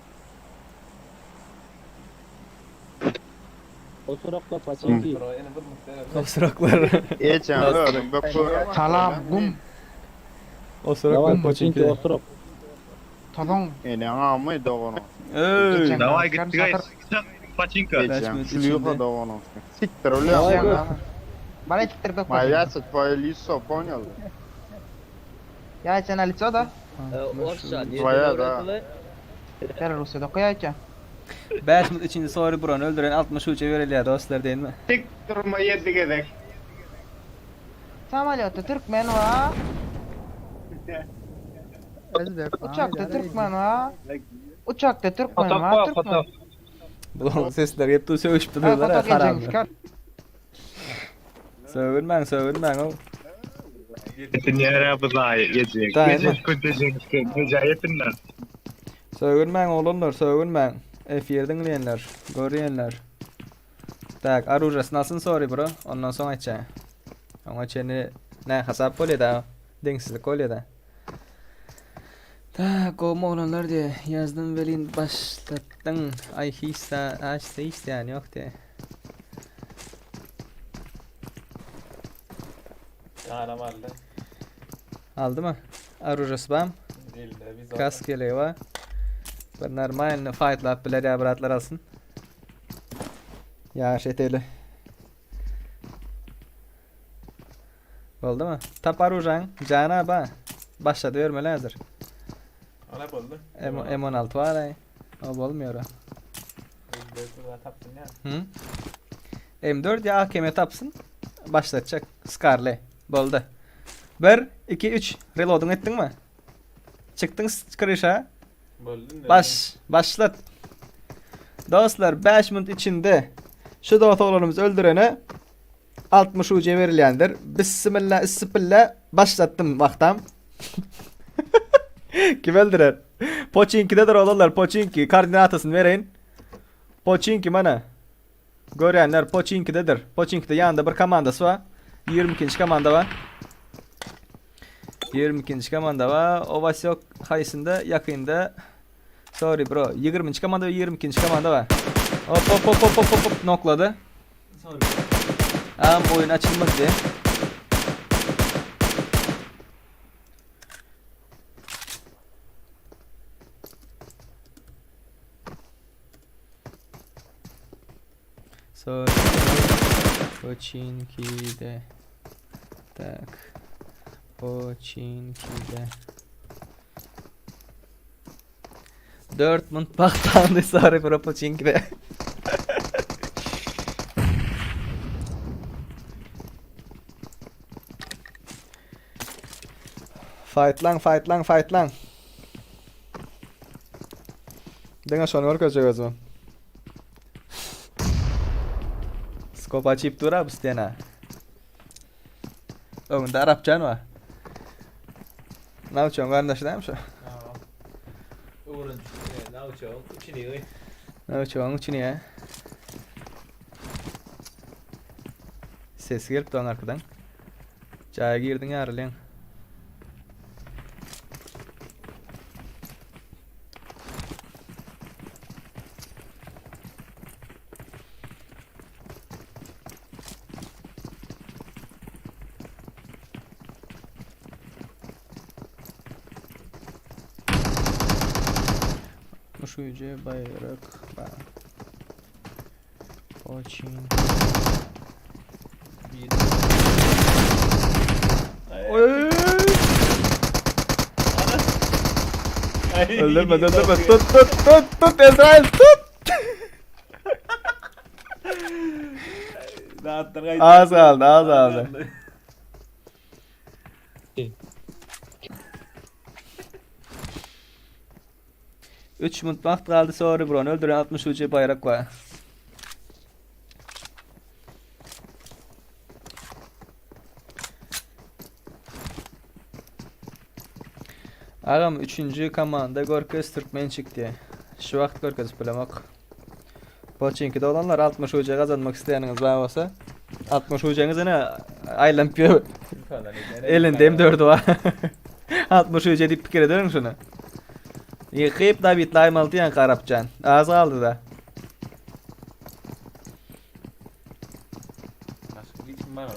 Osuraklar. Eçen ördüm, bak Salam gum. Osuraklar paçinka. Tozon. Ene amı doğru. Ey. Давай, guys. Paçinka. Eçen, Шлюха doğru. Siktir öyle. Bana siktir bak. Моя твое лицо, понял? Ýaýça na lico da. Tvoya da. Belarusýada okaýaýça. 5 minut içinde sory buran öldüren 60 uça berilýär dostlar diýenmi? Tik durma 7 gezek. Samolýotda türkmen wa. Özbek Uçakda türkmen wa. Uçakda türkmen wa. Türkmen. Bulan sesler gelip dur sögüşip Ay dururlar foto ha haramlar. gelecekmiş kar. Sögünmäň sögünmäň o. Yetinýär bu zaýy gece. Daýy Gece kötejek Gece yetinler. Sögünmäň oglanlar sögünmäň. Efir diňleýänler, görýänler. Tak, orужиясын alsyn sorry bro. Ondan soň aýtjaň. Oňa çenli ne hasap bolýar da. Deňsizlik bolýar da. Tak, gowmy oglanlar diye ýazdym welin başlatdyň. Ay hiç da, hiç de hiç yani yok diye. Anam aldy. Aldy mı? Orужиясы bam. Elinde biz Kask yeleği var. Bir normalny fightlap biler ya bratlar alsyn. Ya şeteli. Boldy mı? Tap orujaň, jana ba. Başlady bermeli hazır. Ona boldy. M M16 var ay. O bolmuyor o. Tapsyn ya. Hı? M4 ya AKM tapsyn. Başlatacak. Scarlet. Boldy. 1 2 3 Reload'un ettin mi? Çıktın kırışa. Boldy. Baş, başlat. Dostlar 5 minut içinde şu dost oglanymyzy öldürene 60 UC berilýändir. Bismillah, isbilla başlattım wagtam. Kim öldürer? Poçinki'dedir olanlar Poçinki koordinatasyny bereýin. Poçinki mana. Görýänler Poçinki'dedir. Poçinki'de ýanynda bir komandasy bar. 22. komanda bar. 22. komanda bar. O Vasyok haýsynda ýakynda Sorry bro. 20. komanda ve 22. komanda var. Hop hop hop hop hop hop hop nokladı. Am oyun açılmadı diye. Sorry. Poçinki'de. Tak. Poçinki'de. 4 mınt baktandı sarı bro Poçinki'de. Fight lan fight lan fight lan. Diňe şony görkezjek özüm. Skop açyp dur abi stena. Öňünde Arapjan var. Ne yapıyorsun kardeş değil mi şu? Uğrun. Ne uçağın? Üçünü. Ne yapıyorsun için ya? Ses gelip duran arkadan. Caya girdin yarılayan. Uşuyucu bayrak ba. Poçin. Oy. Öldürme öldürme tut tut tut tut Ezrail tut. Dağıttın gaýtdy. Az kaldı az kaldı. Üç minut vakt kaldı sonra bro öldüren 60 ucu bayrak var. Agam üçüncü komanda Gorkes Türkmen çıktı. Şu vakt Gorkes bilemek. Poçinki'de olanlar 60 ucu kazanmak isteyeniniz var olsa 60 ucunuz ne aylanıp bir Elinde M4 var. 60 ucu deyip pikir ederim şunu. Yıkayıp da bir daim aldı yani Karapcan. Az kaldı da. Başka bir kim var mı?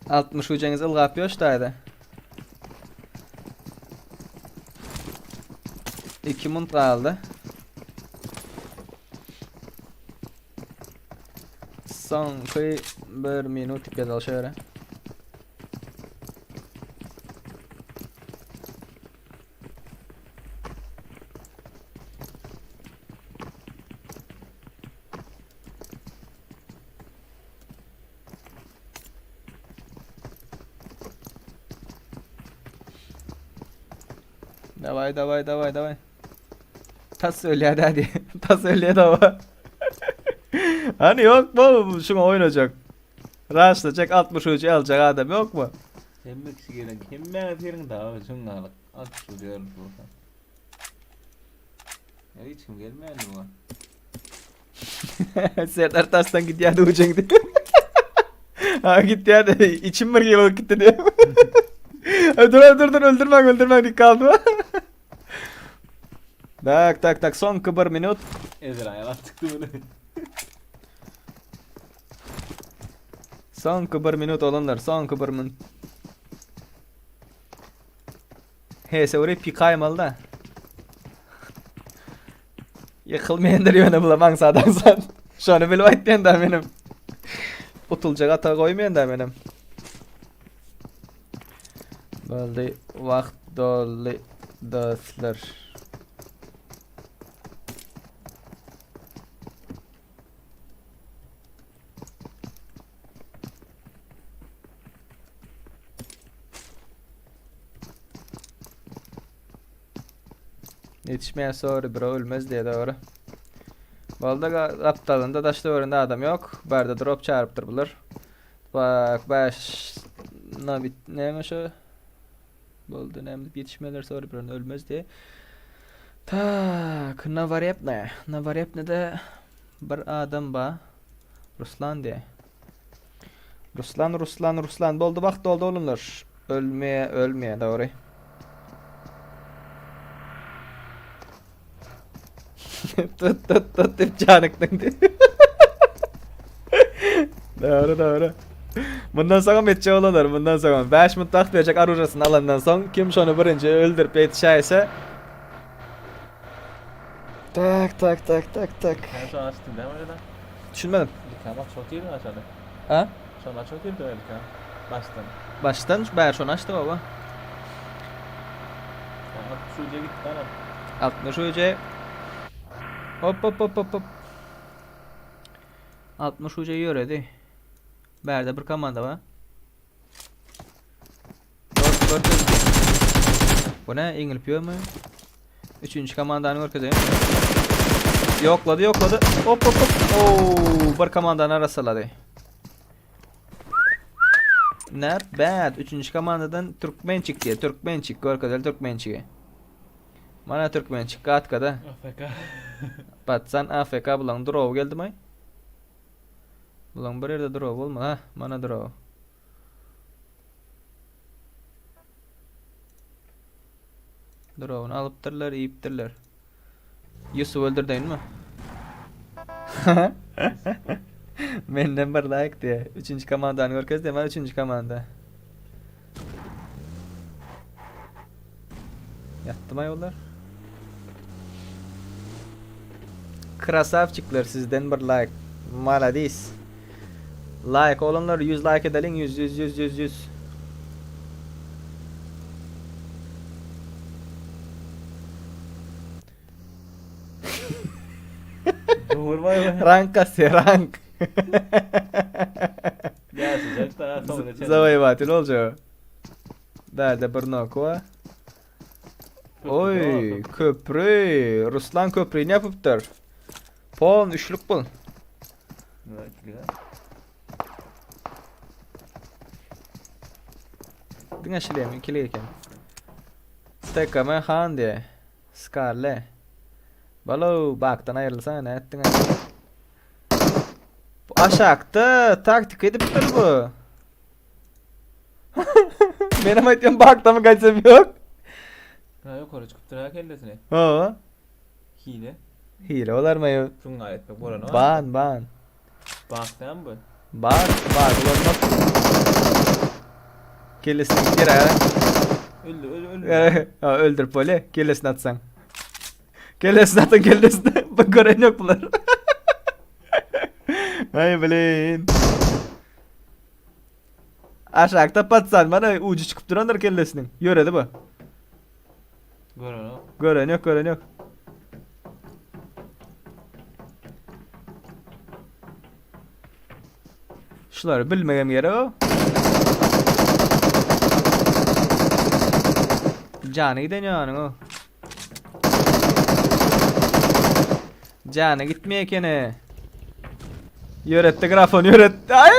60 ucunuz ılgap yoştaydı. 2 munt kaldı. Soňky bir minut ýazal şöyle. Daway daway daway daway. Tas ölýär dädi. Tas ölýär dawa. Hani yok mu şuňa oýnajak? Raşlajak 63 aljak adam yok mu? Hemme kişi gelen hemme ýeriň dawa şuňalyk. 63 ýerlik bolsa. Ya hiç kim gelmeýärdi bu. Serdar Taş'tan gidýärdi ujaňdy. Ha gitýärdi. İçim bir gibi gitti diye. dur dur dur öldürmäň öldürmäň diýip galdy. Tak tak tak soňky bir minut. Ezrail alyp çykdy bunu. Soňky bir minut olanlar soňky bir minut. Hese uryp ýykaýmaly da. Ýykylmaýandyr ýöne bulam aňsat aňsat. Şony bilip aýtýan da menem. Utuljak ata goýmaýan da menem. Boldy, wagt doldy dostlar. Yetişmeýän sorry bro ölmez diýe dogry. Boldy gapdalynda daş töwereginde adam ýok. Bärde drop çarypdyr bular. Bak 5 na bit näme şu? Boldy näme diýip ýetişmeler sorry bro ölmez diýe. Tak, Noworepne. Noworepnede bir adam ba. Ruslan diýe. Ruslan, Ruslan, Ruslan. Boldy wagt doldy oglanlar. Ölmeye, ölmeye dogry. tut tut tut diýip janykdyň diýip. Dogry, dogry. Bundan soňam etjek olanlar, bundan soňam 5 minut wagt berjek arujasyny alandan soň kim şony birinji öldürip ýetişäýse Tak tak tak tak tak. Sen şony açdyň dämi öyle? Düşünmedim. Likam aç otyrdyň aşany. Ha? Şony aç otyrdyň likam. Başdan. Başdan bäri şony açdy baba. 60 uca gitti anam. 60 uca. Hop hop hop hop hop. 60 uca ýöredi. Bärde bir komanda bar. Bu ne? Eňilip ýörmi? Üçünji komandany görkezeyim. Ýoklady, ýoklady. Hop hop hop. Oo, bir komandany arassalady. Not bad. Üçünji komandadan Türkmençik diýe. Türkmençik görkezeli Türkmençigi. Mana Türkmençik gatkada. AFK. Patsan AFK bulaň drowy geldimi? Bulaň bir ýerde drowy bolmaly. Ha, mana drowy. Drowyny alypdyrlar, iýipdirler. Ýusuf öldürdeýinmi? Menden bir like diýe. Üçünji komandany görkez diýe, üçünji komanda. Ýatdymy aýollar? Krasavçikler sizden bir like. Maladis. Like olanlar 100 like edeliň 100 100 100 100 100. Rank kasýar rank. Zawaýwatil bolja. Bärde bir nokwa. Oý, köprü. Ruslan köprüni yapypdyr. Pol üçlük bul. Diňe şilemi ikili eken. TKM han diye. Skarle. Balo bakdan aýrylsa ne etdiň? Bu aşakda taktik edipdir bu. Menem aýtýan bakdamy gaýtsam ýok. Ha ýokary çykypdyr ha kellesine. Ha. Hile. Hile bolarmy ýok? Şuňa etmek bolany. Ban ban. Bak sen bu. Bak bak ulanmak. Kellesini gir ha. Öldü öldü öldü. Ha öldürüp böyle kellesini atsaň. Kellesini atın kellesini. Bu gören yok bular. Ay bilin. Aşakda patsan bana ucu çykyp durandyr kellesiniň. Ýöredi bu. Gören yok. Gören yok, gören yok. Şulary bilmegem gerek o. Jany giden ýanyň o. Jany gitmeýär ekeni. Ýöretdi grafon ýöretdi. Ay!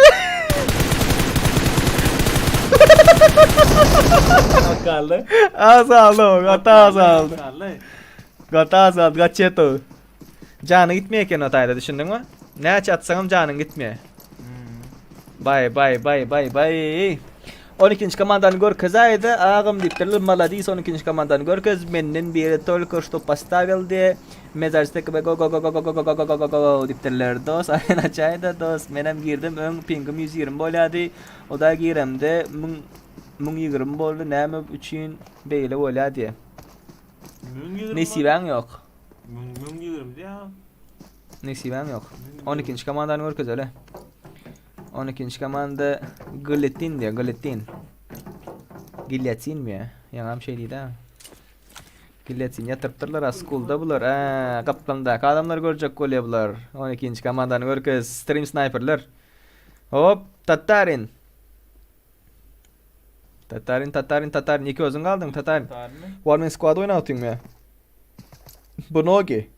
Kaldy. Az aldy o, gaty az aldy. Kaldy. Gaty az aldy, gaçýat o. Jany gitmeýär eken o taýda düşündiňmi? Näçe atsaňam janyň gitmeýär. Bay bay bay bay bay. 12-nji komandany görkezäýdi. Agam diýipdirler. Maladis 12-nji komandany görkez. Menden biri tolko što postavil diýe. Mezarçda go go go go go go go go go go go diýipdirler. Dos arena açaýda dos. Menem girdim öň pingim 120 bolýady. Oda giremde 1000 1020 boldy. Näme üçin beýle bolýa diýe. 1020. Nesibäň ýok. 1020 diýä. Nesibäň ýok. 12-nji komandany görkezeli. 12-nji komanda Gilletin diýe, Gilletin. Gilletin mi? Ýaňam şey diýdi. Gilletin ýatyrypdyrlar askulda bular. Ä, gapdaldaky adamlar görjek bolýar bular. 12-nji komandany görkez, stream sniperler. Hop, Tatarin. Tatarin, Tatarin, Tatarin. Iki özüň galdyň, Tatarin. Warming squad oýnap otyň mi? Bu nogi.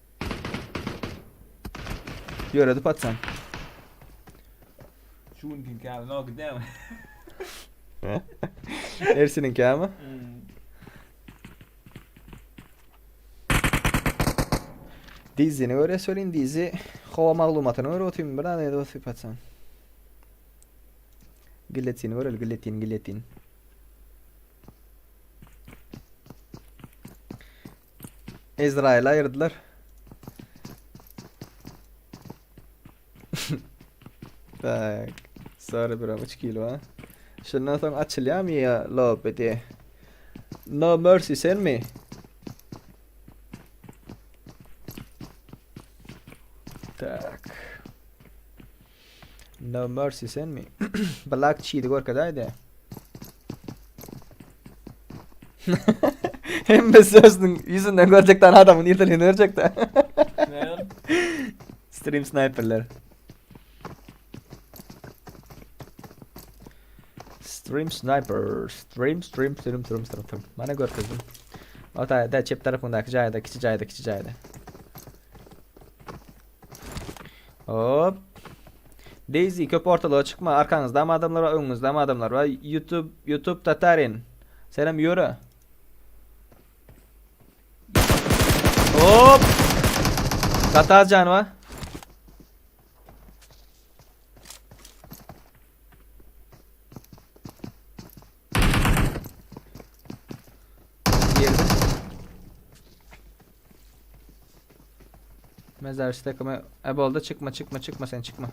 Ýöredip atsan. Şu günki kämi nogi dämi? Ersiniň kämi? Dizini görýä söyleyin dizi howa maglumatyny görüp otyryn bir zat edip otyp atsan. Gilletini göreli gilletin gilletin. Ezrail'i ayırdılar. Tak. Sorry bro, 3 kilo ha. Şundan soň açylýarmy ya lobby diye. No mercy sen mi? Tak. No mercy sen mi? Black cheat görkezäýdi. Hemme sözüniň ýüzünden görjekden adamyň nirdeligini görjekde. Stream sniperler. Stream sniper, stream stream stream stream stream. stream. Mana görkezdim. O da da çep tarapyndaky jaýda, kiçi jaýda, kiçi jaýda. Hop. Daisy köp ortalyga çykma. Arkaňyzda hem adamlar bar, öňüňizde hem adamlar bar. YouTube, YouTube Tatarin. Senem ýöre. Hop. Tatar can var. Girdi. Mezarçy takımı Ebolda çıkma çıkma çıkma sen çıkma.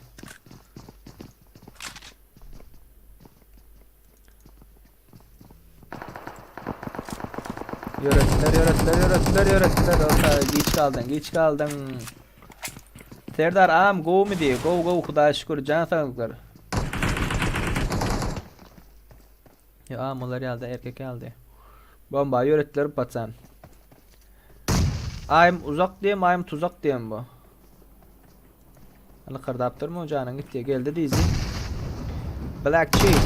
Yörettiler yörettiler yörettiler yörettiler. Orta geç kaldın geç kaldın. Serdar am go mu diye go go Hudaýa şükür can saglyklary. Ya am olar ýaly erkek ýaly. Bomba ýöretdiler paçan. Aýym uzak diýem, aýym tuzak diýem bu. Alykyrdapdyr mu janyň gitdi. Geldi Dizi. Black Cheat.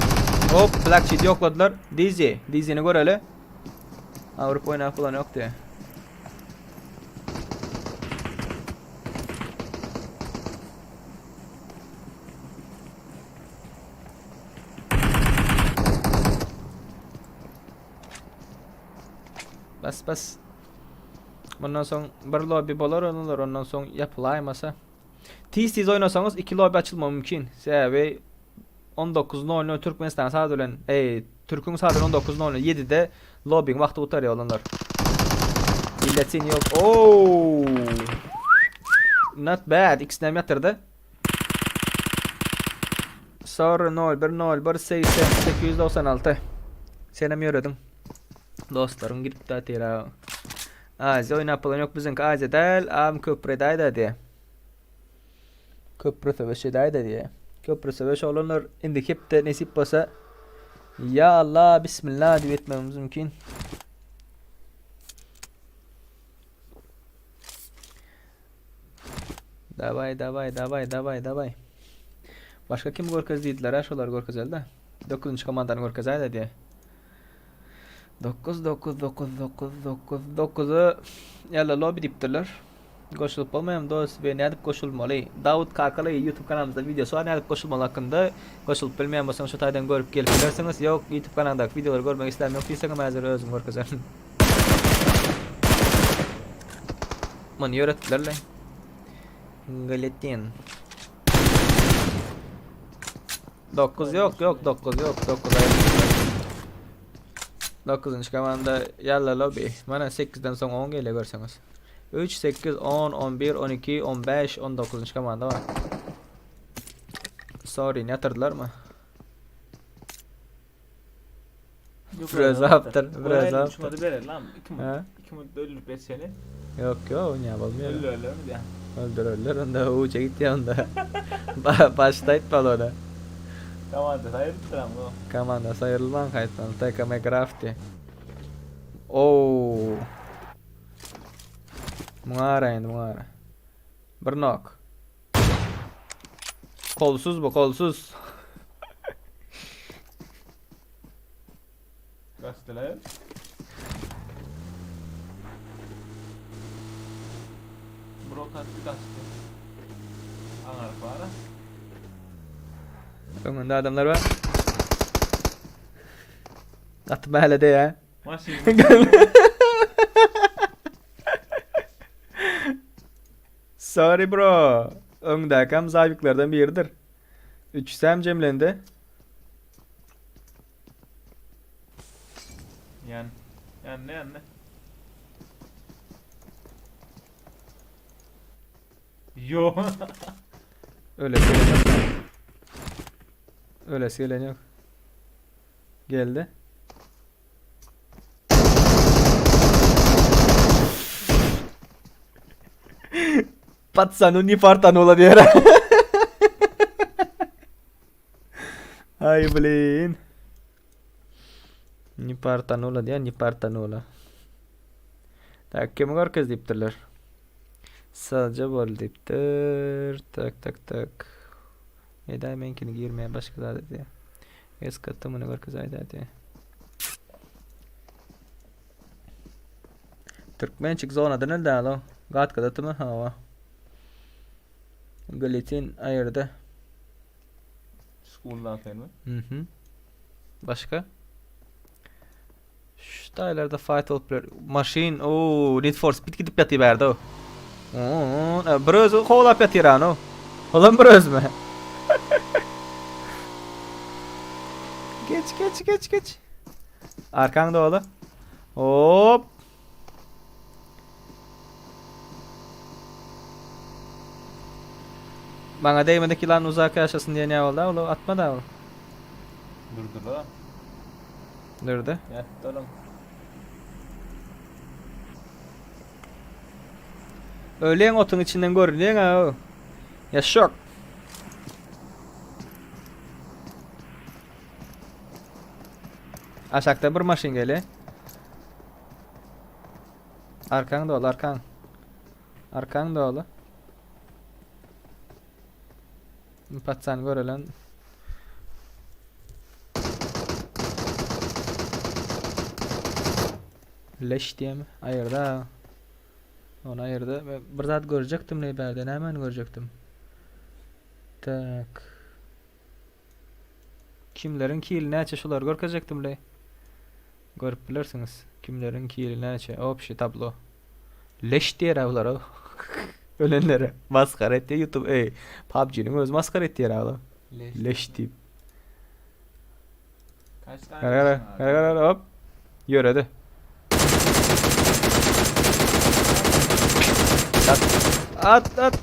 Hop, Black Cheat ýokladylar. Dizi, Dizini göreli. Avrupa oýnap bolan ýok diýe. Bas bas. Bundan soň bir lobby bolar onular ondan soň ýapylaýmasa. Tiz tiz oýnasaňyz iki lobby açylma mümkin. Sebäbi 19.00 Türkmenistan saat bilen, eý, Türküň saat bilen 19.00 7-de lobbyň wagty gutarýar olanlar. Milletin ýok. Oo! Not bad. İkisini hem ýatyrdy. Sorry 0 1 0 1 80 896. Senem ýörediň. Dostlaryň girip datyr ha. Aziýa oýnap bolan ýok biziňki Aziýa däl, am köprü edäýdä diýe. Köprü söweş edäýdä diýe. Köprü söweş oglanlar indiki hepde nesip bolsa Ya Allah bismillah diýip etmegimiz mümkin. Daway daway daway daway daway. Başga kim görkez diýdiler ha şolary görkezeli de. 9-njy komandany görkezäýdä diýe. 9 9 9 9 9 9-y ýa-da lobby diýipdirler. Goşulyp bolmaýam dos we nädip goşulmaly? Dawut Kakaly YouTube kanalymyzda wideosy bar nädip goşulmaly hakynda. Goşulyp bilmeýän bolsaňyz şu taýdan görüp gelip bilersiňiz. Ýok YouTube kanalyndaky wideolary görmek isläm ýok diýseňem häzir özüm görkezerin. Muny ýöretdiler-le. Galetin. 9 ýok ýok 9 ýok 9 aýyrdylar. 9-njy komanda ýalla lobby. Mana 8-den soň 10 gelýär görseňiz. 3 8 10 11 12 15 19-njy komanda bar. Sorry, ýatyrdylarmy? Biraz apdyr, biraz apdyr. Şuňa berer lan. 2 minut. 2 minut öldürip geçsene. Yok yok oynaya bolmuyor. Öldürerler mi diýen? Öldürerler onda uça gitýär onda. Başda aýtmaly ony. Komanda saýylypdyr ama o. Komanda saýrylman gaýtmaly. TKM Crafty. Oo. Muňa ara indi muňa ara. Bir nok. Kolsuz bu kolsuz. Gaçdylar. Brok atdy gaçdy. Aňaryk bara. Öňünde adamlar bar. Gaty bälede ya. Maşyn. Sorry bro. Öňdäkem zaýbiklerden biridir. Üçüsem jemlendi. Ýan. Ýanna ýanna. Yo. Ölesi gelen yok. Ölesi gelen yok. Geldi. Patsanu ni fartanu ola diýer. Ay blin. Ni partanula diýer, ni partanula. Tak, kimi görkez diýipdirler. Sadja bol diýipdir. Tak, tak, tak. Edaý meňkini girmeýär başga zat edýär. SKT muny görkez aýda diýär. Türkmençik zonadan öldü alo. Gatkada tymy? Hawa. Galetin aýyrdy. School'dan sen mi? Mhm. Başga? Şu taýlarda fight bolup biler. Maşyn, o Need for Speed gidip ýatyr bärde o. Oo, bir özü kowlap ýatyr ano. Olam bir özüme. Geç geç geç geç. Arkaň doly. Hop. Maňa degmedik ýylan uzak ýaşasyn diýen ýa boldy, ol atma da ol. Durdy-la. Durdy. Ýatdy olam. Öleň otuň içinden görünýäň ha. Ýaşak. Aşakda bir maşyn gelýär. Arkaň doly, arkaň. Arkaň doly. Patsan görelen. Leş diýemi? Aýyrda. Onu aýyrdy. Bir zat görjekdim ne bärde. Nämäni görjekdim? Tak. Kimleriň kili näçe şulary görkezjekdim le. Görüp bilersiňiz. Kimleriň kili näçe. Общий tablo. Leş diýer bulara. Ölenlere maskara etdi YouTube. Ey, PUBG-niň özi maskara etdi ýer agla. Leş diýip. Kaç tane? Gara gara gara gara hop. Ýöredi. At at at.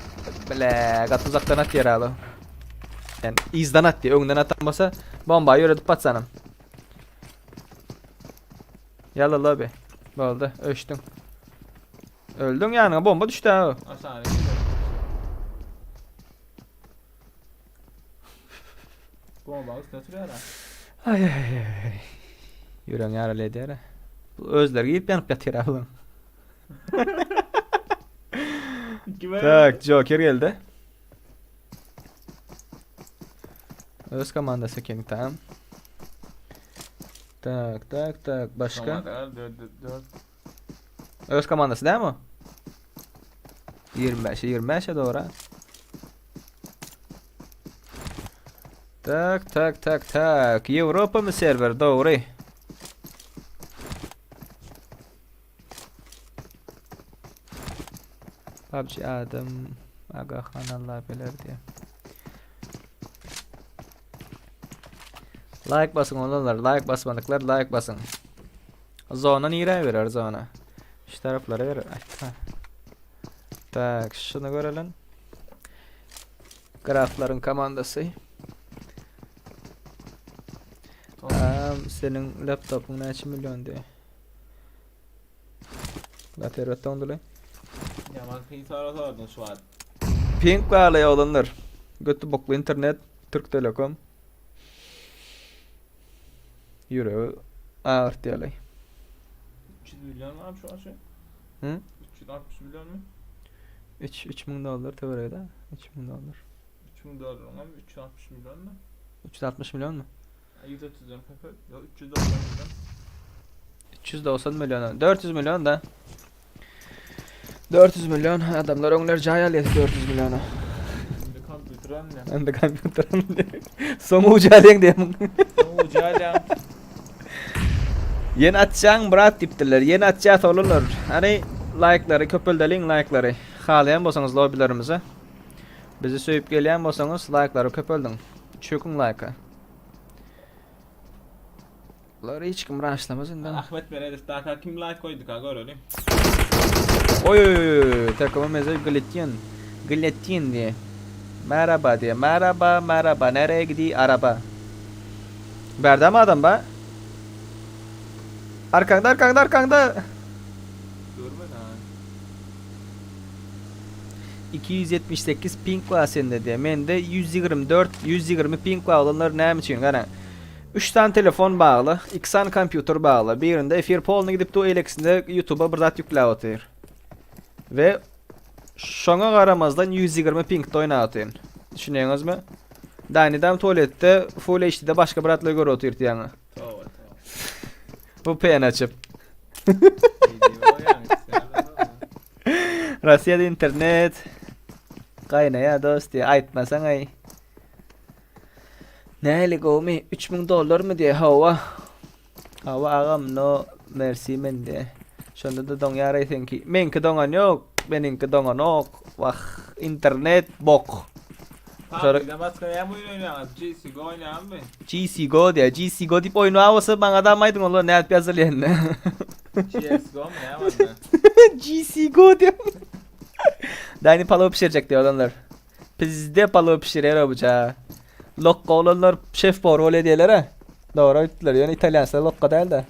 Bile, gaty uzakdan at ýer agla. Yani izden at diye, öňden atan bolsa bomba ýöredip patsanam. Ýalla lobby. Boldy, öçdüň. Öldüň ýanyňa bomba düşdi ha. Aşağı. Bomba üstüne sürüyor ha. Ay ay ay ay. Ýüregiň ýaraly edýär. Özleri girip ýanyp ýatyr ablam. Tak, Joker geldi. Öz komandasy eken tamam. Tak, tak, tak. Başga? Komanda 4 4. Öz komandasy dämi o? 25-e 25-e dogry. Tak, tak, tak, tak. Ýewropa mı serwer? Dogry. PUBG adam Agahan Allah biler diye. Like basın olanlar, like basmadıklar like basın. Zona nirä berer zona? Şu taraflara berer. Ay, ta. Tak, şunu görelim. Graflaryň komandasy. Am, seniň laptopyň näçe million diýe. Gaty erbet doňduly. Ýaman kyn sorag sorduň şu wagt. Pink bagly oglanlar. Göti bokly internet Türk Telekom. Ýüregi agyrtýarly. 300 million abi şu an şu. Hı? 360 milyon mu? 3 3000 dollar töweregi da. 3000 dollar. 3000 dolar ama 360 milyon mu? 360 milyon mu? 130 milyon köpek. Yok 390 milyon. 390 milyon. 400 milyon da. 400 milyon adamlar öňler jaý alýar 400 milyona. Şimdi kompüter almıyor. Indi kompýuter alýar. Soň uja alýaň diýen. Ucu alýan. Ýene atjaň brat diýipdirler. Ýene atýas oglanlar. Hany laýklary köpeldeliň laýklary. Halaýan bolsaňyz lobbylarymyzy. Bizi söýüp gelýän bolsaňyz laýklary köpeldiň. Çöküň laýka. Bular hiç kim raşlamaz indi. Ahmet Meredow daha kim like koyduk ha görelim. Oy oy oy oy takıma meze Glettin. Glettin diye. Merhaba diye. Merhaba merhaba. Nereye gidiyor araba? Berde mi adam ba? Arkanda arkanda arkanda. Görmedi ha. 278 ping var sende diye. Mende 124 120 ping var olanlar näme üçin gara. 3 tane telefon bagly, 2 sany kompýuter bagly. Birinde efir polny gidip du eleksinde YouTube'a bir zat ýükläp otyr. We şoňa garamazdan 120 pingde oýnap otyryn. Düşünýäňizmi? Danidam tualetde Full HD'de başga bir atly görüp otyr diýýäňi. Towa towa. Bu PN açyp. Russiýada internet gaýnaýar dost diýýär. Aýtmasaň aý. Nähili gowumy? 3000 dollarmy diýýär. Hawa. Hawa agam no mercy men diýýär. Şonda-da doňýar-aý seňki. Meňki doňan ýok. Meniňki doňanok. Wah, internet bok. PUBG'den başga näme oýun oýnaýaňyz? GCGO oýnaýaňyzmy? GCGO diýýär. GCGO diýip oýun bar bolsa maňa-da aýdyň olar nädip ýazylýanyny. CSGO mu näme onda? GCGO diýýär. Dani palaw pişirjek diýýär olanlar. Pizde palaw pişirýär o buja. Lokka olanlar şef powar bolýar diýýärler-ä. Dogry aýtdylar. Ýöne italýançlar lokka däl-de.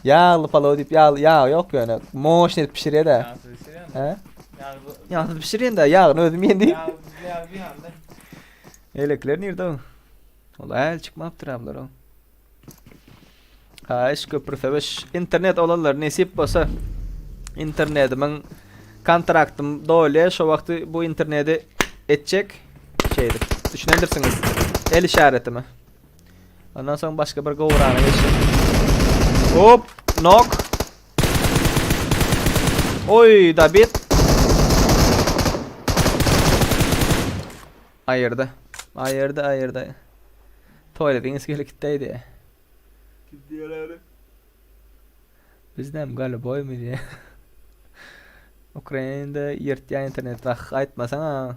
Ýagly palaw diýip ýag ýag ýok ýöne. Moşny edip pişirýär-de. Ýagsyz pişirýärmi? Hä? Ýagly Ýagsyz pişirýän-de, ýagyny özüm iýen diýip. Ýag ýag ýagly. Elekler nirde o? Ol äl çykmapdyr ablar o. Haýyş köprü söweş. Internet olanlar nesip bolsa internetimiň kontraktym dolýar. Şo wagty bu interneti etjek şeýdip. Düşünendirsiňiz. El işaretimi. Ondan soň başga bir gowrana geçjek. Hop, nok. Oy, David. Aýyrdy. Aýyrdy, aýyrdy. Tualetiň isgeli gitdäýdi. Gidýär Bizden galiboýmy diýe. Ukrainada ýyrtýan internet wah aýtmasaňa.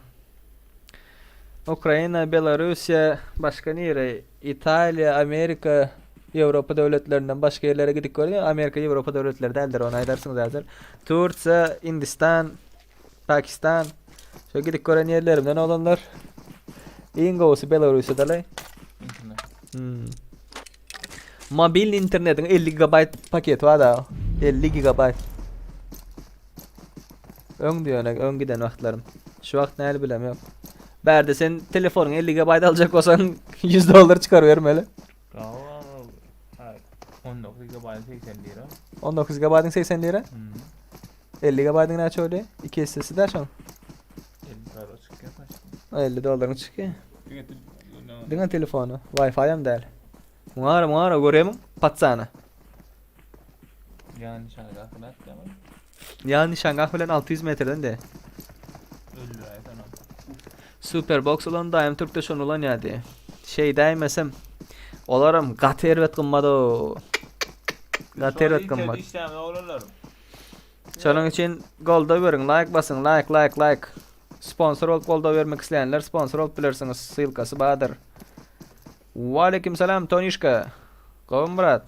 Ukraina, Belarussiýa, başga nire? Italiýa, Amerika, Ýewropa döwletlerinden başga ýerlere gidip görüň. Amerika Ýewropa döwletleri däldir, ony aýdarsyňyz häzir. Tursiýa, Hindistan, Pakistan. Şo gidip gören ýerlerimden olanlar. Iň gowusy Belarussiýada-laý. Internet. Hmm. Mobil internetiň 50 gigabayt paketi bar da. 50 gigabayt. Öň diýene, öň giden wagtlarym. Şu wagt näli bilem ýok. Bärde sen telefonyň 50 gigabayt aljak bolsaň 100 dollar çykar bermeli. Bravo. 19 GB 80 lira. 19 gigabaytyň 80 lira. Hmm. 50 gigabaytyň näçe bolýar? 2 essesi de şoň. 50 dolar çykýar kaçtı. 50 dollaryň çykýar. Diňe telefonu. Diňe telefony. Wi-Fi hem däl. Muňara muňara görýärmiň? Patsana. Yani şarkı hatırlat ama. Ýa nişangah bilen 600 metrden de. Öldüräýsen ony. Superbox ulan daýym türkde şony ulanýardy. Şeý däýmesem olaram gaty erbet gymmat o. Gaty erbet gymmat. Işläme oglanlar. Şonuň üçin goldaw beriň, like basyň, like, like, like. Sponsor bolup goldaw bermek isleýänler sponsor bolup bilersiňiz, ssylkasy bardyr. Waleýkim salam Tonişka. Gowmy brat?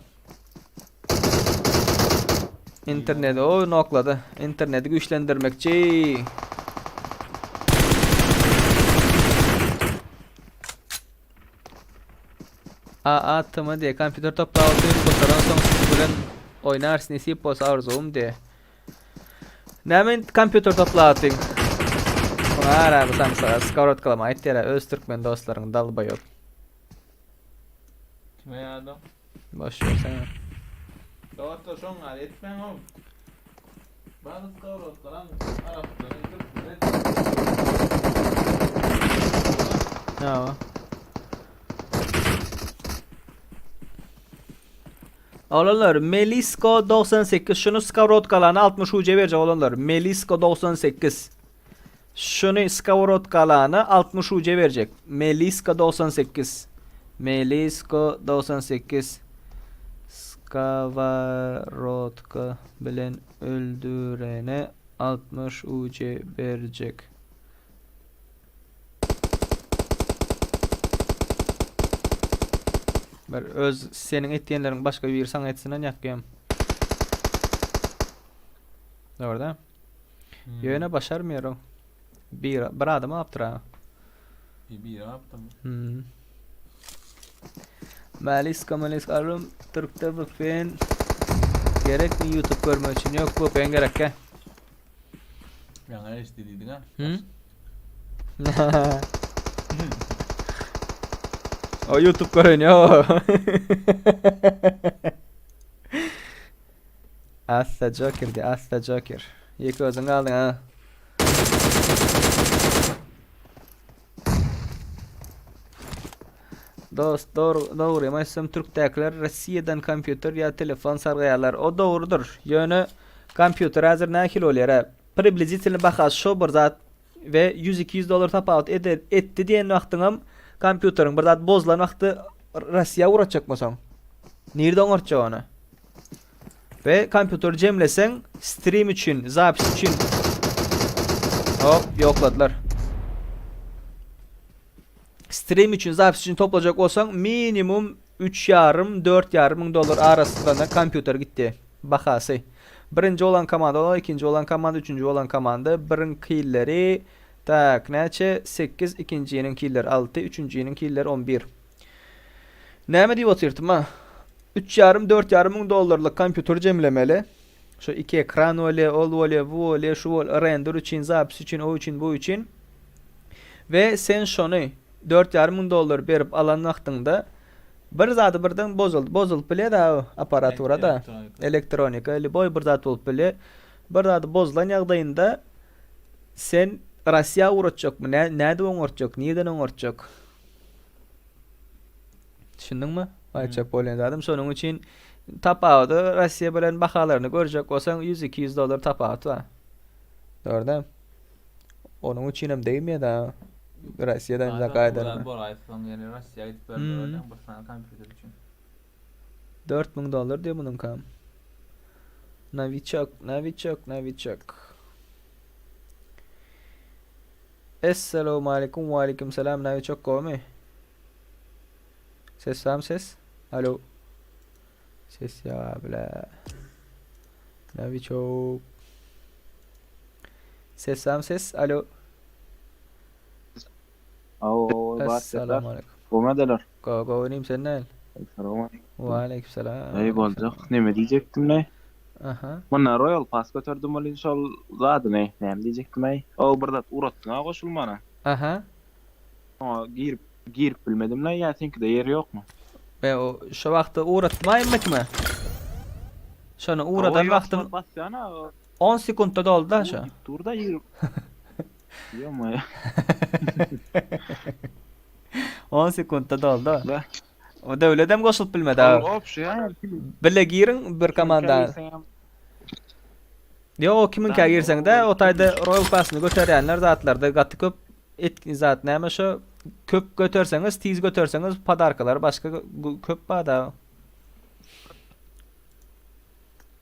Interneti o noklady. Interneti güýçlendirmekçi. A A T M diye kompýuter toplap otyryn gutaran soň siz bilen oýnarys nesip bolsa arzuwym diye. Näme indi kompýuter toplap otyň? Ara bu samsyga skowrodkalama aýt ýere öz türkmen dostlaryň dalbaýop. Kime ýazyň? Boş bersene. Dostlar şoň ýaly etmäň ow. Bazı skowrodkalan araplary türkmen Hawa. Oglanlar Melisko 98 şuny skowrodkalany 60 uja berjek oglanlar. Melisko 98. Şuny skowrodkalany 60 uja berjek. Melisko 98. Melisko 98. Skowrodka bilen öldürene 60 uja berjek. Bir öz seniň etýänleriň başga biri saňa etsinden ýakýam. Dogry da. Hmm. Ýöne başarmıyor o. Bir, bir adam alypdyr ha. Bir, bir alypdyr. Hmm. Maliska maliska alym Türkde VPN gerek mi YouTube görmek üçin? Yok VPN gerek ya. Ýaňy eşdi diýdiň ha. Hı? O YouTube görünüyor. Assa Joker di, Assa Joker. Ýeke özüň galdyň ha. Dost, dogry, dogrymy aýtsam türkdäkiler Rossiýadan kompýuter ýa telefon sargaýarlar. O dogrudyr. Ýöne kompýuter häzir nähili bolýar hä? Priblizitelny bahasy şo bir zat we 100-200 dollar tapawut eder, etdi diýen wagtyňam kompýuteriň bir zat bozulan wagty Rossiýa ugratjak bolsaň. Nirde oňartjak ony? We kompýuteri jemleseň stream üçin, zapis üçin Hop, ýokladylar. Stream üçin, zapis üçin toplajak bolsaň minimum üç ýarym, dört ýarym müň dollar arasynda kompýuter gitdi. Bahasy. Birinji bolan komanda bolan, ikinji bolan komanda, üçünji bolan komanda biriň killeri tak näçe? 8, ikinjiniň killeri 6, üçünjiniň killeri 11. Näme diýip otyrtym ha? Üç ýarym, dört ýarym müň dollarlyk kompýuter jemlemeli. Şu iki ekran bolýar, ol bolýar, bu bolýar, şu bolýar, render üçin, zapis üçin, o üçin, bu üçin. We sen şony 4,5 müň dollar berip alan wagtyňda bir zady birden bozuldy. Bozulyp bilýär da apparatura da, elektronika, lýuboý bir zat bolup bilýär. Bir zady bozulan ýagdaýynda sen Russiýa ugratjakmy? Nä nädip oňartjak? Nireden oňartjak? Düşündiňmi? Aýtjak bolýan zadym şonuň üçin tapawudy Russiýa bilen bahalaryny görjek bolsaň 100-200 dollar tapawut bar. Dogry däl? Onuň üçin hem degmeýär da Russiýadan da gaýdanyna. Bolaýsaň ýene Russiýa gidip bermeli bir sany kompýuter üçin. 4000 dollar diýip munuňkam. Nowiçok, nowiçok, nowiçok. Essalawmaleýkum, waleýkim salam, nowiçok gowmy? Ses barmy ses? Alo. Ses ýa bile. Nowiçok. Ses barmy ses? Alo. Aw, bar sesler. Assalamu alaykum. Gomedeler. Go go inim sen näl? Assalamu Waleýkim salam. Ey boljak. Neme diýjekdim ne? Aha. Mundan Royal Pass göterdim welin şol zadyny näme diýjekdim ey? O bir zat uratdyň ha goşulmana. Aha. Oňa girip girip bilmedim le ýa seňkide ýeri ýokmy? Men o şo wagtda ugratdym aýymma kime? Şony ugradan wagtym basýan ha. 10 sekuntda doldy da şo. Dur da ýer. Ýoma. 10 sekuntda doldy. O döwledem goşulyp bilmedi ha. Ol opşy Bile giriň bir komanda. Ýok, o kimiňkä girseň-de, o taýda Royal Pass-yny göterýänler zatlarda gaty köp etki zat näme şo köp göterseňiz, tiz göterseňiz podarkalar başga köp bar-da.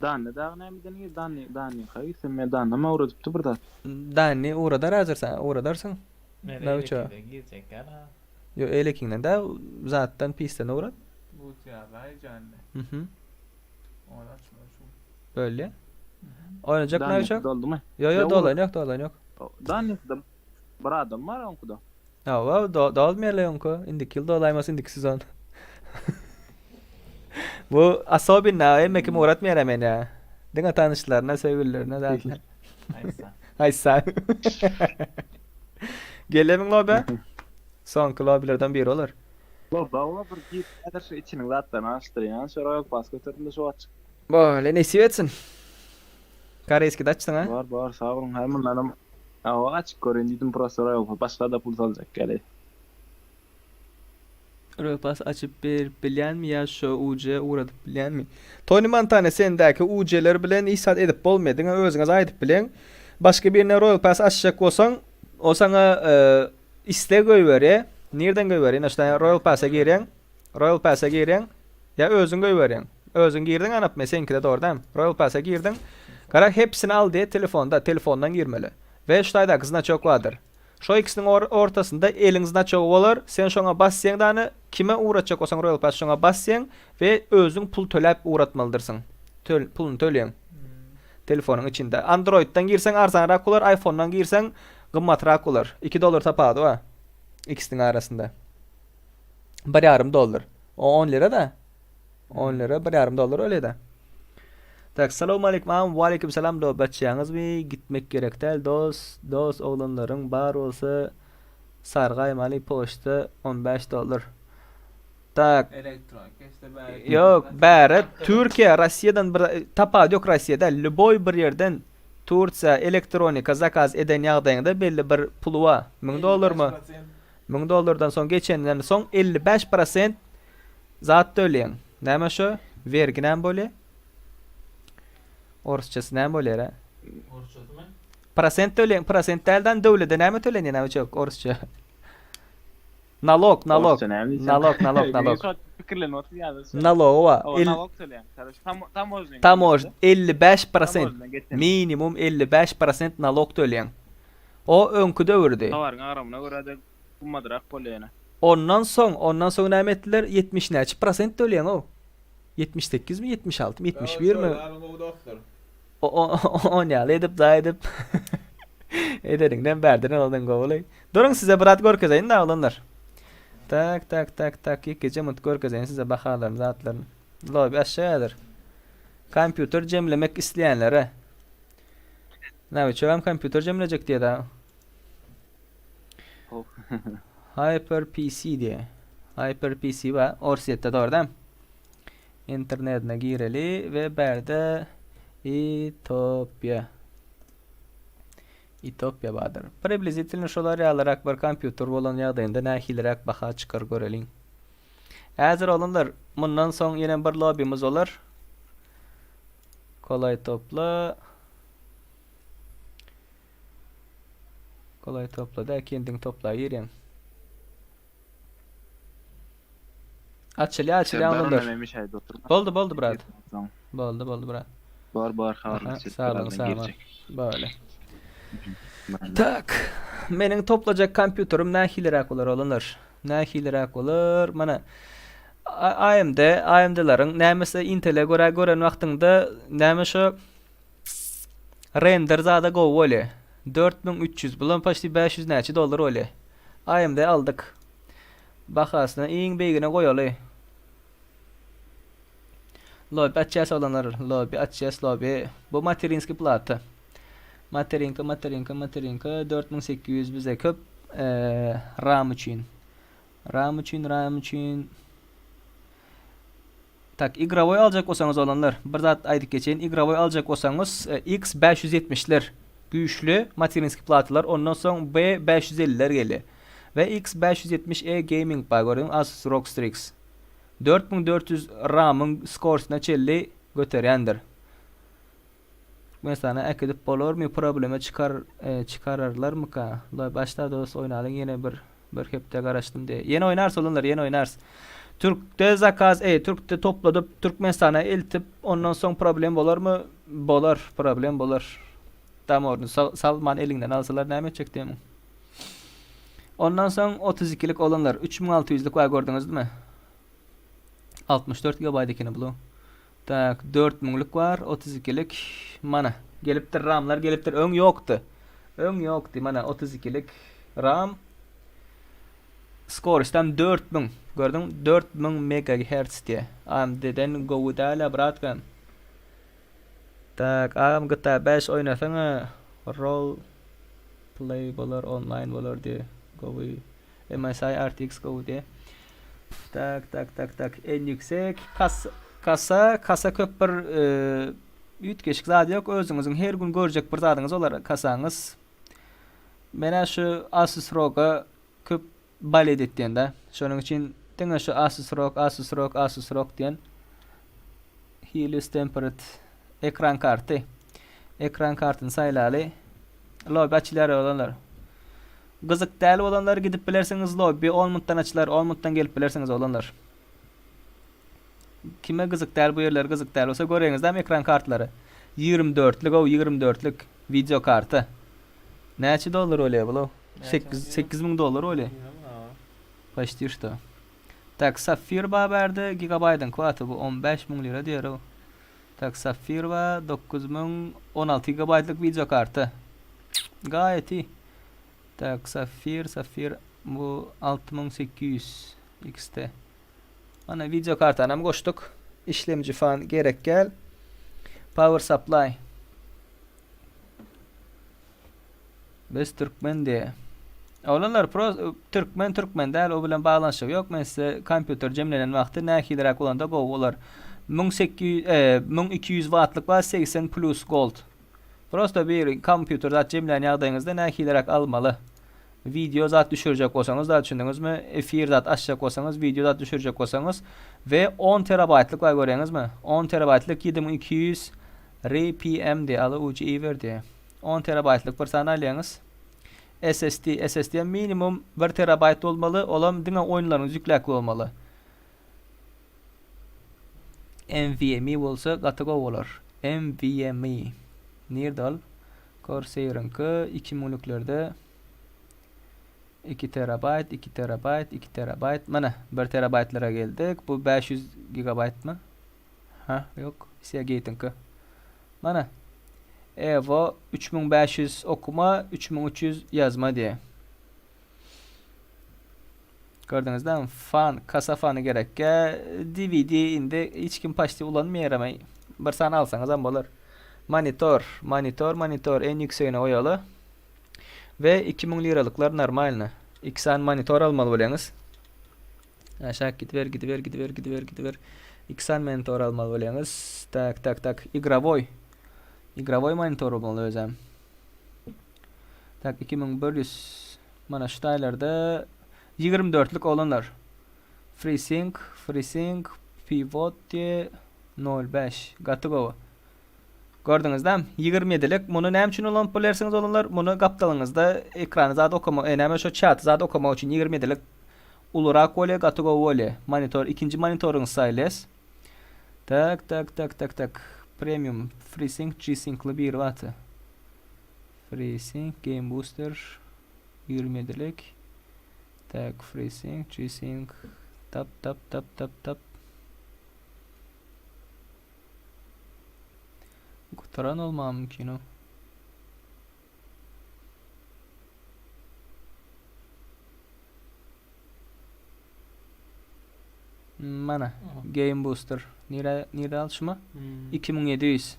Danny dagy nämeden gir Danny Dannyka girsem men Danna maňa ugradypdy bir zat. Danny ugradar häzir sen ugradarsyň. Men Nawça. eýlekinden girjek ýaly ha. Ýok eýlekiňden däl zatdan pisden ugrat. Bu ýaly janly. Mhm. Ony açmaly şu. Bölýä. Oýnajak Danny Nawça. doldumy? Ýok ýok Ýok, dolan ýok dolan ýok. Dannyda bir adam bar oňkuda. Hawa do dolmaýarlar oňky. Indiki ýyl dolaýmasa indiki sezon. Bu asobinna hemme kim ugratmaýar men ýa. Diňe tanyşlaryna, söýgülilerine zatlar. Aýtsa. Aýtsa. Gelemiň lobä? Soňky lobilerden biri bolar. Loba ola bir gir häzir şu içiniň zatlaryny açdyrýan şu Royal Pass göterdim-de şu açyk. Bole nesip etsin. Koreyskide açdyň ha? Bar bar sag boluň hä mundanam hawa açyk göreýin diýdim prosto Royal Pass başgada pul saljak ýaly. Royal Pass açyp berip bilýänmi ýa şo UC ugradyp bilýänmi? Tony Montana sendäki UC-ler bilen hiç zat edip bolmaýar diňe özüňiz aýdyp bileň. Başga birine Royal Pass açjak bolsaň o saňa isleg goýberýär. Nirden goýberýär? Ine şudan Royal Pass-a girýäň. Royal Pass-a girýäň. Ýa özüň goýberýäň. Özüň girdiň anap men seňkide dogry dämi? Royal Pass-a girdiň. Gara hepsini al diýe telefonda, telefondan girmeli. We şu taýdaky znaçok bardyr. Şo ikisiniň ortasynda eliň znaçogy bolar, sen şoňa basýaň dany kime ugratjak bolsaň Royal Pass şoňa basýaň we özüň pul töläp ugratmalydyrsyň. Töl puluny töleýäň. Telefonyň içinde. Androidden girseň arzanrak bolar, iPhonedan girseň gymmatrak bolar. 2 dollar tapawudy bar ikisiniň arasynda. Bir ýarym dollar. O 10 lira da. 10 lira, bir ýarym dollar öyle-de. Tak, salam aleyküm agam, waleýkim salam do baçýaňyzmy? Gitmek gerek däl dos, dos oglanlaryň bar bolsa sargaýmaly poçta 15 dollar. Tak. Elektron geçdi bäri. Ýok, bäri Türkiýe, Rossiýadan bir tapawut ýok Rossiýada, lýuboý bir ýerden Tursiýa elektronika zakaz eden ýagdaýyňda belli bir puly bar. 1000 dollarmy? 1000 dollardan soň geçenden soň 55 prosent Zat töleýäň. Näme şo? Wergi näme bolýa? Orsçasy näme bolýar-a? Orsçasymy? Prosent töleýäň, prosent dälden döwlede näme tölenýär näme çök orsça? Nalog, nalog. Orsça näme diýseň? Nalog, nalog, nalog. Şo pikirlenip otur ýa-da. Nalogy bar. Hawa, nalog töleýäň. Kardeş, tam tamožnyň. Tamož 55 prosent. Tamožnyň geçen. Minimum 55 prosent nalog töleýäň. O öňki döwürdi. Towaryň agramyna görä-de Gymmadrak bolýa ýene. Ondan soň, ondan soň näme etdiler? 70 näçe prosent töleýäň-ow? 78 mi, 76 mi, 71 mi? Gowy dostlar. O, o, on ýaly edip, da edip. Edeniňden bärden alanyň gowuly. Duruň size bir zat görkezeýin da oglanlar. Tak, tak, tak, tak, ýekeje munt görkezeýin size bahalaryny, zatlaryny. Lobby aşağı häzir. Kompýuter jemlemek isleýänlere. Näme, kompýuter jemlejek diýýär da. Hyper PC diýe. Hyper PC bar. Orsýetde dogry dämi? Internetine gireli we bärde Itopia. Itopia bardyr. Priblizitelno şolar ýalyrak bir kompýuter bolan ýagdaýynda nähiliräk baha çykar göreliň. Häzir oglanlar, mundan soň ýene bir lobbymiz bolar. Kolaý topla. Golaý topla da kendiň topla girýäň. Açylýar açylýar Serdar olanlar. onda memiş aýda oturma. Boldy boldy brat. Boldy boldy brat. Bar bar Aha, habarlaşyp sag boluň birazdan sag boluň. girjek. Böyle. Tak. Meniň toplajak kompýuterim nähiliräk bolar olanlar? Nähiliräk bolar? Mana AMD, AMD-leriň nämesi Intel-e görä gören wagtyňda näme şo Render zada gowy bolýa. 4300 bulam paçti 500 näçe dollar bolýa. AMD aldyk. Bahasyny iň beýigine goýaly. Lobby açýas oglanlar. Lobby açýas lobby. Bu materinski plata. Materinka materinka materinka 4800 bize köp RAM üçin. RAM üçin RAM üçin Tak, igrowoý aljak bolsaňyz oglanlar, bir zat aýdyp geçeýin, igrowoý aljak bolsaňyz X 570-ler güýçli materinskiý platalar, ondan soň B 550-ler gelýär. We X 570 E Gaming bar gördüňiz Asus ROG Strix. 4400 RAM-yň skorsyna çenli göterýändir. Türkmenistana äkidip bolarmy problema çykar çykararlarmyka la başla dos oýnalyň ýene bir bir hepde garaşdym diýe. Ýene oýnarys oglanlar ýene oýnarys. Türkde zakaz eý türkde topladyp Türkmenistana eltip ondan soň problem bolarmy bolar problem bolar. Damorny salman eliňden alsalar näme etjek diýemiň. Ondan soň 32-lik olanlar 3600-lik bar gördüňizmi? 64 GB ekeni bu. Tak, 4000-lik bar, 32-lik. Mana, gelipdir ramlar gelipdir. Öň ýokdy. Öň ýokdy. Mana 32-lik ram. Skorostam 4000. Gördüň? 4000 megahertz diýe. AMD-den gowy däl-ä, bratkam. Tak, agam GTA 5 oýnasaňa rol play bolar, onlaýn bolar diýe. Gowy. MSI RTX gowy diýe. Tak, tak, tak, tak. En ýüksek kas kasa, kasa köp bir e, üýtgeşik zady ýok. Özüňiziň her gün görjek bir zadyňyz olar kasaňyz. Menä şu Asus ROG-a köp balet etýän-de. Şonuň üçin diňe şu Asus ROG, Asus ROG, Asus ROG diýen Helios Tempered ekran karty. Ekran kartyny saýlaly. Lobby açylýar oglanlar. Gyzyk däl bolanlar gidip bilersiňiz lobby 10 minutdan açylar 10 minutdan gelip bilersiňiz oglanlar. Kime gyzyk däl bu ýerler gyzyk däl bolsa göreňizdämi ekran kartlary. 24-lik ow 24-lik wideo karta. Näçe dollar bolýar bu? 8 8000 dollar bolýar. Почти что. Tak Sapphire bar bärde gigabaýdyň kwaty bu 15000 lira diýer ow. Tak Sapphire bar 9016 gigabaýtlyk wideo karta. Gaýet iyi. Tak Sapphire Sapphire bu 6800 XT. Mana wideo kartany hem goşduk. Işlemci fan gerek gel. Power supply. Biz türkmen diye. Oglanlar pro türkmen türkmen däl o bilen baglanyşygy ýok. Men size kompýuter jemlenen wagty nähiliräk bolanda gowy bolar. 1800 e, 1200 wattlyk bar 80 plus gold. Prosta bir kompýuter zat jemlän ýagdaýyňyzda nähiliräk almaly. Wideo zat düşürjek bolsaňyz da düşündiňizmi? Efir zat açjak bolsaňyz, wideo zat düşürjek bolsaňyz we 10 terabaýtlyk bar görýäňizmi? 10 terabaýtlyk 7200 RPM diýe aly ujy iber diýe. 10 terabaýtlyk bir sany alýaňyz. SSD, SSD minimum 1 terabaýt bolmaly, olam diňe oýunlaryňyz ýükläkli bolmaly. NVMe bolsa gaty gowy bolar. NVMe. Nirde ol? Corsair-iňki 2 müňlüklerde 2 terabayt, 2 terabayt, 2 terabayt. Mana 1 terabaytlara geldik. Bu 500 gigabaytmy? Ha, ýok. Seagate-iňki. Mana Evo 3500 okuma, 3300 ýazma diýe. Gördüňizmi? Fan, kasa fany gerekkä. DVD indi hiç kim paçti ulanmaýar ama bir sany alsaňyz hem bolar. Monitor, monitor, monitor en ýüksegine goýaly. We 2000 liralyklar normalny. 2 sany monitor almaly bolýaňyz. Aşak gidiber, gidiber, gidiber, gidiber, gidiber. 2 sany monitor almaly bolýaňyz. Tak, tak, tak. Igrowoý. Igrowoý monitor bolmaly özem. Tak 2100 mana şu taýlarda 24-lük oglanlar. FreeSync, FreeSync, Pivot diye 05. Gaty gowy. Gördüňizdämi? 27-lik. Muny näme üçin ulanyp bilersiňiz oglanlar? Muny gapdalyňyzda ekrany zat okama, e, näme şo çaty zat okamak üçin 27-lik ulurak bolýar, gaty gowy bolýar. Monitor, ikinji monitoryňyz saýlaýas. Tak, tak, tak, tak, tak. Premium, FreeSync, G-Sync'li biri bardy. FreeSync, Game Booster, 27-lik. Tak, FreeSync, G-Sync, tap, tap, tap, tap, tap. Gutaran olmagy mümkin o. Mana Game Booster. Nire nire al şuma? 2700.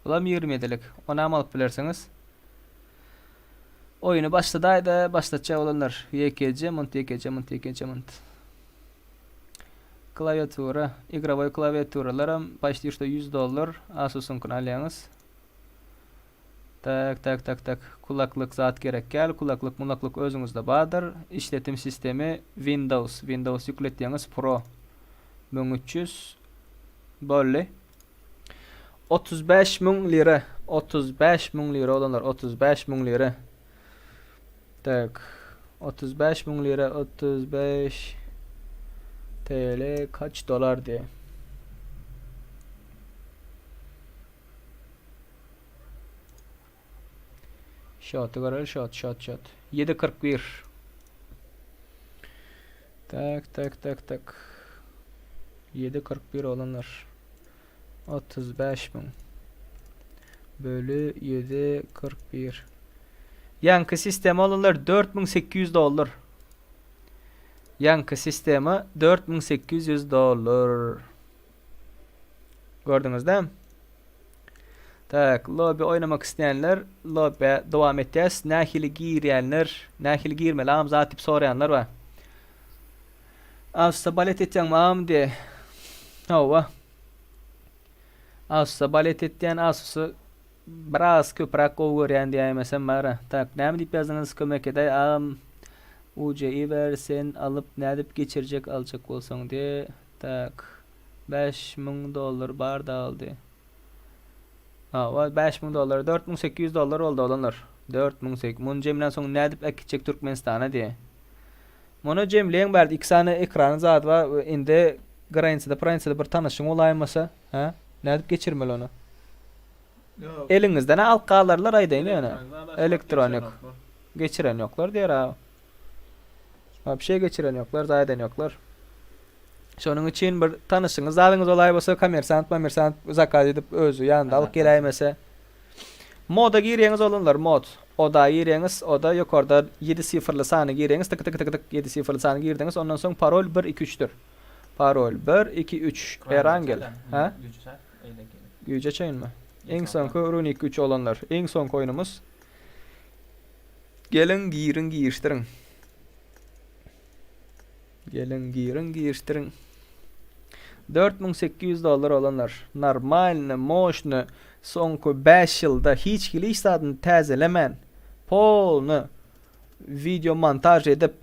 Bulam 27-lik. Onam alyp bilersiňiz. Oýuny başladaýda başlatjak bolanlar. YKC munt YKC munt YKC munt. Klawiatura, igrowoý klawiaturalaram почти что 100 dollar. Asus'uňkyny alýaňyz. Tak, tak, tak, tak. Kulaklyk zat gerek däl. Kulaklyk, mulaklyk özüňizde bardyr. Işletim sistemi Windows. Windows ýükletýäňiz Pro. 1300 boldy. 35 müň lira. 35 müň lira oglanlar 35 müň lira. Tak. 35 müň lira 35 TL kaç dolar diye. Şoty göreli şot şot şot. 7.41 Tak tak tak tak. 7.41 olanlar. 35 müň. Bölü 7.41. Ýaňky sistema olanlar 4800 dollar. Ýaňky sistema 4800 dollar. Gördüňiz dämi? Tak, lobby oýnamak isleýänler lobby dowam etýäs. Nähili girýänler, nähili girmeli agam zat diýip soraýanlar bar. Awsa balet etýäňmi agam diýe. Hawa. Asusa balet etýän Asusy biraz köpräk gowy görýän diýäýmesem bara. Tak, näme diýip ýazdyňyz kömek edäý agam. UCI ber sen alyp nädip geçirjek aljak bolsaň diýe. Tak. 5000 dollar bar da aldy. Hawa, 5000 dollar, 4800 dollar boldy oglanlar. 4800. Muny jemlän soň nädip äkitjek Türkmenistana diýe. Muny jemleýäň bärde iki sany ekrany zady bar. Indi granisada, pranisada bir tanyşyň bolaýmasa, hä? Nädip geçirmeli ony? Ýok. Eliňizden alyp galarlar aýdaýyn ýöne. Elektronik. Elektronik. Geçiren ýoklar diýer a. Wapşe geçiren ýoklar, zaýadan ýoklar. Şonuň üçin bir tanyşyňyz zadyňyz bolaýmasa komersant mamersant zakaz edip özi ýanynda alyp geläýmese. Moda girýäňiz oglanlar mod. Oda girýäňiz oda ýokarda ýedi sifrli sany girýäňiz tyk tyk tyk tyk ýedi sifrli sany girdiňiz ondan soň parol bir iki üçdür. Parol bir iki üç Erangel. Hä? Güýç açaýynmy? Iň soňky runik üç oglanlar. Iň soňky oýnumyz. Geliň giriň girişdiriň. Geliň giriň girişdiriň. 4800 dollar olanlar. Normalny, moşny, soňky 5 ýylda hiç hili hiç zadyny täzelemän, polny video montaž edip,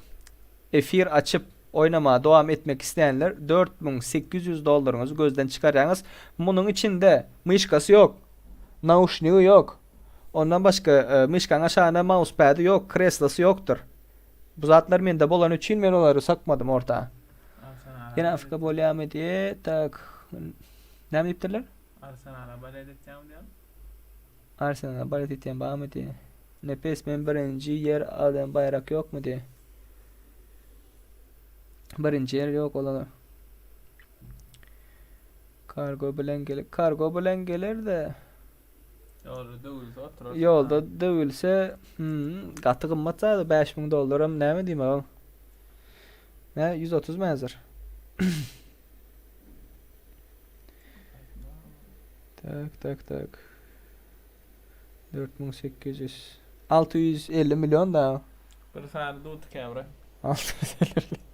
efir açyp oýnamaga dowam etmek isleýänler 4800 dollaryňyzy gözden çykarýaňyz. Munuň içinde myşkasy ýok, nauşnigi ýok. Ondan başga myşkaň aşagynda mauspady ýok, kreslosy ýokdur. Bu zatlar mende bolany üçin men olary sokmadym orta. Ýene afk bolýamy diýe, tak. Näme diýipdirler? Arsenala balet etýäňmi diýen? Arsenala balet etýän barmy diýe. Nepes men birinji ýer alan baýrak ýokmy diýe. Birinji ýer ýok olara. Kargo bilen gel kargo bilen geler-de. Ýolda döwülse oturar. Ýolda döwülse, hmm, gaty gymmat zady 5000 dollaram näme diýmek o? Nä 130 mı häzir? Tak, tak, tak. 4800. 650 milyon da. Bir sany duty käbre. 650 milyon.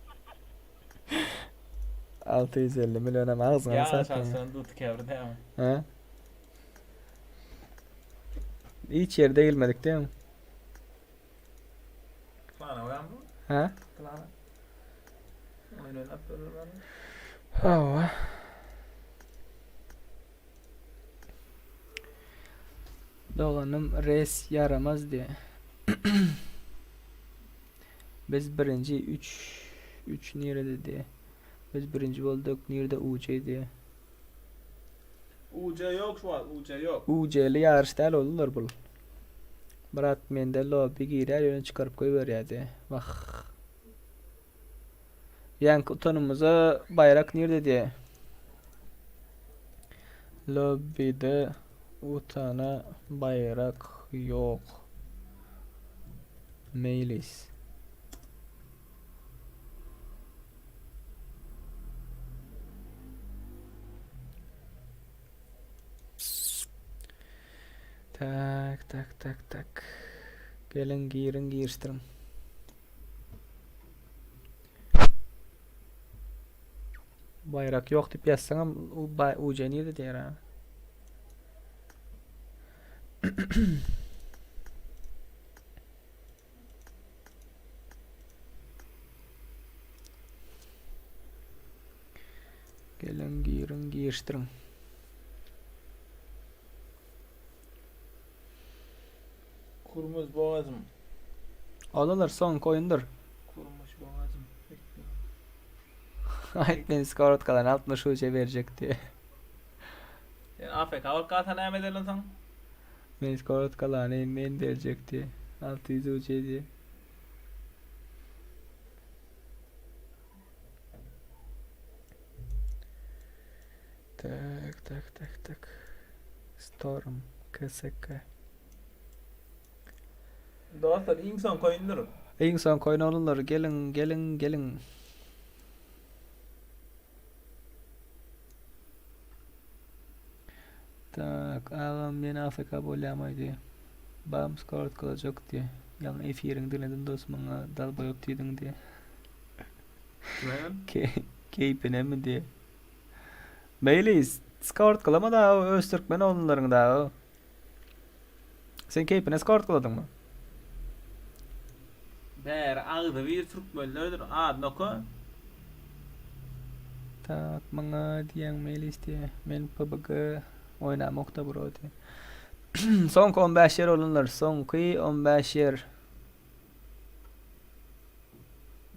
650 milyon hem agzyňa Ýa satyn. şansdan duty käbre dämi? He? Hiç ýerde egilmedik değil mi? Plana goýan bu. He? Plana. Oýun oýnap durlar. Hawa. Doganym res ýaramaz diýe. Biz birinji 3 3 nirede diýe. Biz birinji bolduk nirede UC diýe. UC ýok şu wagt UC ýok. UC-li ýaryş däl oglanlar bul. Brat mende lobby girýär ýöne çykaryp goýberýärdi. Wah. Ýaňky utanymyza baýrak nirde diýe. Lobbyde utana baýrak ýok. Meýlis. Tak, tak, tak, tak. Geliň, giriň, girişdiriň. Baýrak ýok diýip ýazsaňam, UC nirde diýer ha. Geliň giriň girişdiriň. Kurmuz boğazım. Olalar soňky oýundyr. Kurmuş boğazım. Aýt men skorodkadan 60 uja berjek diye. Sen AFK bolup galsa näme ederler soň? Men skorodkalany men berjek diye. 600 uja diye. Tak tak tak tak. Storm KSK. Dostlar iň soňky oýundyr. Iň soňky oýun oglanlar geliň geliň geliň. Tak agam men AFK bolýamaý diýe. Bam skort kylajak diýe. Ýaňy efiriňi diňledim dos maňa dalboýop diýdiň diýe. Kime? Keýpinemi diýe. Meýli skort kylama da öz türkmen oglanlaryň da. Sen keýpine skort kyladyňmy? Bäri agzy bir türkmenlerdir adyny oka. Tak maňa diýýäň Meýlis diýe. Men PUBG oýnamokda bro diýe. Soňky 15 ýer olanlar soňky 15 ýer.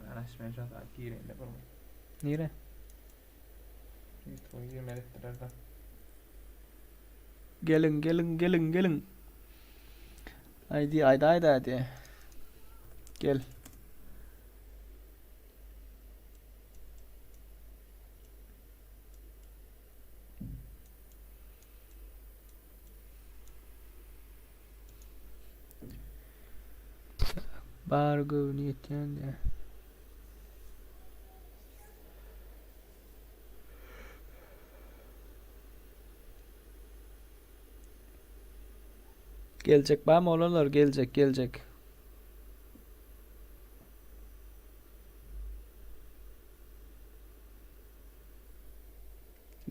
Garaşmaýan şu wagt gireýin-de bir. Nire? Ýutuba girmeli etdiler-de. Geliň geliň geliň geliň. Aýdy aýda aýda diýe. Gel. Bar göwni ýetýän diýe. Geljek barmy oglanlar geljek geljek.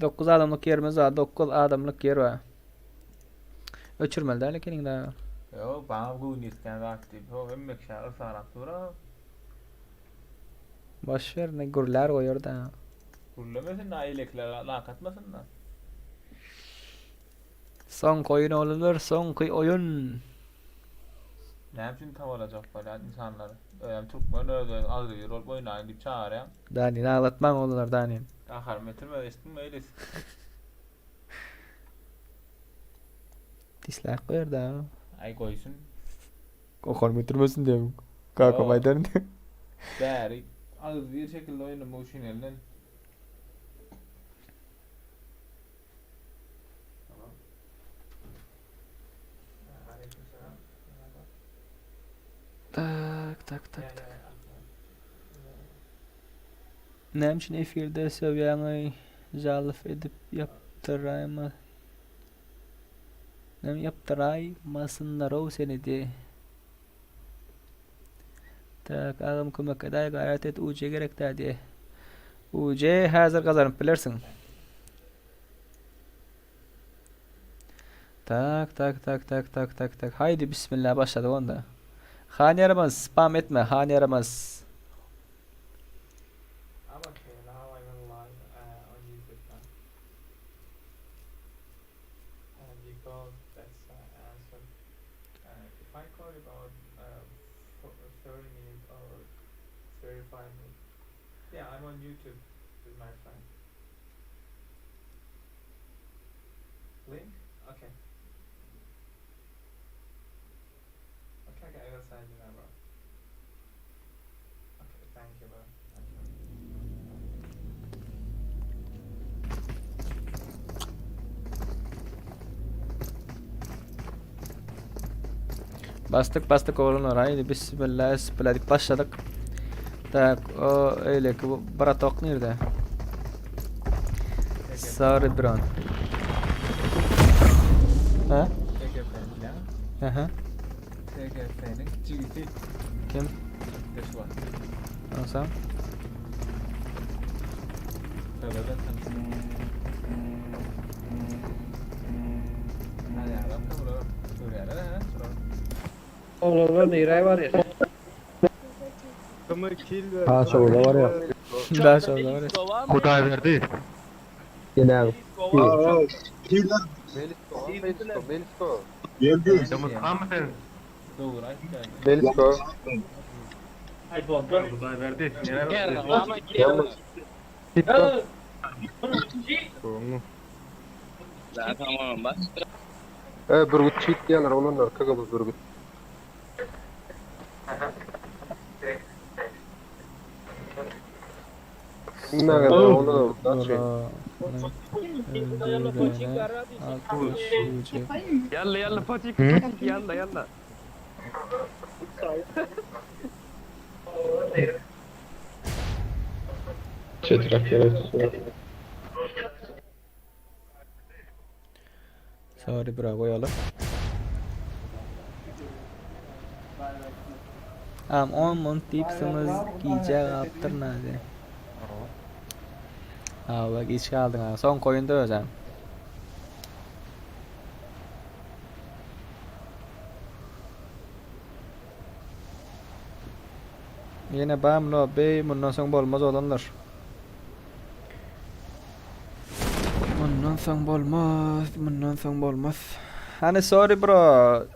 Dokuz adamlyk ýerimiz bar dokuz adamlyk ýer bar. Öçürmeli däl ekeniň dagy. Ýok, maňa göwni ýetýän zat diýip, ho hemme kişä yrsarap dur-a. Boş ver ne gürlär goýar da. Gürlemesin da eýlekiler lak atmasyn da. Soňky oýun oglanlar soňky oýun. Näme üçin tawalajak bolýan ynsanlar? Özem türkmen öz özüň agzybir bolup oýnaýyn diýip çagyrýaň. Danin aglatmaň oglanlar Danin. Gaharymy getirme eşitdiňmi Elis. Dislike goýar da. Aý goýsun. Gaharymy getirmesin diýen. Kakam aýdar indi. Bäri agzybir şekilde oýnamak üçin elden. Tak tak tak tak. Näme üçin efirde söwýäňi žalow edip ýapdyraýma Näme ýapdyraýmasynlarow seni diý. Tak agam kömek edäý gaýrat et UJ gerek dä diý. UJ häzir gazanyp bilersiň. Tak tak tak tak tak tak tak haýdy bismillah başladyk onda. Han ýaramaz spam etme han ýaramaz. Basdyk basdyk oglanlar haýdy bismillah bismillah diýip başladyk. Tak o eýleki bu bratok nirde? Sorry bro. Ha? Aha. TGF-niň jigisi. Kim? Deş var. Onsoň? Tövbe tanıştım. Tanýarlar bular. Görýärler ha, şular. Oglanlar nirä barýar? Ha şurada var ya. Daha şurada var ya. Hudaýberdi. Yine Ýumurtgamy sen? Dogry aýtýar. Belsko. E, bürgüt çiğit diýerler olanlar KGB bürgüt. Näme olanlar şey. Yalla yalla Fatih. Yalla yalla. Çetrap ýere. Sorry bro goýaly. Am 10 munt diýipsiňiz gijä galypdyr nade. Hawa giç galdyň ha. Soňky oýunda özem. Ýene bam lobby mundan soň bolmaz oglanlar. Mundan soň bolmaz, mundan soň bolmaz. Hany sorry bro,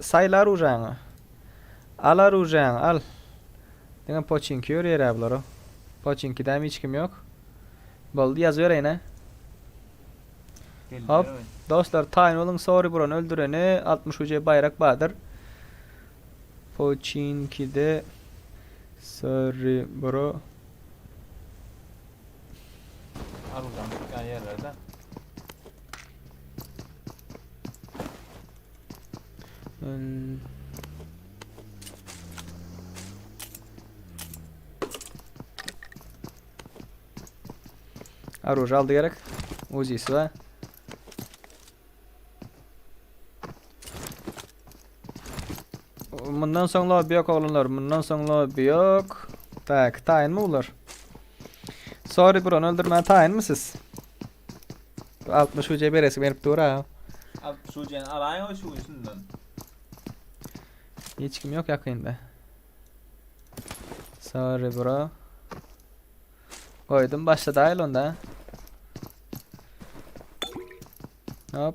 saýla ružaňy. Al oružaňy al. Diňe poçinki ýörýär-ä bular. Poçinkidäm hiç kim ýok. Boldy ýazybereýin-ä. Hop. Dostlar taýyn boluň sorry brony öldürene 60 UJ baýrak bardyr. Poçinkide sorry bro. Aruzdan çykýan ýerlerde. Hmm. Oruž aldy gerek. Uzisi bar. Mundan soň lobby ýok oglanlar. Mundan soň lobby ýok. Tak, taýynmy bular? Sorry bro, öldürmäge taýynmy siz? 60 uja beresi gelip dur ha. 60 ujany alaýyň o şu gün şundan. Hiç kim ýok ýakynda. Sorry bro. Goýdum başlady aýyl onda. Hop.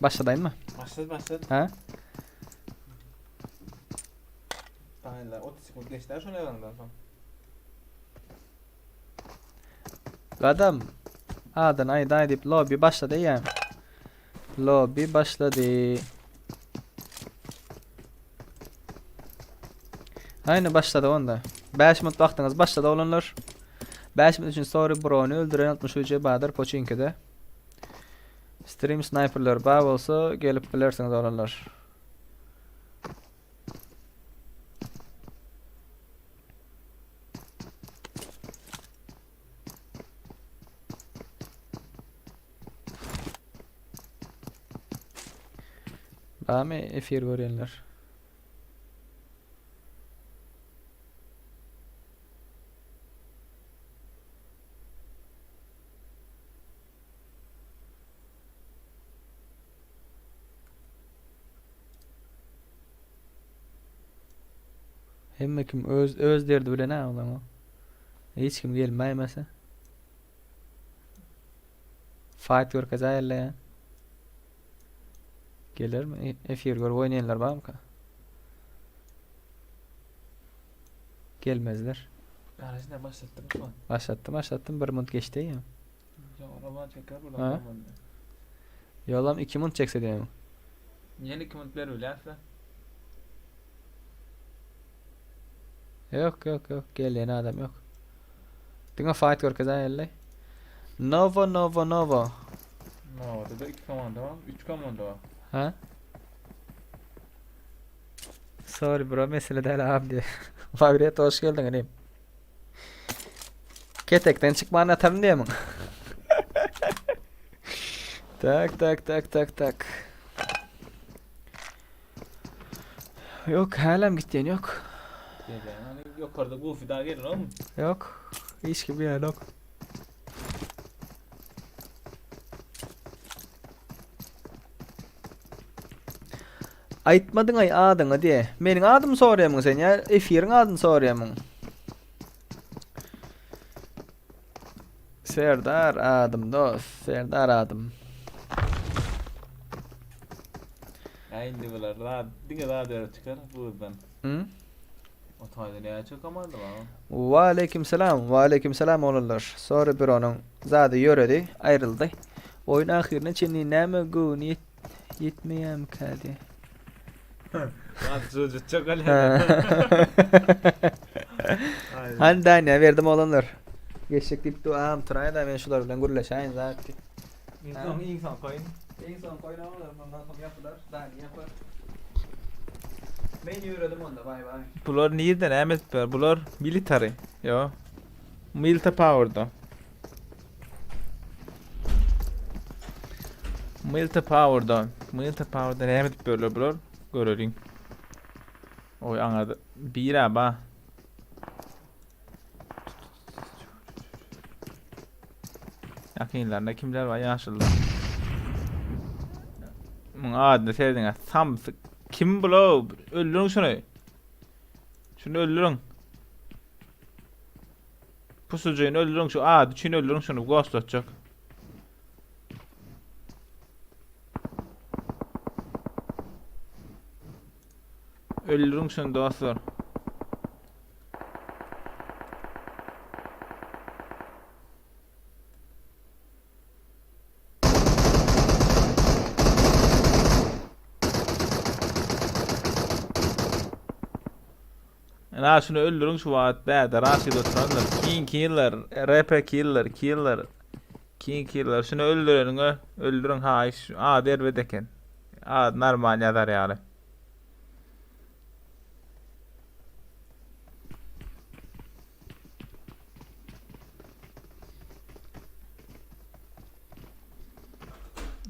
Başladaýynmy? Başlady başlady. Ha? Taýynlar 30 sekund geçdi şony ýazandan soň. Gadam. Adyny aýdaý diýip lobby başlady eýýäm. Lobby başlady. Aýny başlady onda. 5 minut wagtyňyz başlady oglanlar. 5 minut üçin sorry brony öldüren 63 Badyr Poçinkide. Stream sniperler bar bolsa gelip bilersiňiz oglanlar. Barmy efir görýänler? Hemme kim öz öz derdi bilen ha olam. Hiç kim gelmäýmese. Fight görkezäýerle ya. Gelermi? E, efir görüp oýnaýanlar barmyka? Gelmezler. Garajyna başlatdym şu an. Başlatdym, başlatdym. Bir munt geçdi ya. Ya roman çeker Ha? buradan. Ýolam 2 munt çekse diýýän. Ýene 2 munt ber bilýärse. Ýok, ýok, ýok. Gelýän adam ýok. Diňe fight görkezäýeli. Novo, novo, novo. Novoda da 2 komanda bar, 3 komanda bar. Ha? Sorry bro, mesele däl abi diýe. Fabret hoş geldiň inim. Ketekden çykman ataryn diýemiň. Tak, tak, tak, tak, tak. Ýok, hälem gitýän ýok. Gelýän, hani ýokarda Goofy daha gelir oğlum. Ýok. Hiç kim gelen ýok. Aýtmadyňaý adyňy diýe. Meniň adymy soraýamyň sen ýa efiriň adyny soraýamyň? Serdar adym dost, Serdar adym. Ä indi bular zat diňe zat berip çykar buzdan. Hı? O taýda näçe komanda bar? Waleýkim salam, waleýkim salam oglanlar. Sorry bir onuň zady ýöredi, aýryldy. Oýun ahyryna çenli näme göwni ýet ýetmeýämikä diýe. Zat jujutjak bolýar. Hany Daniýa berdim oglanlar. Geçjek diýip dur, agam turaýda men şular bilen gürleşäýin zat diýip. Iň soň iň soňky oýun. Iň soňky oýun oglanlar mundan soň ýapylar, Daniýa ýapar. Men ýöredim onda baý baý. Bular nirde näme edip ýör? Bular military. Ýo. Milta powerda. Milta powerda. Milta powerda näme edip ýörler bular? Göreliň. Oý aňa bira ba. Ýakynlarynda kimler bar ýaşullar. Muň adyny serediň samsyk. Kim bula? Öldüriň şuny. Şuny öldüriň. Pusucyny öldüriň şu ady üçin öldüriň şuny ghostlatjak. Öldüriň şuny dostlar. Ina şuny öldüriň şu wagt bäde raşid oturandyr. King killer, RP killer, killer. King killer şuny öldüreniňe öldüriň haýyş. Ady erbet eken. Ady normal ýazar ýaly.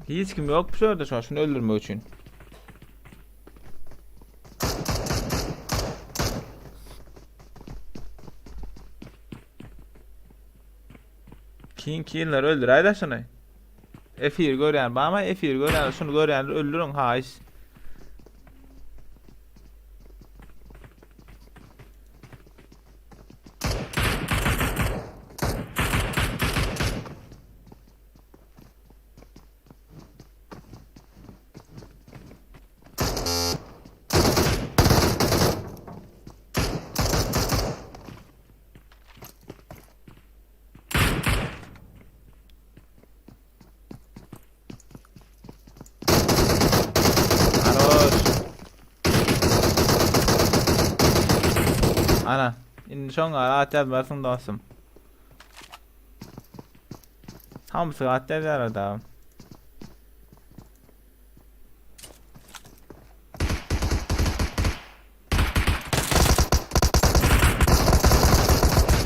Hiç kim yok bu şurada şu an şunu öldürmek için. King Killer öldür ayda şunu. Efir görýän bama efir görýän şunu görýän öldürüň haýyş. Aroş. Ana, indi şoňa at ýazmarsyň dostum. Hamsy at ýazýar adam.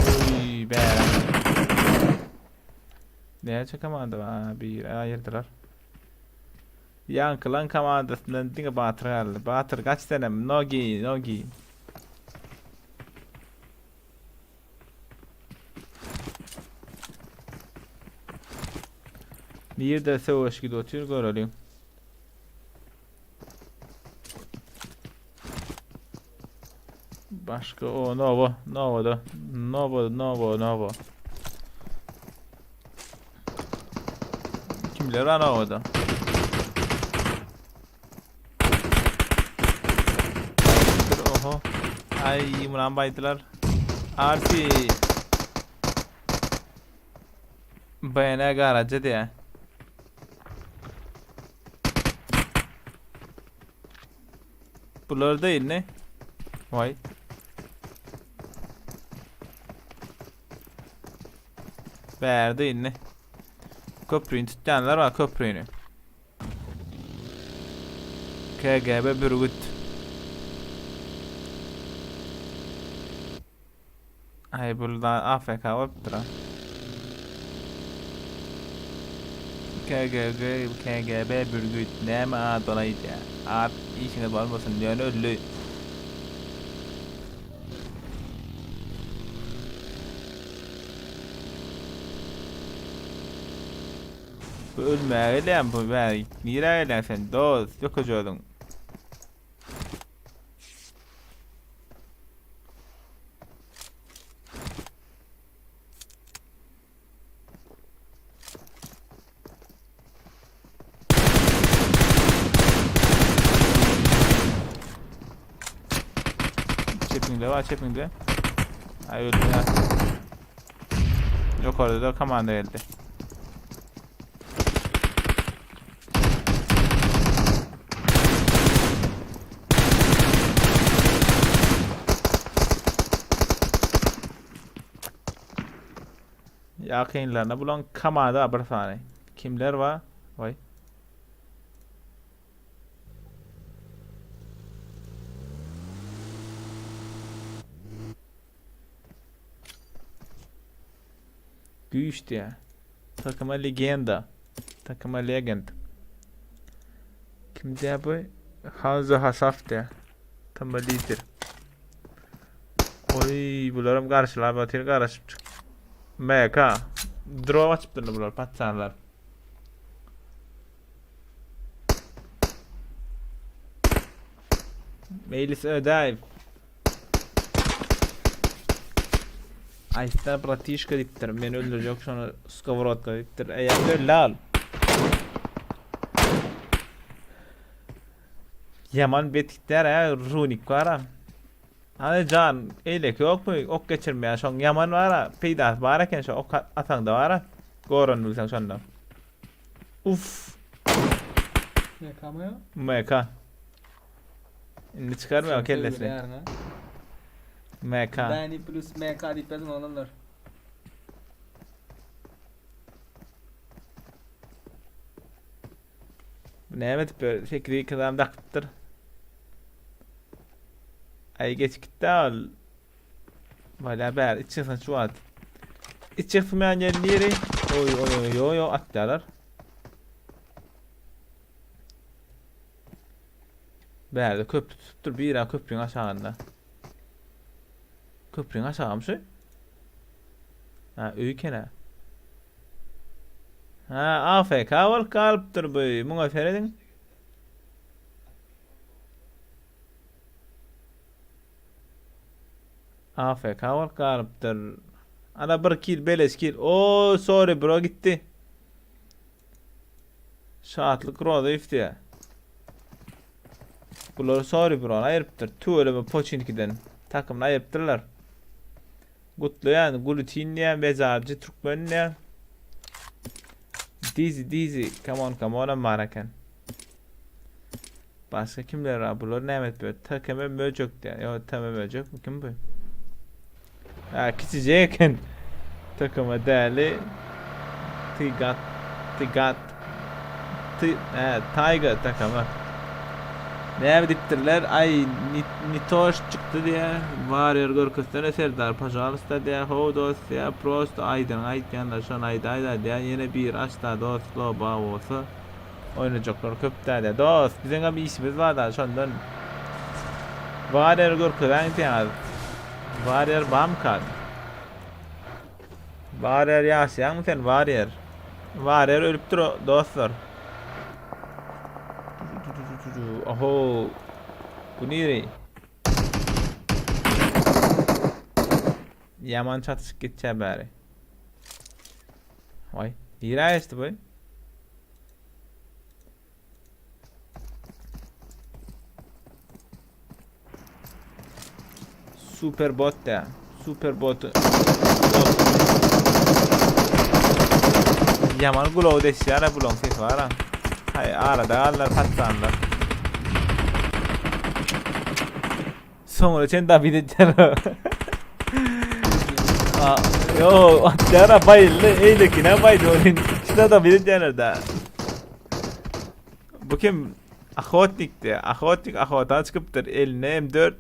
Uy be. Näçe komanda bar? Bir aýyrdylar. Ýaňkylaň komandasyndan diňe Batyr galdy. Batyr gaç senem. Nogi, nogi. Nirde söweş gidip otyr göreliň. Başga o Novo, Novo'da. Novo, Novo, Novo. Kimler var Novo'da? Oho. Ay, munan baydılar. RC. BN garaja diýä. Bular değil ne? Vay. Bärde indi. Köprüni tutýanlar bar köprüni. KGB Bürgüt. Ay burada AFK bolupdyr. KGB KGB Bürgüt näme ad bolaýdy? At işiňiz bolmasyn ýöne öldi. Bu ölmäge gelýän bu bäri. Nirä gelýän sen dost? Ýokaja özüň. Çepiňde bar, çepiňde. Ay öldü ya. Yukarıda da komanda geldi. Ýakynlarynda bulan komanda bir sany. Kimler bar? Vay. Güýç diýä. Takıma legenda. Takıma legend. Kim diýä bu? Hanzo Hasaf diýä. Takıma lider. Oy, bularam garşylap otyr, garaşyp çyk. MK. Drop açypdyrlar bular, paçanlar. Meýlis Ödäýew. Aýtda bratişka diýipdir. Meni öldürjek şony skowrodka diýipdir. Eýýäm öldi al. Ýaman bet gitýär hä, runik bar-a. Hany jan, eýleki ýokmy? Ok geçirmeýän şoň ýaman bar-a, peýdasy bar eken şo ok ataňda bar-a. Goranyp bilseň şonda. Uff. MK mı ya? MK. Indi çıkarmıyor kellesini. MK. Dani plus MK diýip ýazyň oglanlar. Bu näme edip ýör? 8 2 adam dakypdyr. Ay geç gitdi al. Wala bär iç çyksyn şu wagt. Iç çykmaýan ýer niri? Oý oý oý yo yo atýarlar. Bärde köprü tutupdyr bira köprüň aşagynda. Köprüň aşagym şu? Ha öý kene. Ha AFK bolup galypdyr bu. Muňa serediň. AFK bolup galypdyr. Ana bir kill beleş kill. O sorry bro gitti. Şatlyk Rozaýew diýä. Bulary sorry bro aýyrypdyr. Tüweleme Poçinkiden takymyny aýyrypdyrlar. Gutlaýan Gulutin diýä, Bejarjy Türkmen diýä. Dizi dizi come on come on bar eken. Başga kimler bar? Bular näme edip ýör? TKM Möjek diýä. Ýok, TM Möjek mi? Kim bu? Ha, kiçijek eken. TKM däli. Tigat, Tigat. Ti, hä, Tiger TKM. Näme diýipdirler? Aý, Nitoş çykdy diýä. Warrior görkezsene Serdar, pažalysta diýä. How dost diýä. Prosto aýdyň aýtýanlar şony aýdaýda diýä. Ýene biri açda dost, loba bolsa. Oýnajaklar köp dälä dost biziňem işimiz barda şondan Warrior görkezäň diýýäňiz Warrior bamyka Warrior ýaşaýaňmy sen Warrior Warrior ölüpdir dostlar Oho Bu niri Ýaman çatyşyk geçýär bäri Waý, nirä geçdi bu? Super bot da. Super bot. Bot. Yaman gulaw deşýär ha bulaň sesi bar ha. Hay arada galdylar patsanlar. Soňra çen dabit etýär. Yo, atýar baýyldy, eýlekine baýdy oýun. Şuna dabit etýärler da. Bu kim? Ahotnikdi. Ahotnik ahota çykypdyr. Eline M4.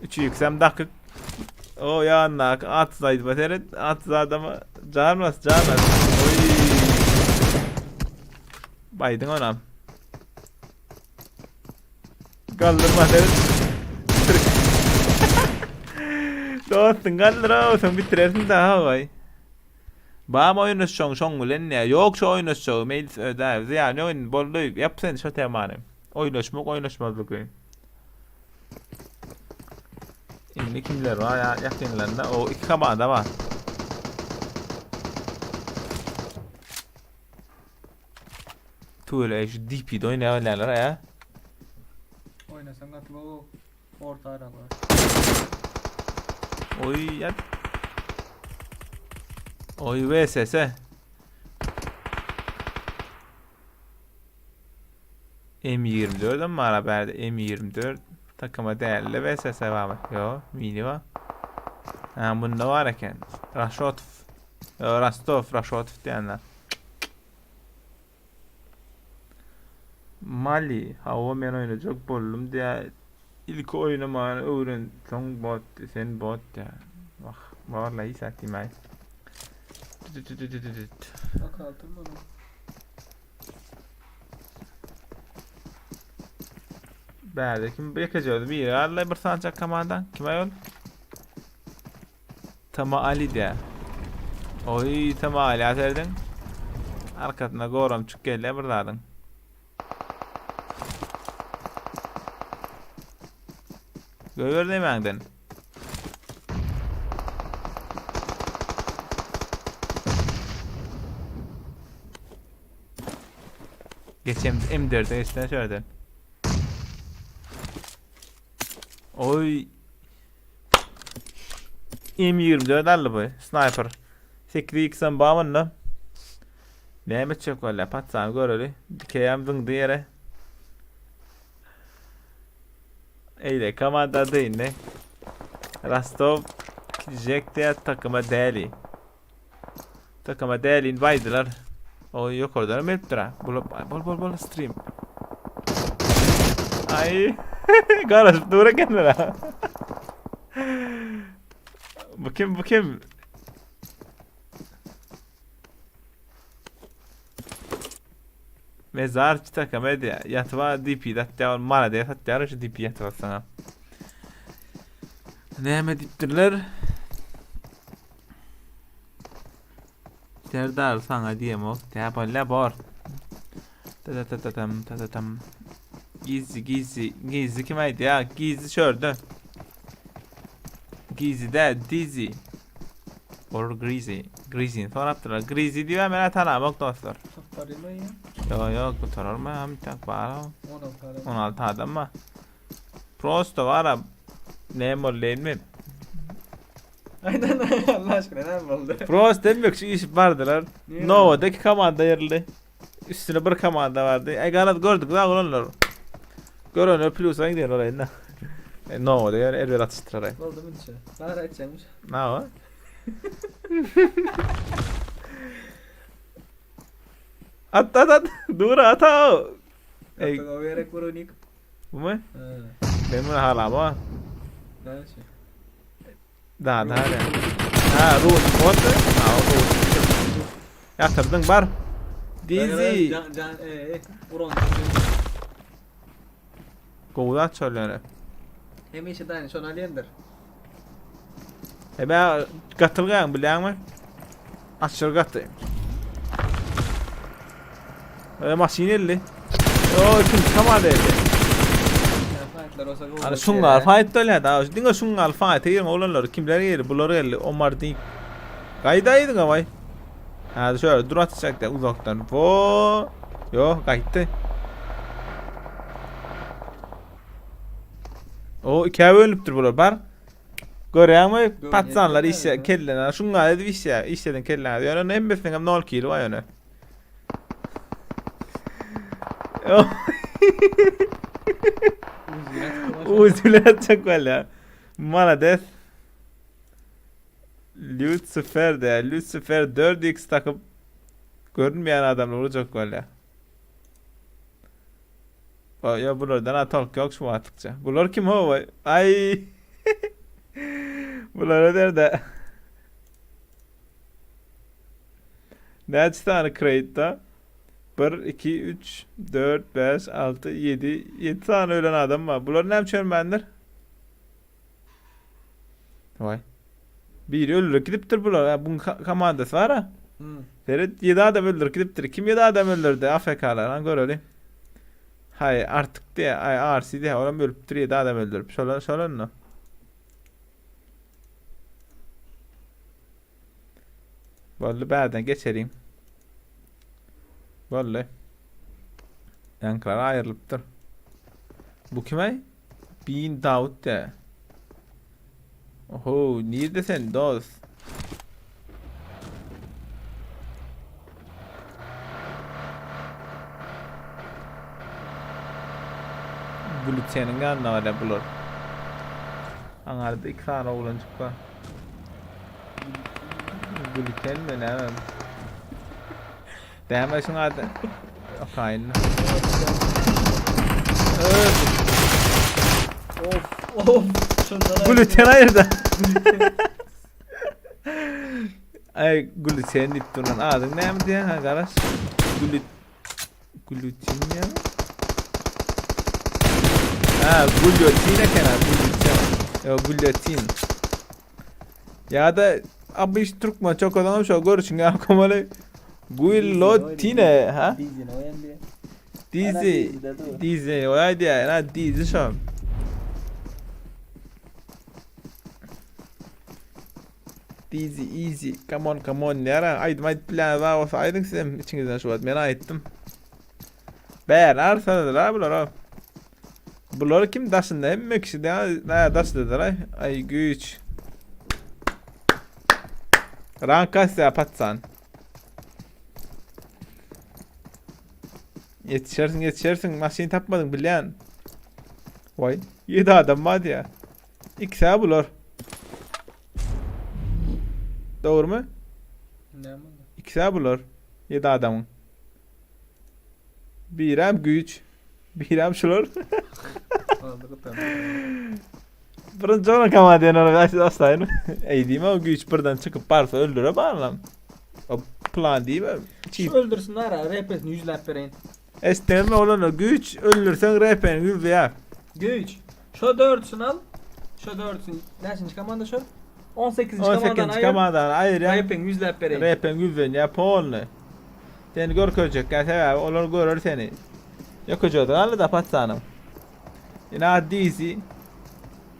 Üçü yüksem dakyk. O ýanyndaky atsyz aýdyma seret. Atsyz adama jan bas, jan bas. Oý. Baýdyň onam. Galdyrma sen. Dostun galdyr o sen bitirersin daha vay. Bam oýnaşjaň şoň bilen ne? Ýok şo oýnaşjagy meýlis ödäýew. Zyýany ýok indi boldy. Ýap sen şo temany. Oýnaşmak oýnaşmazlygy. Indi kimler bar ýa ýakynlarynda? O iki komanda bar. Tüweley şu DP-de oýnaýarlar ýa. Oýnasaň gaty gowy. Orta araba. Oý ýat. Oý VSS. M24 hem bar bärde M24 takıma değerli VSS var mı? Yo, mini var. Ha bunda var eken. Raşotov. Yo, Rostov, Raşotov diýenler. Mali, hawa men oýnajak boldum diýä. Ilki oýnamany öwren, soň bot, sen bot diýä. Wah, barla hiç zat diýmäý. Bak altın mı? Bärde kim ýekeje özi biri galdy bir sanjak komandaň. Kim aýol? Tama Ali diýä. Oý, Tama Ali aserdiň. Arkasynda goramçyk gelýär bir zadyň. Goýber demäňden. Geçem M4'e geçsen şöyle. Oy. M24 aldy bu. Sniper. 8x hem bar bunda. Näme etjek bolýar? Patsany göreli. Dikeýem zyňdy ýere. Eýle komanda dyndy. Rostov gidecek diýä takıma däli. Takıma dälini baýdylar. O ýokardan hem gelipdir ha. Bul bol bol bol stream. Ay. Garaşyp dur ekenler ha. Bu kim bu kim? Mezarçy takam edýär. Ýatyba DP atýar, ol malades atýar şu DP ýatyp atsaňa. Näme diýipdirler? Serdar saňa diýemok. Tä bolýa bor. Ta ta ta ta tam ta ta tam. Gizli gizli gizli kim aýdýar? Gizli şörde. Gizli de dizi. Or Grizi. Grizi'ni sorapdyrlar. Grizi diýip men tanamok dostlar. Gutarýmy ya? Ýok ýok gutararmy? Hem tak bar. 16 adam. 16 adam bar. Prosto bar. Näme boldy diými? Aynen Allah aşkına ne boldy? Prosto demek şu iş bardylar. Niye? Nova'daki komanda ýerildi. Üstüne bir komanda bardy. Ay galat gördük la olanlar. Görenler plusa gidiyor oraya. Ne? E, Nova'da ýer elbet atışdyrar. Boldy mı içi? Bana aytacakmış. Ne o? At at at. Dur at ha. Ey, Ey. O gerek var unik. bu mu? Ha. Ben bunu hala bu. Ne şey? Daha daha ne? Ha Rus bot. Ha o Rus. Yatırdın bar. Dizi. Can can e e Uron. Gowy çölleri. Hemişe de aynı şon alyendir. E ben gatylgan bilýäňmi? Açyr gaty. E maşyn elli. O ikinji komanda elli. Ya fightlar olsa gowy. Ana şungal fight bolýar da. Diňe şungal fight ýeriň oglanlar kimler geldi? Bular geldi. Omar diýip. Gaýdaýdyň away. Ha şöyle dur atacak da uzaktan. Vo. Yo gaýtdy. O ikiye bölünüpdür bular bar. Görýäňmi? Patsanlar işe kellene şunga edip işe işledin kellene. Ýöne hemmesiniň hem 0 kilo bar ýöne. Uzile atacak valla. Malades. Lucifer de Lucifer 4x takıp görünmeyen adamlar olacak valla. Ya bulardan atalk yok şu attıkça. Bular kim o? Ay. Bulara nerede? Näçe tane crate'da? 1, 2, 3, 4, 5, 6, 7, 7 tane ölen adam var. Bular näme çörmändir? Vay. Biri öldürüp gidipdir bular. Ha, bunun komandası var ha. Hmm. Seret 7 adam öldürüp gidipdir. Kim 7 adam öldürdü? AFK'lar. Han göreli. Hay artık diye ay RC diye olam ölüpdür 7 adam öldürüp. Şolan şolan no. Boldy bärden geçelim. Boldy. Yankılar ayrılıpdyr. Bu kim ay? Bin Dawut de. Oho, nirde sen dost? Gülüçeniň ýanyna barýar bular. Aňarda iki sany oglanjyk bar. Gülüçenmi näme? Däme şuň ady. Okaýyn. Of of. Şundan Gülüçen aýyrda. Ay Gülüçen diýip durlan adyň näme diýen ha garaş. Gülü Gülüçin ya. Ha Gülüçin eken ha Gülüçen. Yo Gülüçin. Ya da abi iş Türkmen çok adam şu görüşün ya komalı. Guillotine ha? Dizini oýan diýe. Dizi. Dizi oýa diýe. Ha dizi şu. Dizi easy. Come on come on. Nere aýdym aýdyp bilýän bar bolsa aýdyň sizem içiňizden şu wagt men aýtdym. Bäri arsadylar ha bular ha. Bular kim daşynda hemme kişi de nä daşdadyr ay. Ay güýç. Rank kasya patsan. Ýetişersiň ýetişersiň maşyn tapmadyň bilýän. Waý, 7 adam bar diýä. Ikisi bular. Dogrumy? Näme boldy? Ikisi bular. 7 adamyň. Birem güýç. Birem şular. Birinji olan komanda ýene ony aslaýyn. Eý diýme o güýç birden çykyp barsa öldüre barlam. O plan diýme. Şu öldürsün ara RP-sini ýüzläp bereýin. Eşitdinmi oglanlar güýç öldürseň RP-ni ýüzleýär. Güýç. Şo dördüsini al. Şo dördüsini. Näçinji komanda şo? 18-nji komandan 18-nji komandan aýyrýar. RP-ni ýüzläp bereýin. RP-ni ýüzlenýär polny. Seni görkezjek ýa sebäbi olar görer seni. Ýokajödi galdy da patsanyň. Ina dizi.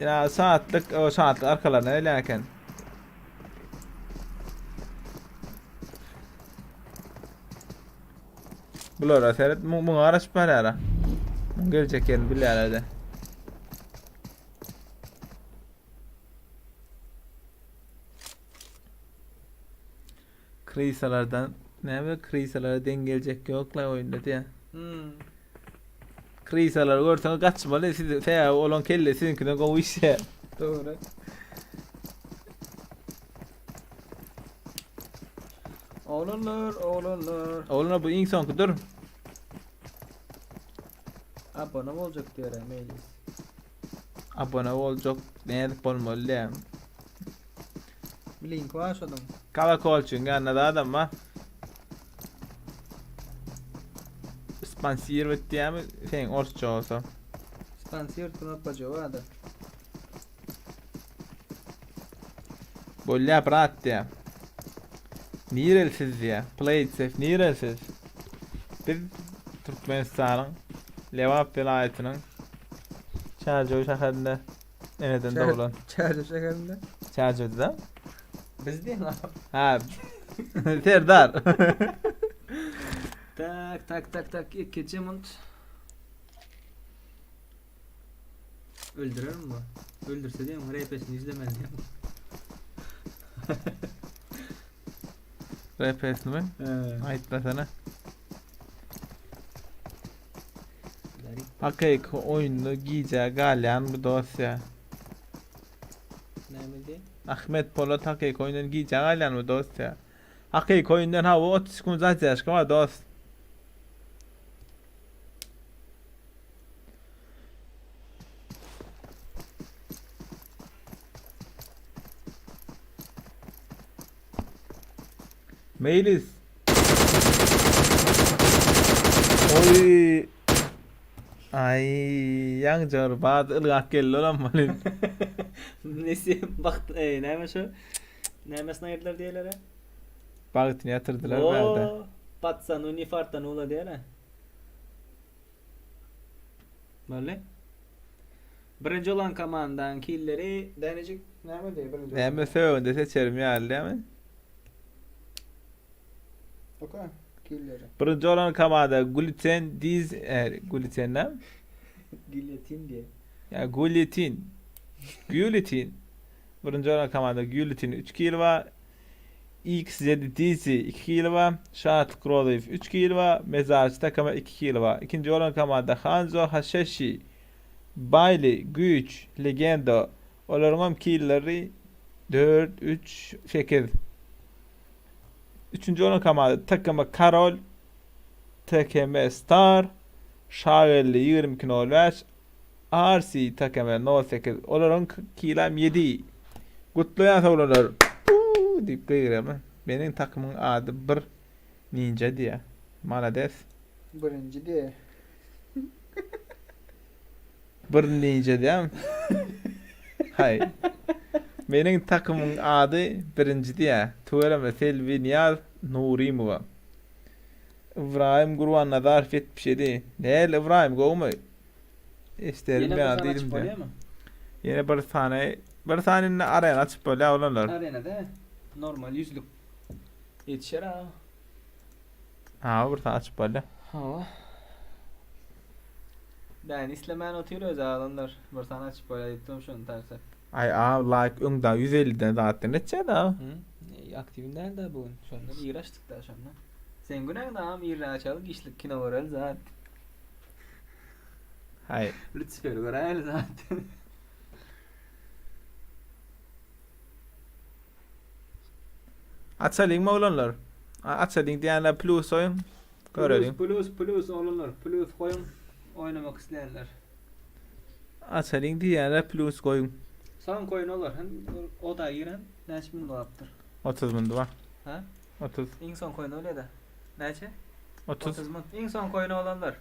Ina şatlyk, o şatlyk arkalaryna gelýän eken. Bulara seret, muňa garaşyp barýara. Muň geljek ýerini bilýärler-de. Krisalardan näme krisalara deň geljek ýok la oýunda diýä. Hmm. Krisalary görseňiz gaçmaly siz sebäbi olaň kelle siziňkiden gowy işleýär. Dogry. Oglanlar, oglanlar. Oglanlar bu iň soňky dur. Abone boljak diýer Mejlis. Abone boljak nädip bolmaly diýä. Bir link bar şonuň. Kolokolçyň ýanynda da adam bar. Sponsirowat diýämi? Seň orsça bolsa. Sponsir knopkajygy bardyr. Bolýa brat diýä. Nireli siz diýä. Play it safe nireli siz? Biz Türkmenistanyň Lebap welaýatynyň Çärjew şäherinde eneden doglan. Çärjew şäherinde. Çärjewde. Biz diýen ha. Ha. Serdar. Tak tak tak tak ikinji munt. Öldürer mi bu? Öldürse diýen RP-sini izlemeli diýen. RP-sini mi? Aýtmasana. Hakyky oýunda gijä galýan bu dosýa. Näme diýen? Ahmet Polat hakyky oýundan gijä galýan bu dosýa. Hakyky oýundan hawa 30 sekund zadержka bar dost. Meýlis. Oý. Aý, ýaňja bir bad ylgap geldi olam welin. Nesi bagt, e, näme şu? Nämesini aýyrdylar diýelere? Bagtyny ýatyrdylar bärde. Oo, patsanu ni fartanula diýele. Boldy. Birinji bolan komandaň killeri dänejik näme diýe birinji. Näme sögünde seçerim ýaly dämi? Oka, killeri. Birinji bolan komanda Gluten Diz, e, Gluten näme? Gilyotin diýe. Ýa Gullitin. Gullitin. Birinji bolan komanda Gullitin 3 kill bar. XZDC 2 kill bar. Şatlyk Rozyýew 3 kill bar. Mezarçy takamy 2 kill bar. Ikinji bolan komanda Hanzo Haşeşi, Baýly, Güýç, Legendo. Olaryňam killeri 4, 3, 8. Üçünji bolan komanda TKM Karol, TKM Star, Şageldi 22 05, RC TKM 08. Olaryň kilam 7. Gutlaýan oglanlar. Puu diýip gygyrýarmy? Meniň takymyň ady bir ninja diýýär. Malades. Birinji diýýär. Bir ninja diýýärmi? Haý. Meniň takymyň ady birinji diýýär. Tüweleme Selbi Nyýaz Nurymowa. Ybraýym Gurbannazarow 77. Näl Ybraýym gowumy? Eşderim Ýene bir ýaly sany diýdim açyp de. bolýarmy? Ýene bir sany, bir sany indi arena açyp bolýar oglanlar. Arena dä. Normal ýüzlük. Ýetişer ha. Ha, bir sany açyp bolýar. Hawa. Ben islemän otyr özi adamlar. Bir sany açyp bolýar diýip durm şony tarsa. Aý a like öňde 150-den zatdan geçýär da. Hı? Aktiwim däl da bu gün. Şondan ir açdyk da şondan. Sen günäň da am irden açaly giçlik kino göreli zat. Haý. Lütsiferi göräýeli zat. Açalyňmy oglanlar? Açalyň diýenler plus goýuň. Göreliň. Plus plus oglanlar plus goýuň oýnamak isleýänler. Açalyň diýenler plus goýuň. Soňky oýun olar hem oda giren näçe minut bolupdyr? 30 minut bar. Ha? 30. Iň soňky oýun bolýar-da. Näçe? 30. 30 minut. Iň soňky oýun olanlar.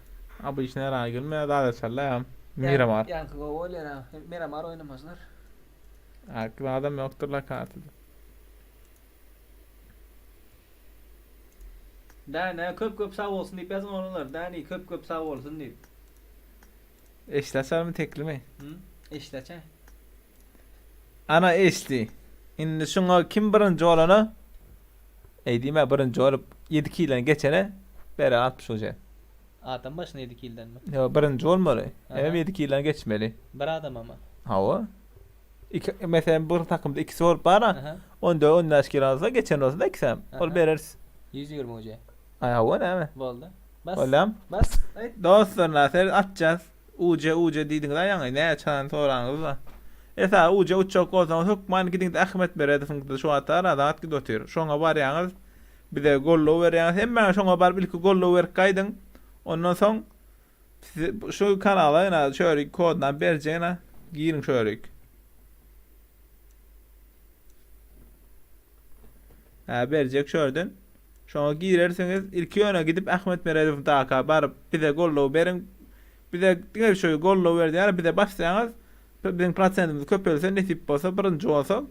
Abi işine raý gelmeýär zat açarlar ýa. Miramar. Ýaňky gowy bolýar ha. Miramar oýnamazlar. Arky adam ýokdur la kartada. Däne köp köp sag bolsun diýip ýazyň oglanlar. Däni köp köp sag bolsun diýip. Eşli açarmy teklimi? Hı? Eşli açaý. Ana eşli. Indi şuňa kim birinji bolana Eý diýme birinji bolup 7 kilden geçene berer 60 uje. Adam başyna 7 kildenmi? Ýok birinji bolmaly. Hemem 7 kilden geçmeli. Bir adamamy? Hawa. Iki, meselem bir takymda ikisi bolup bara, 14 15 kilo alsa geçen bolsa da ikisem. Ol bereris. 120 uje. Aý hawa näme? Boldy. Bas. Bolýam. Bas. Aýt. Dostlar näser atjaz. UC UC diýdiňiz-a ýaňy näçe sany soraňyzda. Esasy UC uçjak bolsaňyz hökman gidiňde Ahmet Meredowyňkyda şu wagt ara zat gidip otyr. Şoňa barýaňyz bize goldaw berýäňiz. Hemmäňiz şoňa baryp ilki goldaw berip gaýdyň. Ondan soň size şu kanala ýene şörik kodunam berjek ýene giriň şörik. Hä berjek şörden. Şoňa girersiňiz. Ilki ýöne gidip Ahmet Meredowyň daka baryp bize goldaw beriň. Bize diňe şu goldaw ber diýýär, bize bassaňyz biziň prosentimiz köpelse nesip bolsa birinji bolsak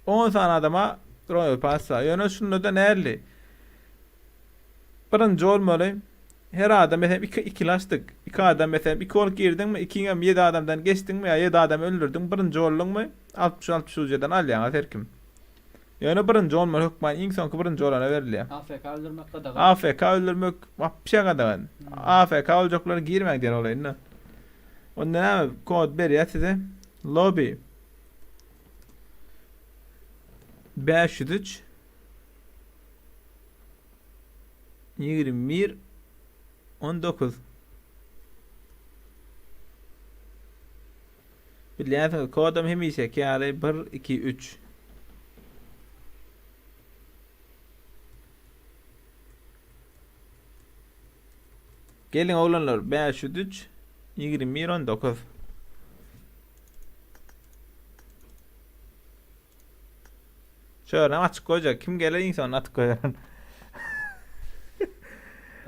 10 sany adama Royal Pass bar. Ýöne şunda-da näli? Birinji bolmaly. Her adam meselem iki ikili açdyk. Iki adam meselem iki bolup girdiňmi, ikiňem ýedi adamdan geçdiňmi ýa ýedi adamy öldürdiň, birinji bolduňmy, 60 60 ujadan alýaňyz her kim. Ýöne birinji bolmaly hökman iň soňky birinji bolana berilýär. AFK öldürmek gadagan. AFK öldürmek wapşe gadagan. AFK boljaklar girmäň diýen bolaýyn-da. Onda näme kod berýär size. Lobby 503 21 19 Bilýänsiňiz kodam hemişeki ýaly 1 2 3 Geliň oglanlar 503 21 19 Şöyle açyk goýjak. Kim geler iň soňunda atyp goýaryn.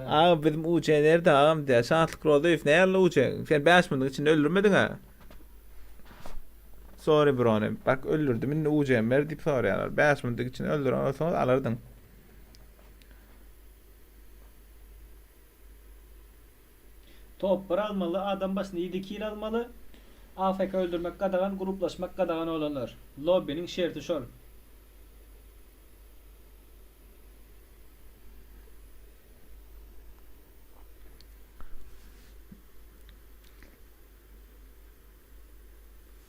Agam bizim UC nerede agam diýär. Şatlyk Rozyýew näle UC? Sen 5 minutyň içinde öldürmediň-ä. Sorry brony. Bak öldürdüm indi UC-mi ber diýip soraýarlar. 5 minutyň içinde öldüren bolsaňyz alardyň. Top bir almaly, adam başyna ýedi kil almaly. AFK öldürmek gadagan, gruplaşmak gadagan oglanlar. Lobbiniň şerti şol.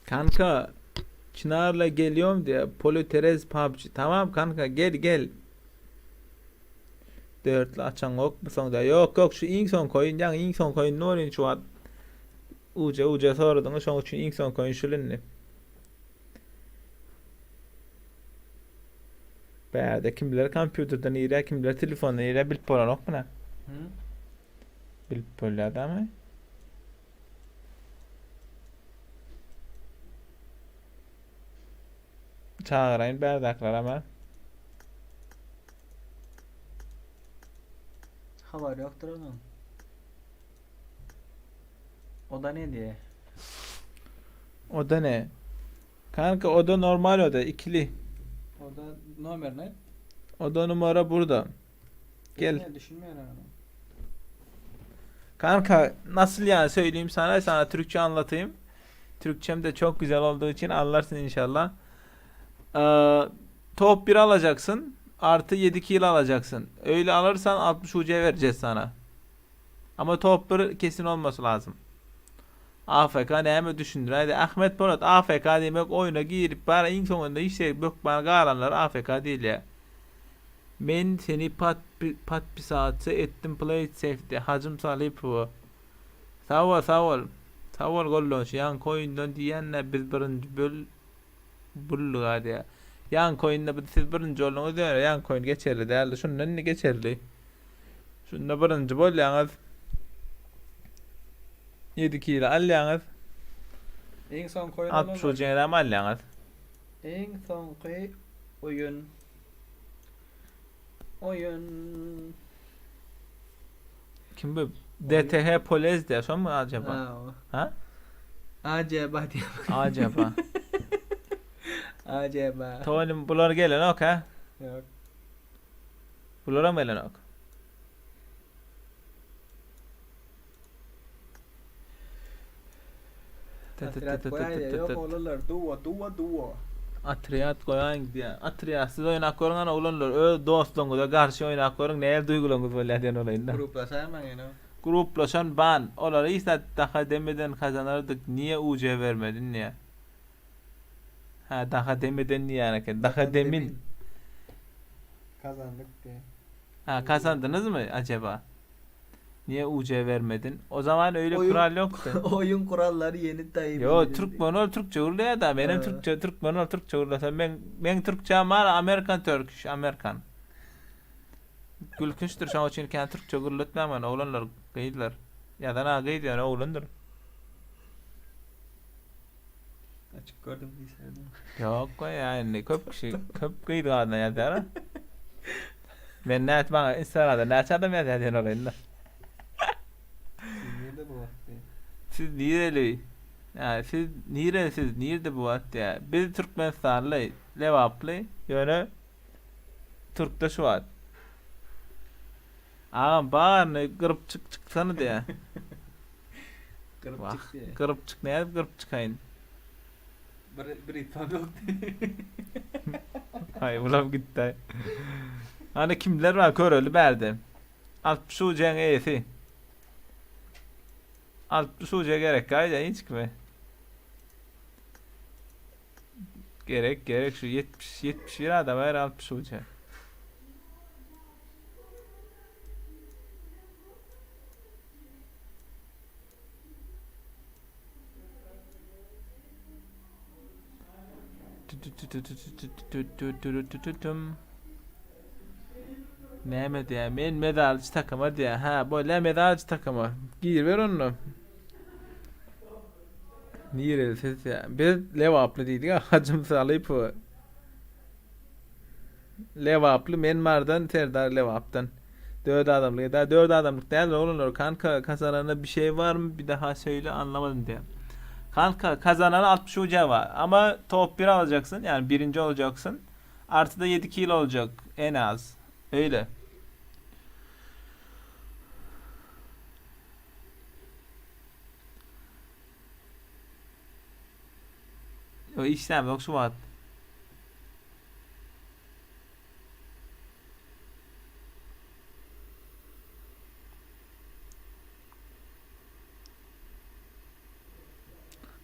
Kanka Çynarla gelýom diýä Polo Terez PUBG tamam kanka gel gel. Dörtli açaňok bu soňda. Ýok ýok şu iň soňky oýun ýaňy iň soňky oýun oýun şu wagt. Uja uja soradyňyz şoň üçin iň soňky oýun şul indi. Bärde kimler kompýuterden girýär, kimler telefondan girýär bilip bolanok muny. Bilip bolýar damy? Çagyraýyn bärdäkiler ama. Habar ýokdur onuň. O da ne diýe? O da ne? Kanka o da normal oda ikili. O da nomer ne? O da numara burada. Gel. Ne düşünmeýär onu. Kanka nasıl yani söyleyeyim sana sana Türkçe anlatayım. Türkçem de çok güzel olduğu için anlarsın inşallah. Ee, top 1 alacaksın. Artı 7 kill alacaksın. Öyle alırsan 60 UC vereceğiz sana. Ama top 1 kesin olması lazım. AFK näme düşündür? Haydi Ahmet Polat AFK demek oyuna girip bana iň soňunda hiç şey bökmän galanlar AFK değil ya. Men seni pat pat pisatçy etdim play it safety Hajym Salypowa. Sag bol sag bol. Sag bol gollanşy ýaňky oýundan diýýän-dä biz birinji böl bulluga diýýär. Ýaňky oýunda biz siz birinji bolduňyz ýöne ýaňky oýun geçerli däldi. Şunda indi geçerli. Şunda birinji bolýaňyz. 7 kilo alýaňyz. Iň soňky oýun 60 ujeňizem alýaňyz. Iň soňky oýun. Oýun. Kim bu? DTH Polez diýär, şomy acaba? Ha. o. Ha? Acaba diýip. Acaba. Acaba. Tonym bular gelenok ha? Ýok. Bularam gelenok. Otrýad goýaýda ýok oglanlar duo duo duo. Otrýad goýaýyň diýýär. Otrýadsyz oýnap görüň ana oglanlar. Öz dostlaryňyza garşy oýnap görüň nähili duýgularyňyz bolýar diýen bolaýyn-da. Gruplaşaýmaň ýene. Gruplaşan ban. Olara hiç zat daha demeden kazanardyk niye UC bermedin diýýär. Ha daha demeden diýýän eken. Daha demin. Kazandyk diýýär. Ha kazandyňyzmy acaba? Niye UC vermedin? O zaman öyle Oyun- kural yoktu. Oýun kurallary ýeni taýyn. Yo Türkmen ol Türkçe gürleýär da menem Ha. Türkçe Türkmen ol Türkçe gürlesem men men Türkçem bar Amerikan Turkish Amerikan. Gülkünçdir şoň üçin kän Türkçe gürletmäň meni oglanlar gyzlar. Ýazan a gyz ýöne oglandyr. Açyk gördüm diýseydin. Ýok we ýa indi köp kişi köp gyz gadyna ýazýar. a. Men näç maňa Instagramda näçe adam ýazýar diýen bolaýyn da. Siz nirde bu wagt diýip. Siz nireli? Ýa siz nireli siz nirde bu wagt diýýär. Biz Türkmenistanly, Lebaply, ýöne Türkde şu wagt. Agam baryny gyryp çyk çyksana diýýär. Gyryp Wah, çyk diýýär. gyryp çyk nädip gyryp çykaýyn? Bir bir itfam ýok diýýär. Aý bulam gitdi. Hany kimler bar göreli bärde. 60 ujaň eýesi. 60 uja gerek gaýda hiç kime. Gerek gerek şu 70 71 adam her 60 uja. Näme diýýär? Men medalçy takyma diýýär. Ha, bolýa medalçy takyma. Gir ber onda. Nireli siz diýýär. Biz Lebaply diýdik ha, Hajym Salypowa. Lebaply men Mardan Serdar Lebapdan. Dört adamlyk da dört adamlyk däl oglanlar kanka kazanana bir şey barmy bir daha söyle anlamadım diýýär. Kanka kazanana 60 uca var ama top 1 alacaksın yani birinci olacaksın. Artı da 7 kill olacak en az. Öyle. O işlem yok şu wagt.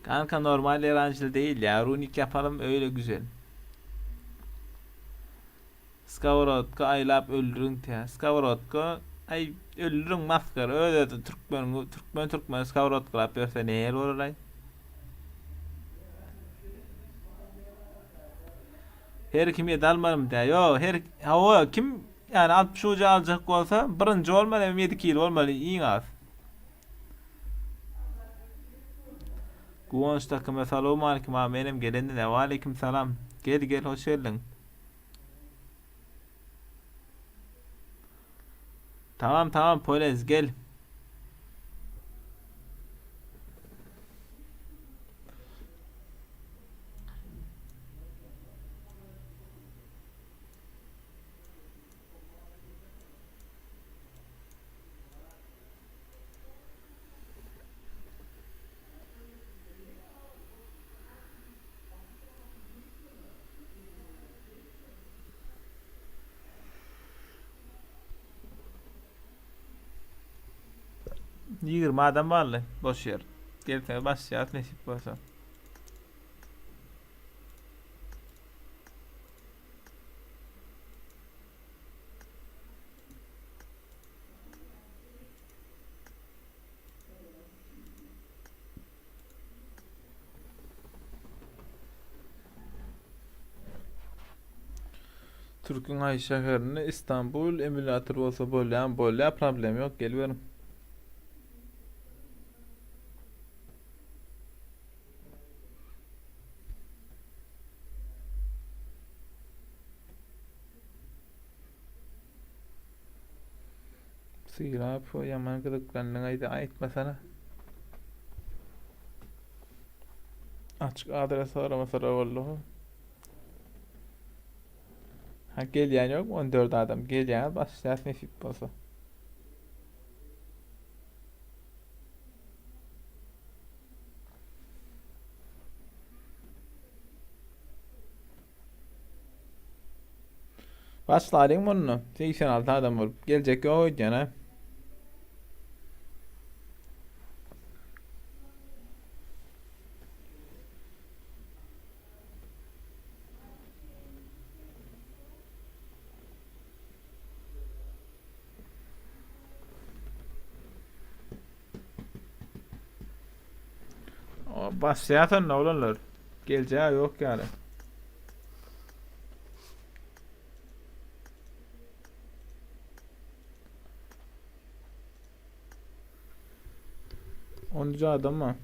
Kanka normal Erancıl değil ya. Runik yapalım öyle güzel. Skowrodka aýlap öldüriň te. Skowrodka aý öldüriň maskara öz özü türkmen türkmen türkmen skowrodkalap ýörse nähili bolar aý. Her kim ýedi almalym dä. Ýo her hawa kim ýani 60 uja aljak bolsa birinji bolmaly hem 7 kilo bolmaly iň az. Guwanç takyma salowmalikim aga menem gelendin waleýkim salam gel gel hoş geldiň. Tamam tamam Polez gel. 20 adam barly boş ýer. Gelseňiz başlaýarys nesip bolsa. Türküň haýsy şäherinde Istanbul emulator bolsa bolýamy bolýa problem ýok geliberiň. Sylap ýaman gyzyklandyň aýda aýtmasana. Açyk adres soramasalar boldy. Ha gelýän ýok 14 adam gelýän başlaýas nesip bolsa. Başlalyň bunu. 86 adam bolup geljek ýok öýdýän ha. Başlaýar sonda oglanlar. Geljek ýok ýaly. Onuncu adam mı?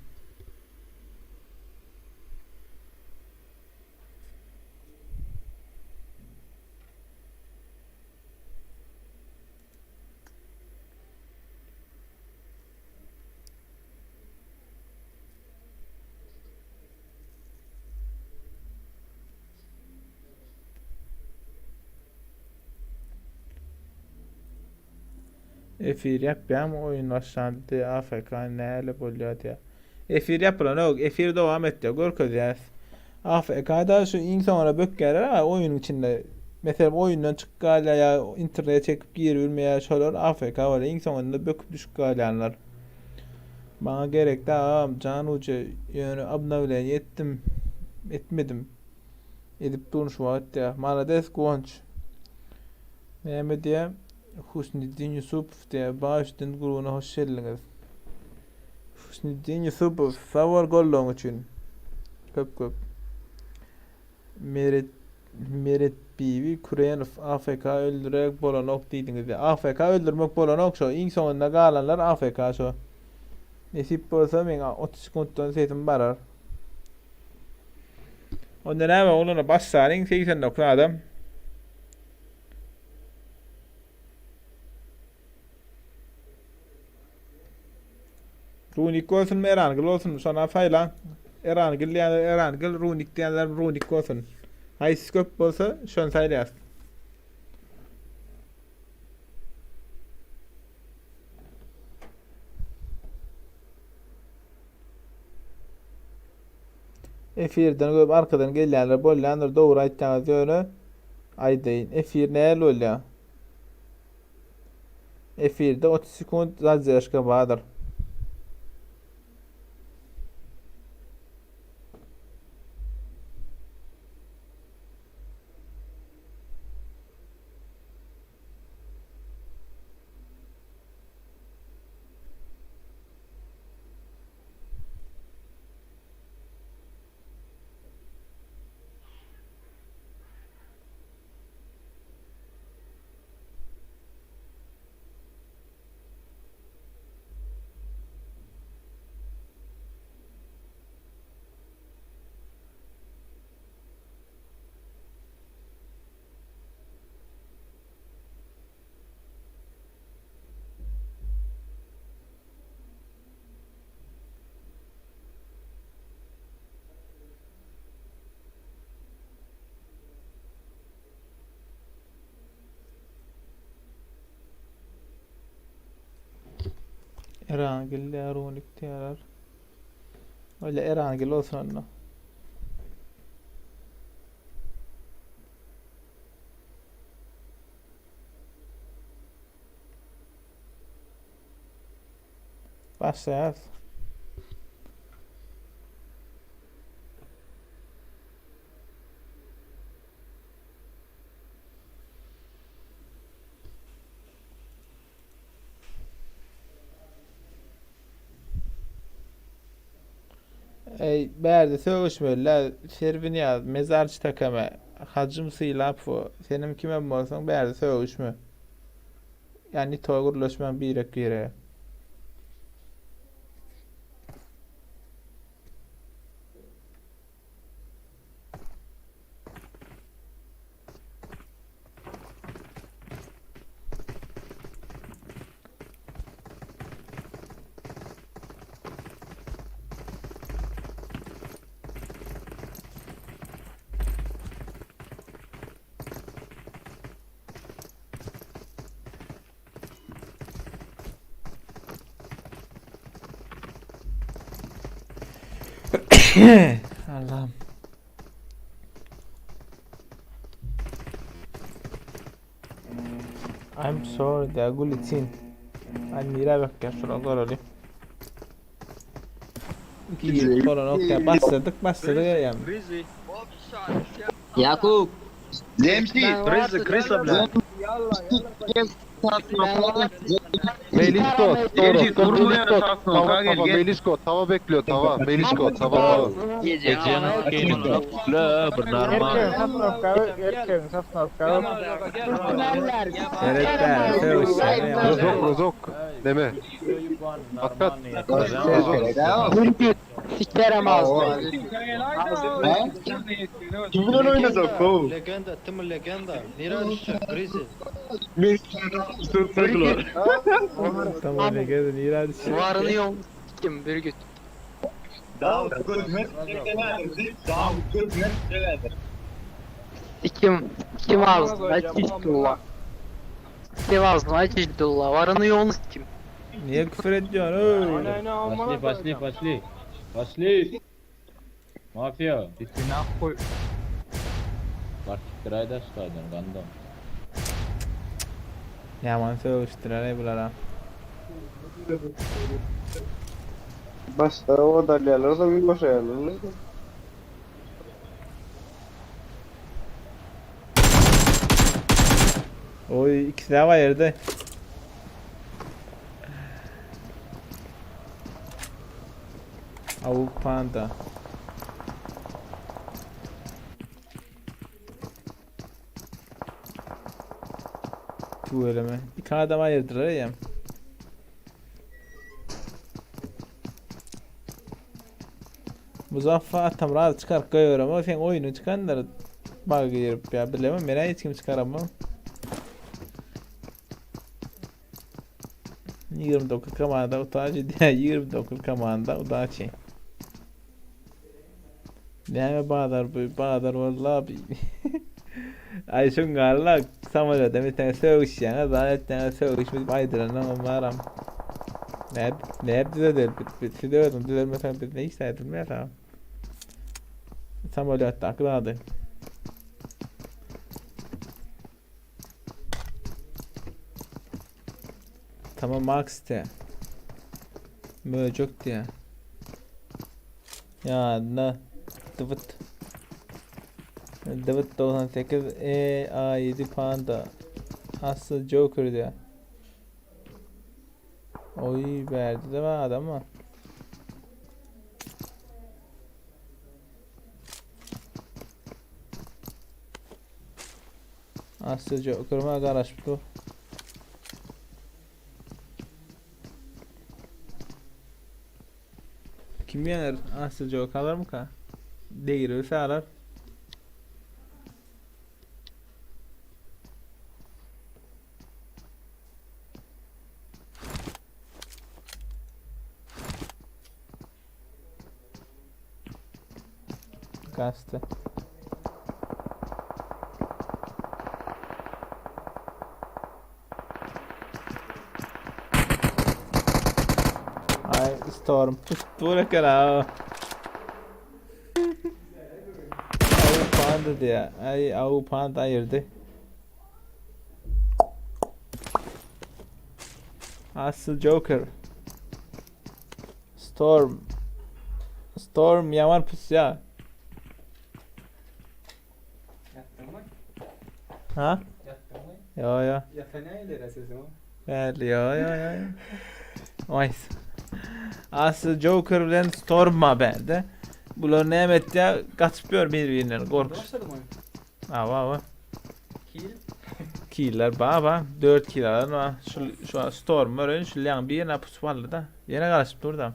Efir ýapýarmy oýun başlandy AFK näle bolýar diýýär. Efir ýapylanok, efir dowam etýär, görkezýäs. AFK-da şu iň soňra bökýärler a oýunyň içinde. Meselem oýundan çykyp galýar ýa internet çekip giribilmeýär şolar AFK bolýar iň soňunda böküp düşüp galýanlar. Maňa gerekdä agam jan uje ýöne obnowleniýe etdim etmedim. Edip durun şu wagt diýýär. Malades Guwanç. Näme diýýär? Husniddin Ýusupow diýýär. Baş üstün grubuna hoş geldiňiz. Husniddin Ýusupow, sag bol goldawyň üçin. Köp köp. Meret Meretbibi Kürenow AFK öldürek bolanok diýdiňiz diýýär. AFK öldürmek bolanok şo. Iň soňunda galanlar AFK şo. Nesip bolsa meň 30 sekuntdan sesim barar. Onda näme oglanlar başlalyň 89 adam. Runik bolsunmy Erangil bolsunmy şona saýlaň. Erangil diýenler Erangil, Runik diýenler Runik bolsun. Haýsy köp bolsa şony saýlaýas. Efirden görüp arkadan gelýänler bolýandyr dogry aýtýaňyz ýöne aýdaýyn efir nähili bolýa efirde 30 sekunt zadержka bardyr. Erangil ýa Runik diýýärler. Öyle Erangil olsun onda. Başlaýarys. Eý, bärde sögüşmeli-dä, Serwinýaz, mezarçy tekeme, Hajym Sylapow, senem kimem bolsaň bärde sögüşme. Ýa nito gürleşmäň birek-birege. Allah'ım. I'm sorry da Gulitin. Ay nire bak ya şuna göreli. Girip bolan ok ya başladık başladık ya. Yakup. Melisko, Melisko, tava, tava, Melisko, tava bekliyor, tava, Melisko, tava, tava. Erkeğin satın erkeğin satın Evet ben sögüşýän. Rozok, rozok, neme. Hakikat. Sikerim ağzını. Kim bilen oynayacak o? Legenda, tüm legenda. Nere düştü? Grizi. Tamam ne geldi nire düştü. Varını yoğunu sikim Birgit. Sikim, sikim ağzına çiçdullah. Sikim ağzına çiçdullah. Varını yoğunu sikim. Niye küfür ediyorsun? oy? Başli, başli, başli. Başli. Mafya. Bak kirayda çıkardın gandam. Yaman sögüşdüler ey bulara. Başta o da da bir başa yerler. Oy ikisi de var yerde. Avuk panda. Tüweleme. Iki adam ayırdılar ya. Muzaffer atam rahat çıkar koyuyor ama sen oyunu çıkanlar bug girip ya bilemem ben hiç kim çıkaramam. 29 komanda utanç diye 29 komanda utanç. Näme bazar bu bazar vallahi bi. Ay şun galla samara demek sen sögüşýäňiz, zaten sögüşmedip aýdyranam baram. Ne ne düzeler siz özüň düzelmesen biz ne işlerdim ya tamam. Samolyotda aklady. Tamam Max de. Möcük diye. Ya ne? Dıvıt. Dıvıt 98 E A 7 Panda. Aslı Joker diye. Oy verdi de var adamı. Aslı Joker'ıma garaşıp dur. Kim yener? Aslı Joker alır mı ka? Değil ölse alır. Kastı. Storm dur eken ha. Awu panda diýä. Aý awu panda aýyrdy. Asıl Joker. Storm. Storm ýaman pusýa. Ýatdyňmy? Ha? Ýatdyňmy? Ýo ýo. Ýatan ýaýlera sesiň. Bärli ýo ýo ýo. Oýs. Asy Joker bilen Storm ma bärde. Bular näme etýär? Gaçyp ýör bir-birinden gorkuş. Başladyň oýun. Awa awa. Kill. Killer baba 4 kill alan wa. Şu şu Storm ören şu ýaňy birine pusup aldy da. Ýene garaşyp dur da.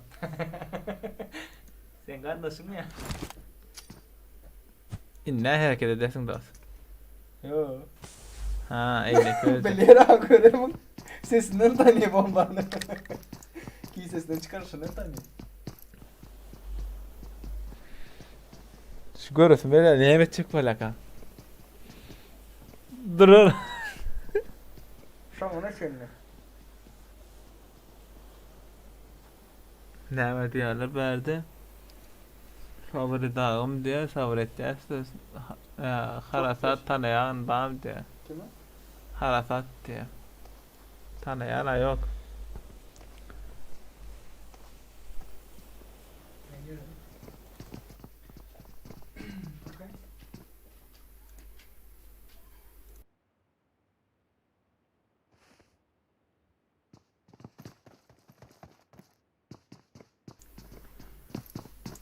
Sen gardaşyň ya. Indi näme hereket edersiň dost? Yo. Ha, eýleki özi. Bilýär ha göremiň. Sesinden tanıyor bombany. Ki sesinden çıkarışından tanıyor. Şu göresim böyle näme etjek bolaka? Durur. Şoňuna çenli. Näme diýerler bärde? Sabry dagym diýer, sabyr etýäs Harasat tanaýan bam diýer. Kimi? Harasat diýer. Tanaýan-a ýok.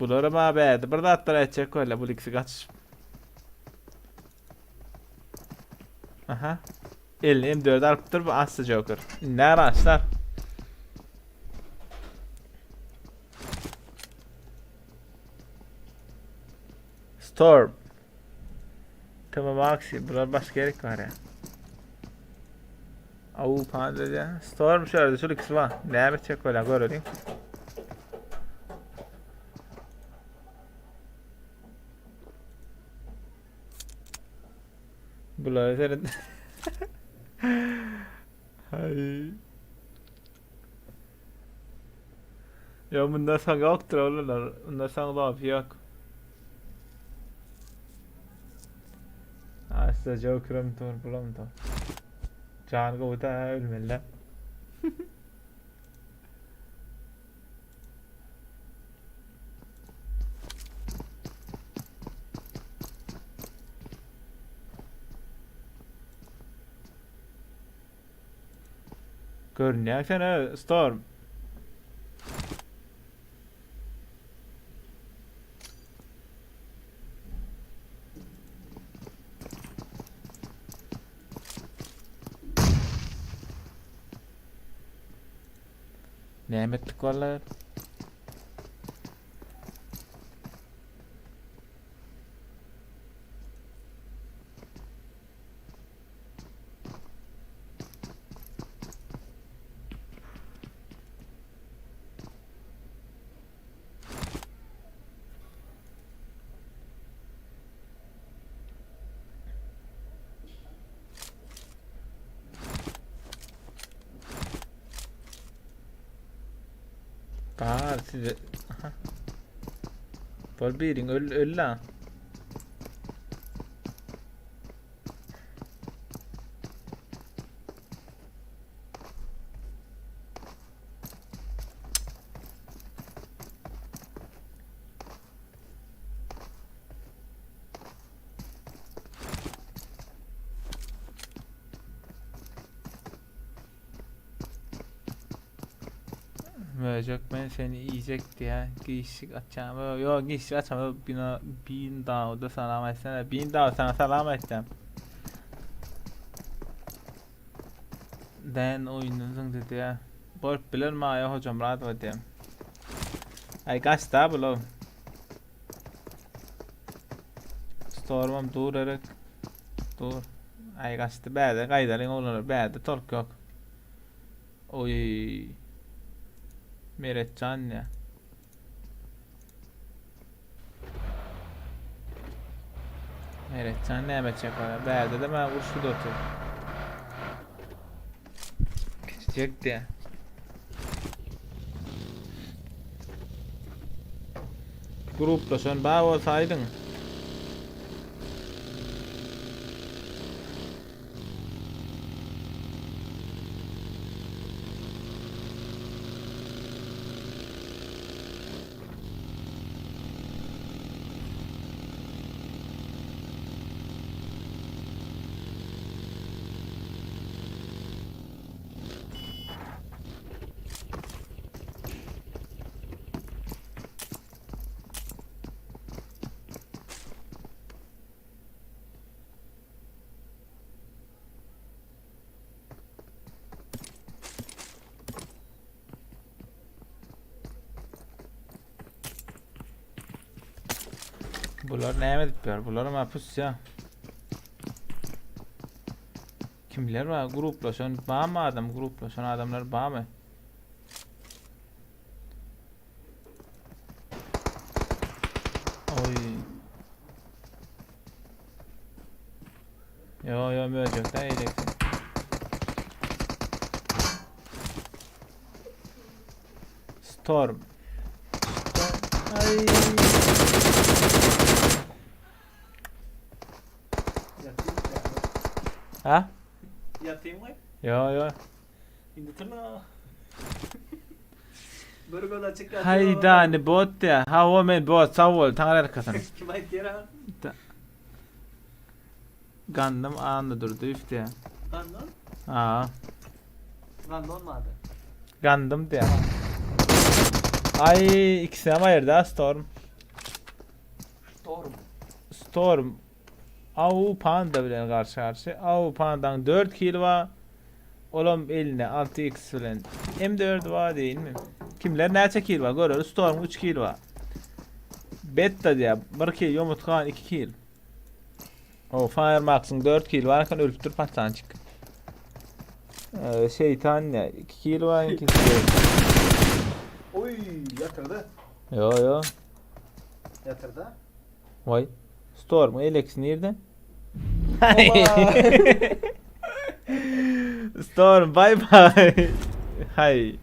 Bulara ba bärde bir zatlar aýtjak bolýar bu ikisi gaçyşyp. Aha. Eline M4 alypdyr bu asly Joker. Indi araçlar. Storm. Tamam aksi bular başga gerek var ya. Awu panda diýä. Storm şu ýerde şul ikisi bar. Näme etjek bolýar göreliň. Bular seret. Hay. Ýok mundan soň ýokdur oglanlar. Mundan soň lobby ýok. Asla Joker'ım dur bulam dur. Can gowy da ölmeli. Görünýär sen Storm. Näme etdik walla? Bar size. Aha. Bol birin öl öl la. Möjek men seni iýjek diýä gişik açýan. Ýok gişik açama bina bin dawda salam aýtsana. Bin daw sana salam aýtýan. Den oýundan soň diýä. Bolup biler Maýa Hojamyradowa diýä. Aý gaçda bu Stormam dur erek. Dur. Aý gaçdy bäde gaýdalyň oglanlar bäde tolk ýok. Oý. Meretjan ya. Meretjan näme etjek bar? Bärde de ben urşuda otur. Kiçijek diye. Gruplaşan bar bolsa aýdyň. Bular näme edip ýör? Bular ma pusýa. Kimler bar? Gruplaşan barmy adam? Gruplaşan adamlar barmy? Oy. Yo yo möjekden eýleksin. Storm. Storm. Ay. Ha? Ýatayım mı? Yo yo. Indi tırna. Bir gol açık atıyor. Hayda ne bot ya. Ha o men bot sag bol taňry arkasyn. Kim aýtýar ha? Gandym andy durdy üfte. Gandon? Ha. Gandon mı adı? Gandym diýä. Ay ikisi hem aýyrdy ha Storm. Storm. Storm. Au Panda bilen garşy garşy. Au Panda'ň 4 kill bar. Olam eline 6x bilen M4 bar değil mi? Kimler näçe kill bar? Göreli Storm 3 kill bar. Betta diýä 1 kill, Ýomutgan 2 kill. O Firemax'yň 4 kill bar eken ölüpdir paçançyk. Ee, şeytan ne? 2 kill bar, 2 kill. Oy ýatyrdy. Yo yo. Ýatyrdy. Vay. Storm Elex nirde? Storm bye bye. Hay.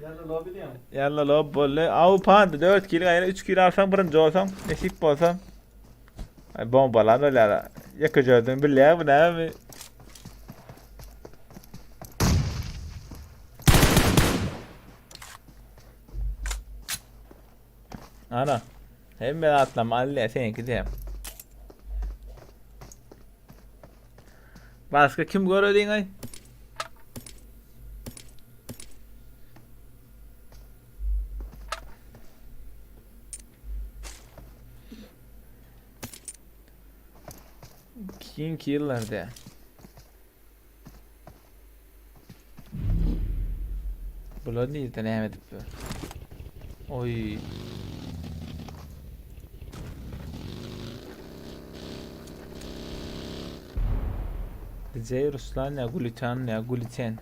Ýalla lobby diýen. Yalla lob boldy. Au panda 4 kill gaýra 3 kill alsaň birinji bolsaň, nesip bolsa. Ay bombalan öyle. Yakıcı öldüm bilýär bu näme? Ana. Hemme atlama alle seninki diýem. Başga kim görediň ay? King Killer de. Bular nirde näme edip ýör? Oý. DJ Ruslan ya Gulitan ya Guliten.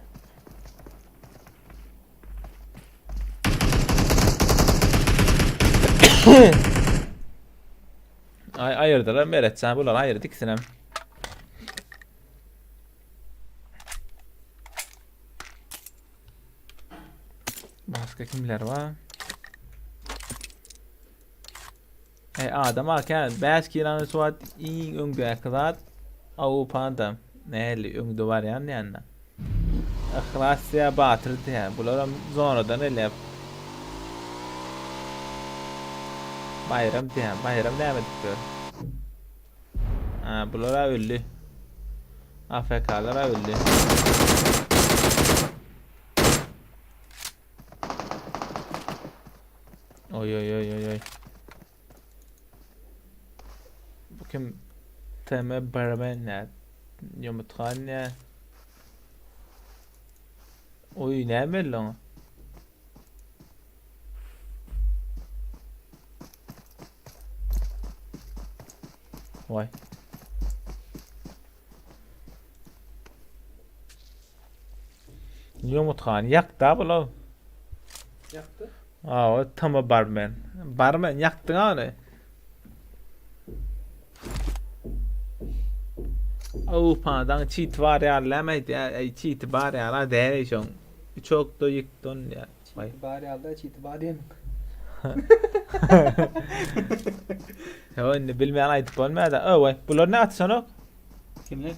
Ay ayırdılar Meretcan bular ayırdı ikisinem. Başka kimler var? E adam aka 5 kilony suat iň öňdäki zat Awupanda näli öňde barýan ýanna. Yhlas diýä Batyr diýä bularam zonadan elýär. Baýram diýä Baýram näme edip ýör? Ha bular öldi. AFK-lar öldi. Oý oý oý oý oý. Bu kim? TM Barman ne? Ýumurtgan ne? Oý näme belli oňa? Waý. Ýumurtgany ýakda bulaw. Ýakdy. Awa, tama barmen. Barmen ýakdyň ony. Awupadaň çiti bar ýaly näme aýdýar? Aý çiti bar ýaly däl şoň. Üç okda ýykdy ony ýa. Çiti bar ýaly da çiti bar diýen. Ýok indi bilmeýän aýdyp bolmaýada. Öweý, bular ne atyşanok? Kimler?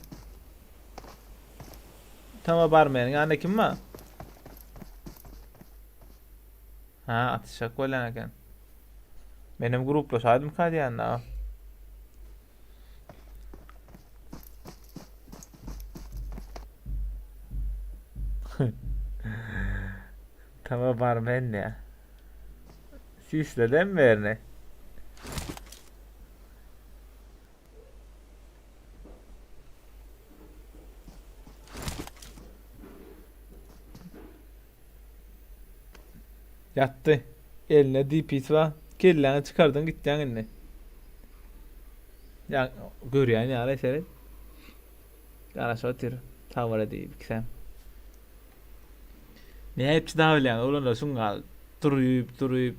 Tama barmeniň ýanynda kim bar? Ha, atyşjak bolýan eken. Menem gruplaşaýdymka diýýän da. Tama barmen diýýär. Sisledem berini. Ýatdy. Eline DP-si bar. Kelläňi çykardyň gitýäň indi. Ýa görýän ýaly seret. Garaşyp otyr. Sabra diýip ikisem. Nädip çydabilýäň oglanlar şuňa duryp duryp.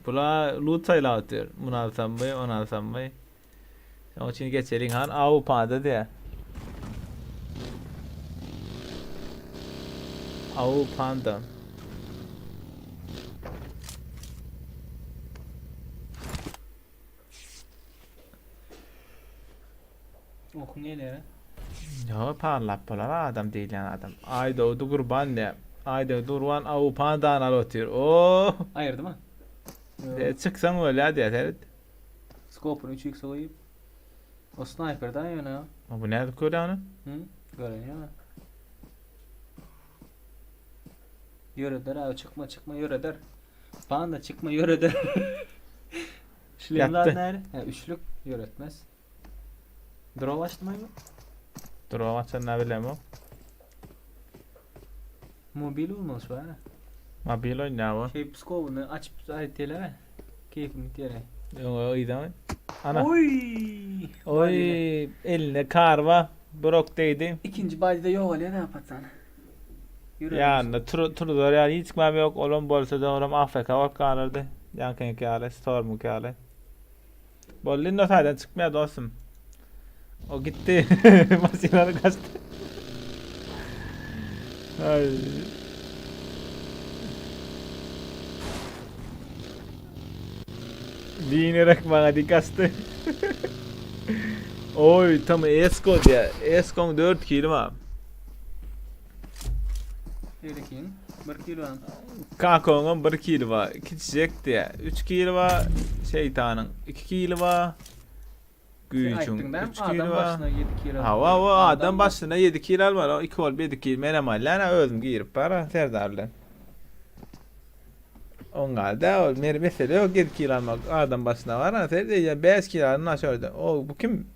Bula loot saýlap otyr. Muny alsammy, ony alsammy. Şonuň üçin geçeliň han Awupada diýä. Awupanda. Okuň gelýär. Ýo parlap bolar adam diýilýän adam. Aýdogdy Gurban diýä. Aýdogdy Gurban Awupandany alyp otyr. Oo. Aýyrdymy? E, çyksaň bolýar diýä seret. Skopyny 3x goýup. O sniper da ýöne. Bu nädip görýär ony? Hı? Gören ýa. Ýöreder abi çykma çykma ýöreder. Panda çykma ýöreder. Şlemler näre? Ha üçlük ýöretmez. Drop açdym aýmy? Drop açan ne bilem o. Mobil olmaly şu ha. Mobil oýnaýar bu. Şey skobuny açyp aýtdylar. Keýpim gitýär. Öňe yza. Ana. Oý! Oý, eline kar bar. Brok degdi. Ikinji badyda ýogalýar ha patsan. Ýanynda tur turzar ýaly hiç kimem ýok. Olam bolsa-da olam AFK bolup galardy. Ýaňkyňky ýaly, Stormyňky ýaly. Boldy indi o taýdan çykmaýar dostum. O gitdi. Maşynany kaçdy. Ay. Binerek bana dik açdy. Oy tam Esko diýä. Eskoň 4 kilo bar. Beýlekiň 1 kilo. Kakoňam 1 kilo bar. Kiçijek diýä. 3 kilo bar. Şeýtanyň 2 kilo bar. Güýjüň 3 kilo bar. Hawa, hawa, adam başyna 7 kilo almaly. 2 bolup 7 kilo menem alýan, özüm girip bar Serdar bilen. Oňa da ol meri mesele ýok 7 kilo almak adam başyna bar. Sen diýýän 5 kilo alma şurada. O bu kim?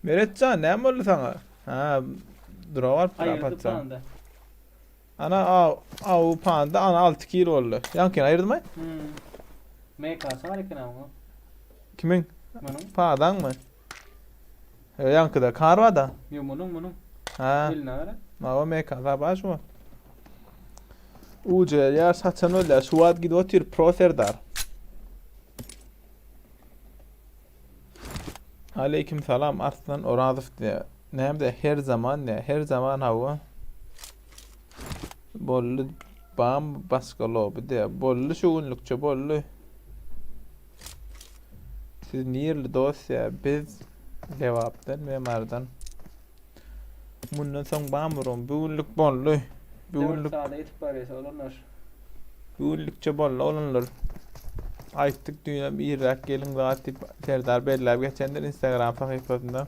Meretjan näme boldy saňa? Ha, dura barypdyr apatsa. Ana aw aw panda ana 6 kilo boldy. Ýaňkyny aýyrdymy? Hmm. MK-sy bar eken awyň. Kimiň? Munuň. Padaňmy? Ýa ýaňkyda kar bar-da. Ýok, munuň, munuň. Ha. Eline gara. Mawa MK-sa bar şu. UC ýa saçan bolýar. Şu wagt gidip otyr Pro Serdar. Aleýkim salam Arslan Orazow diýýär. Näme her zaman diýýär. Her zaman hawa. Boldy bam başga loby diýýär. Boldy şu günlükçe boldy. Siz nirli dost diýýär. Biz Lebapdan we Marydan. Mundan soň bamy rum? Bu günlük boldy. Bu günlük. 4 saata ýetip barýas oglanlar. Bu günlükçe boldy oglanlar. Aýtdyk düýnem irräk geliň zat diýip Serdar belläp geçendir Instagram sahypasynda.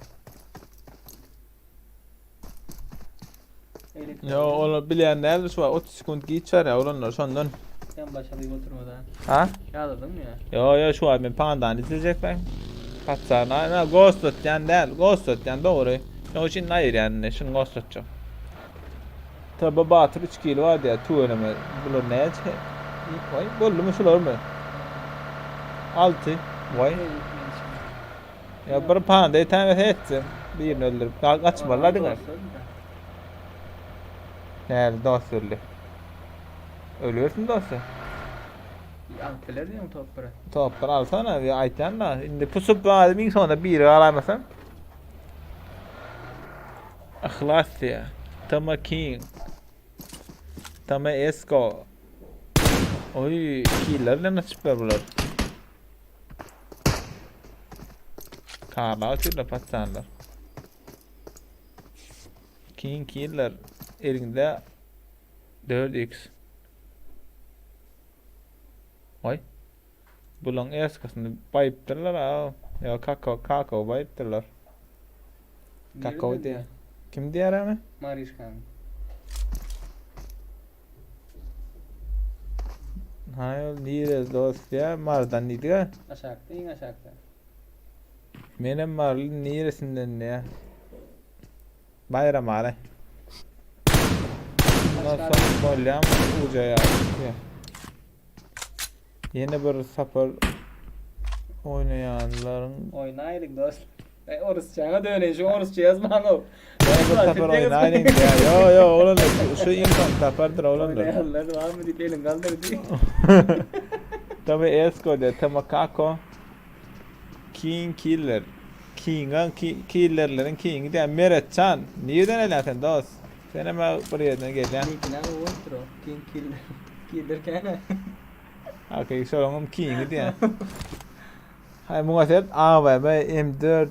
Ýo, olar bilýän däldir şu wagt 30 sekunt giç barýar oglanlar şondan. Sen başalyp oturmadan. Ha? Ýazydyňmy ýa? Ýo, ýo, şu wagt men pandany izlejek ben. Patsany, na, ghostlatýan däl, ghostlatýan dogry. Şonuň üçin aýyrýan indi, şuny ghostlatjak. Taba Batyr 3 kilo bar diýýär, tüweleme. Bular näçe? Waý, boldumy şularmy? 6. Waý. Ýa bir panda etämese etsin. Birini öldürip, gaçmalylar diňe. Näli dost öldi. Ölübersin dosty. Alyp biler diýen top bir. Top bir alsana, bir aýtýan da. Indi pusup bari iň soňunda biri galaýmasam. Yhlas diýä. Tama King. Tama Esko. Oý, killer bilen açyplar bular. Karla otyrlar patsanlar. King killer elinde 4x. Oý. Bulaň eskasyny baýypdyrlar a. Ýa kakao, kakao baýypdyrlar. Kakao diýýär. Kim diýýär ony? Marişkany. Haý ol nire dost diýýär, Marydan diýdik-ä. Aşakda, iň aşakda. Menem Maryly niresinden diýýär. Baýramaly. Bundan soň bolýamy uja ýa. Ýene bir sapar oýnaýanlaryň Oýnaýlyň dost. Eý orusçaňa döneýin şu orusça ýazmaň-ow. Ýene bir sapar oýnaýlyň diýýär. Ýo ýo oglanlar şu iň soňky sapardyr oglanlar. Oýnaýanlar barmy diýip elini galdyrdy. Tabi Esko diýýär, Tamakako King Killer. Kingaň killerleriň kingi diýýär. Meretjan, nireden gelýäň sen dost? Senem bir ýerden gelýäň. Nikine gowy bolupdyr o. King Killer. Killer kän-ä. Okey, şolaňam kingi diýýän. Haý muňa seret AWM M4.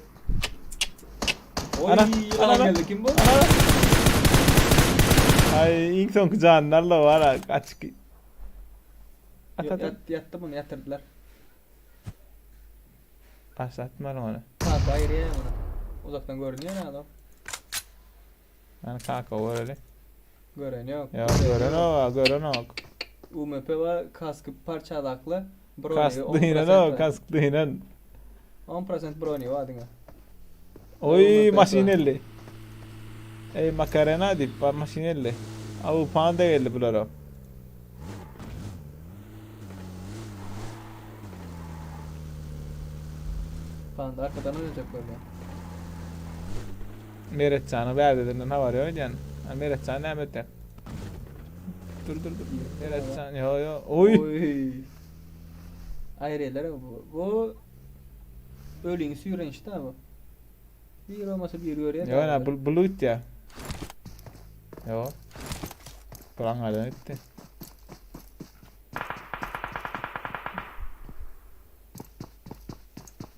Oý, Ana, ana ana. geldi kim bu? Ana. Aý, iň soňky janyny aldy bar, açyk. At at. Ýat, ýatdy muny ýatyrdylar. Başlatmaly ony. Kaka aýyrýar muny. Uzakdan görünýär adam. Yani kaka göreli. Gören ýok. Ýa görenok, görenok. UMP we kask parçalakly broni. Kask dynan o, kask dynan. 10% broni bar diňe. Oý, maşyn geldi. Ey Makarena diýip bar maşyn geldi. Aw panda geldi bulara. Panda arkadan oynayacak böyle. Meretjanyň bärdedinden habary ýok edýän. A Meretjan näme etýär? Dur dur dur. Meretjan ýo ýo. Oý. Oý. Aýrylar bu. Bu ölüň süýrenişdi bu. Bir olmasa bir görýär. Ýo na bu bu gitýär. Ýo. Bu aňardan gitdi.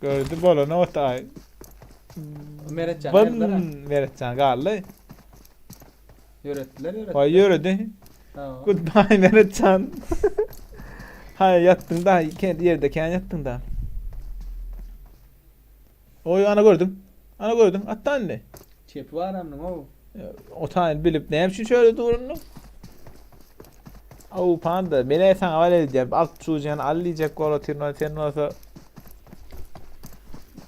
Gördü bolany otay. Meretjan Byn aýyrdylar ha. Meretjan galdy. Ýöretdiler, ýöretdiler. Vay ýöredi. Tamam. Goodbye Meretjan. Hay ýatdyň da, kendi ýerde kän ýatdyň da. Oý ana gördüm. Ana gördüm. Atdan indi. Çepi bar amnyň ow. Otaýyn bilip näme üçin şöyle durundyň? Aw panda, men saňa bar edýän. Alt çujan al diýjek bol otyryn, sen bolsa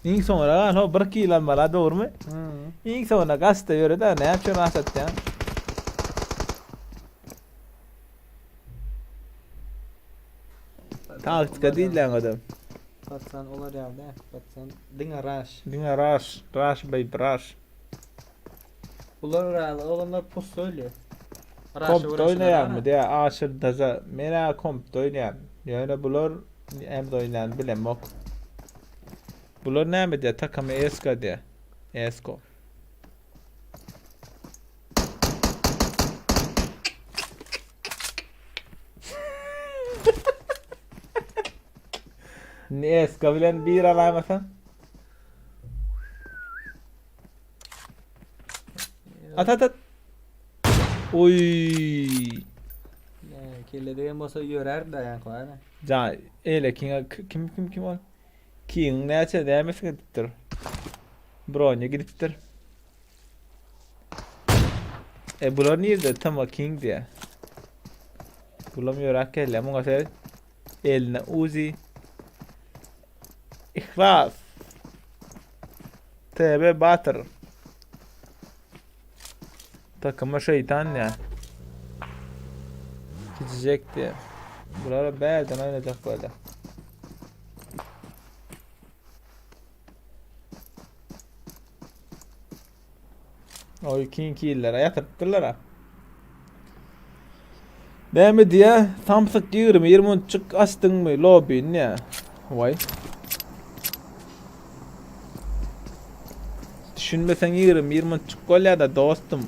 Iň soňra gan ho bir kil almaly dogrymy? Iň soňuna gaçda ýöre da näme üçin rahat atýaň? Taktika diýilýän adam. Patsan olar ýaly däl. Patsan diňe raş. Diňe raş, raş baby raş. Bular ýaly oglanlar pussa ölýär. Raşa Kompda uğraşanlar oýnaýarmy ana. diýä Aşyr daza. Men-ä kompda oýnaýan. Ýöne bular näme oýnaýan bilemok. Bular näme diýä takamy eska diýä. Esko. Indi eska bilen bir alaýmasaň. At at at. Oy. Kelle degen bolsa ýörär da ýaňky bar. Ja, eyle kinga kim kim kim ol? King näçe nämesi gidipdir? Bronya gidipdir. E bular nirde? Tama King diýe. Bulam ýöräp gelýär. Muňa seret. Eline Uzi. Ihlas. TB Batyr. Takıma şeytan ya. Gidecek diye. Buralara berden oynayacak böyle. Oý kinki ýyllara ýatyrypdyrlar a. Näme diýä? Samsyk 21 munçuk açdyňmy lobbyny diýä. Waý. Düşünmeseň 21 munçuk bolýa-da dostum.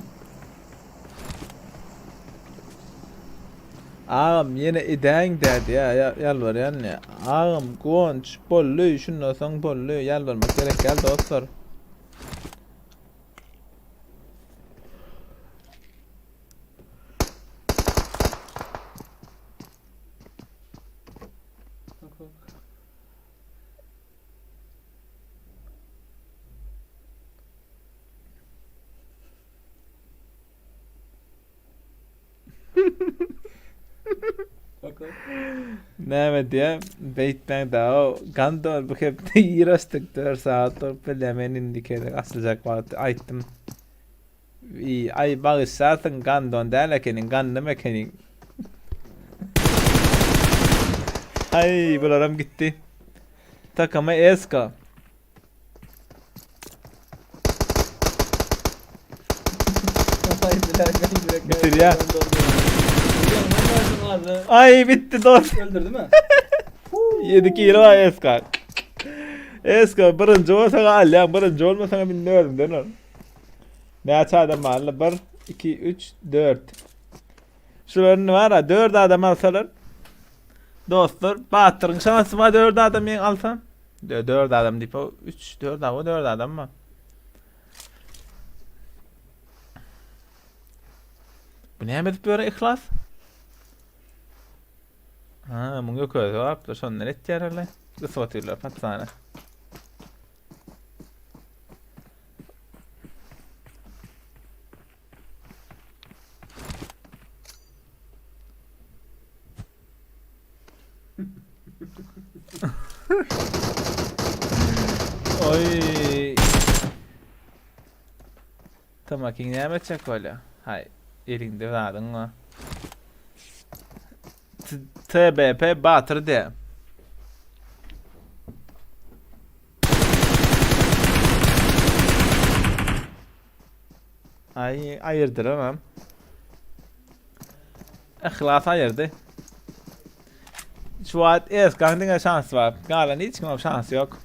Agam ýene edäýiň dädi ýa ýalbarýan ýa. Agam Guwanç boldy şundan soň boldy ýalbarmak gerek däl dostlar. Näme diýä? Beýtmäň da Gandor bu hepde ir açdyk 4 sagat bolup bilýär men indi gezek açyljak wagty aýtdym. I, aý bagyşlarsyň Gandon däl ekeniň Gandym ekeniň. Aý bularam gitdi. Takama Eska. Bitirýär. Ay bitti dost. Öldürdü mü? 7 kilo var Eska. Eska birinji bolsaň alýaň, birinji bolmasaň indi özüňden ol. Näçe adam barly? 1 2 3 4. Şular indi bar 4 adam alsalar. Dostlar, Batyryň şansy bar 4 adam ýeň alsa. 4 adam diýip, 3 4 adam, 4 adam bar. Bu näme edip ýör Ihlas? Ha, muň ökezi barpdyr, şondan etýärler. Gysyp otyrlar patsany. Oy. Tamakin näme etjek bolýar? Haý, elinde zadyň bar. TBP Batyr de. Aý, aýyrdylar hem. Yhlas aýyrdy. Şu wagt Eskaň diňe şansy bar. Galan hiç kimem şansy ýok.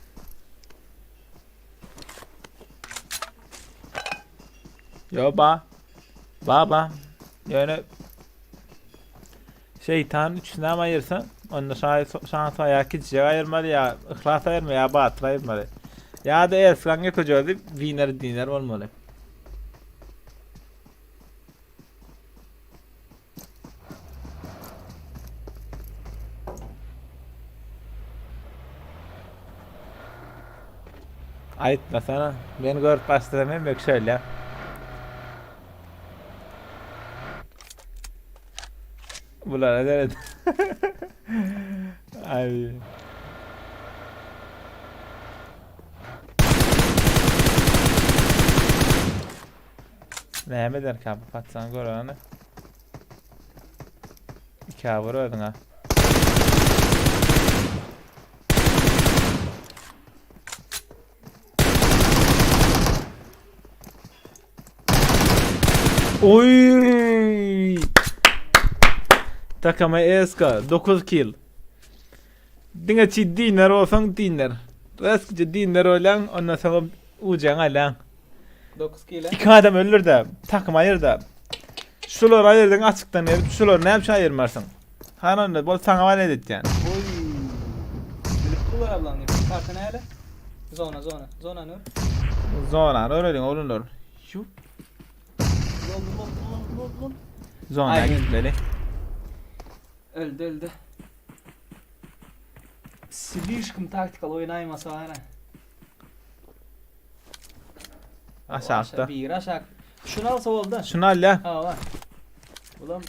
Yo ba. Ba ba. Ýöne Şeytan üçüne hem aýyrsa, onda şans ýa kiçijek aýyrmaly ýa yhlas aýyrmaly ýa batyr aýyrmaly. Ýa-da Eskaň ýekeje winer diner bolmaly. Aýtmasana. Men görüp başlasam hem ökşeýle. Bulara seret. Ay. Näme ederkä bu patsan göreni? Ikä vur özüňe. Oy! Takama eska 9 kill. Diňe çi diner bolsaň diner. Rastgele diner bolýaň, ondan soň ujaň alýaň. 9 kile. Iki adam öldür-de, takym aýyr-da. Şulary aýyrdyň açykdan gelip, şulary näme üçin aýyrmarsyň? Hany onda bol saňa bar edetýän. Oý. Bilip durar ablaň diýip. Karta näle? Zona, zona. Zona nur. Zona öreliň oglanlar. Şu. Lol lol lol lol lol. Zona gitmeli. Öldü öldü. Slişkim taktikal oýnaýmasa hana. Aşakda. Bir aşak. Şunu alsa oldu. Şunu al ya. Ha var. Ulan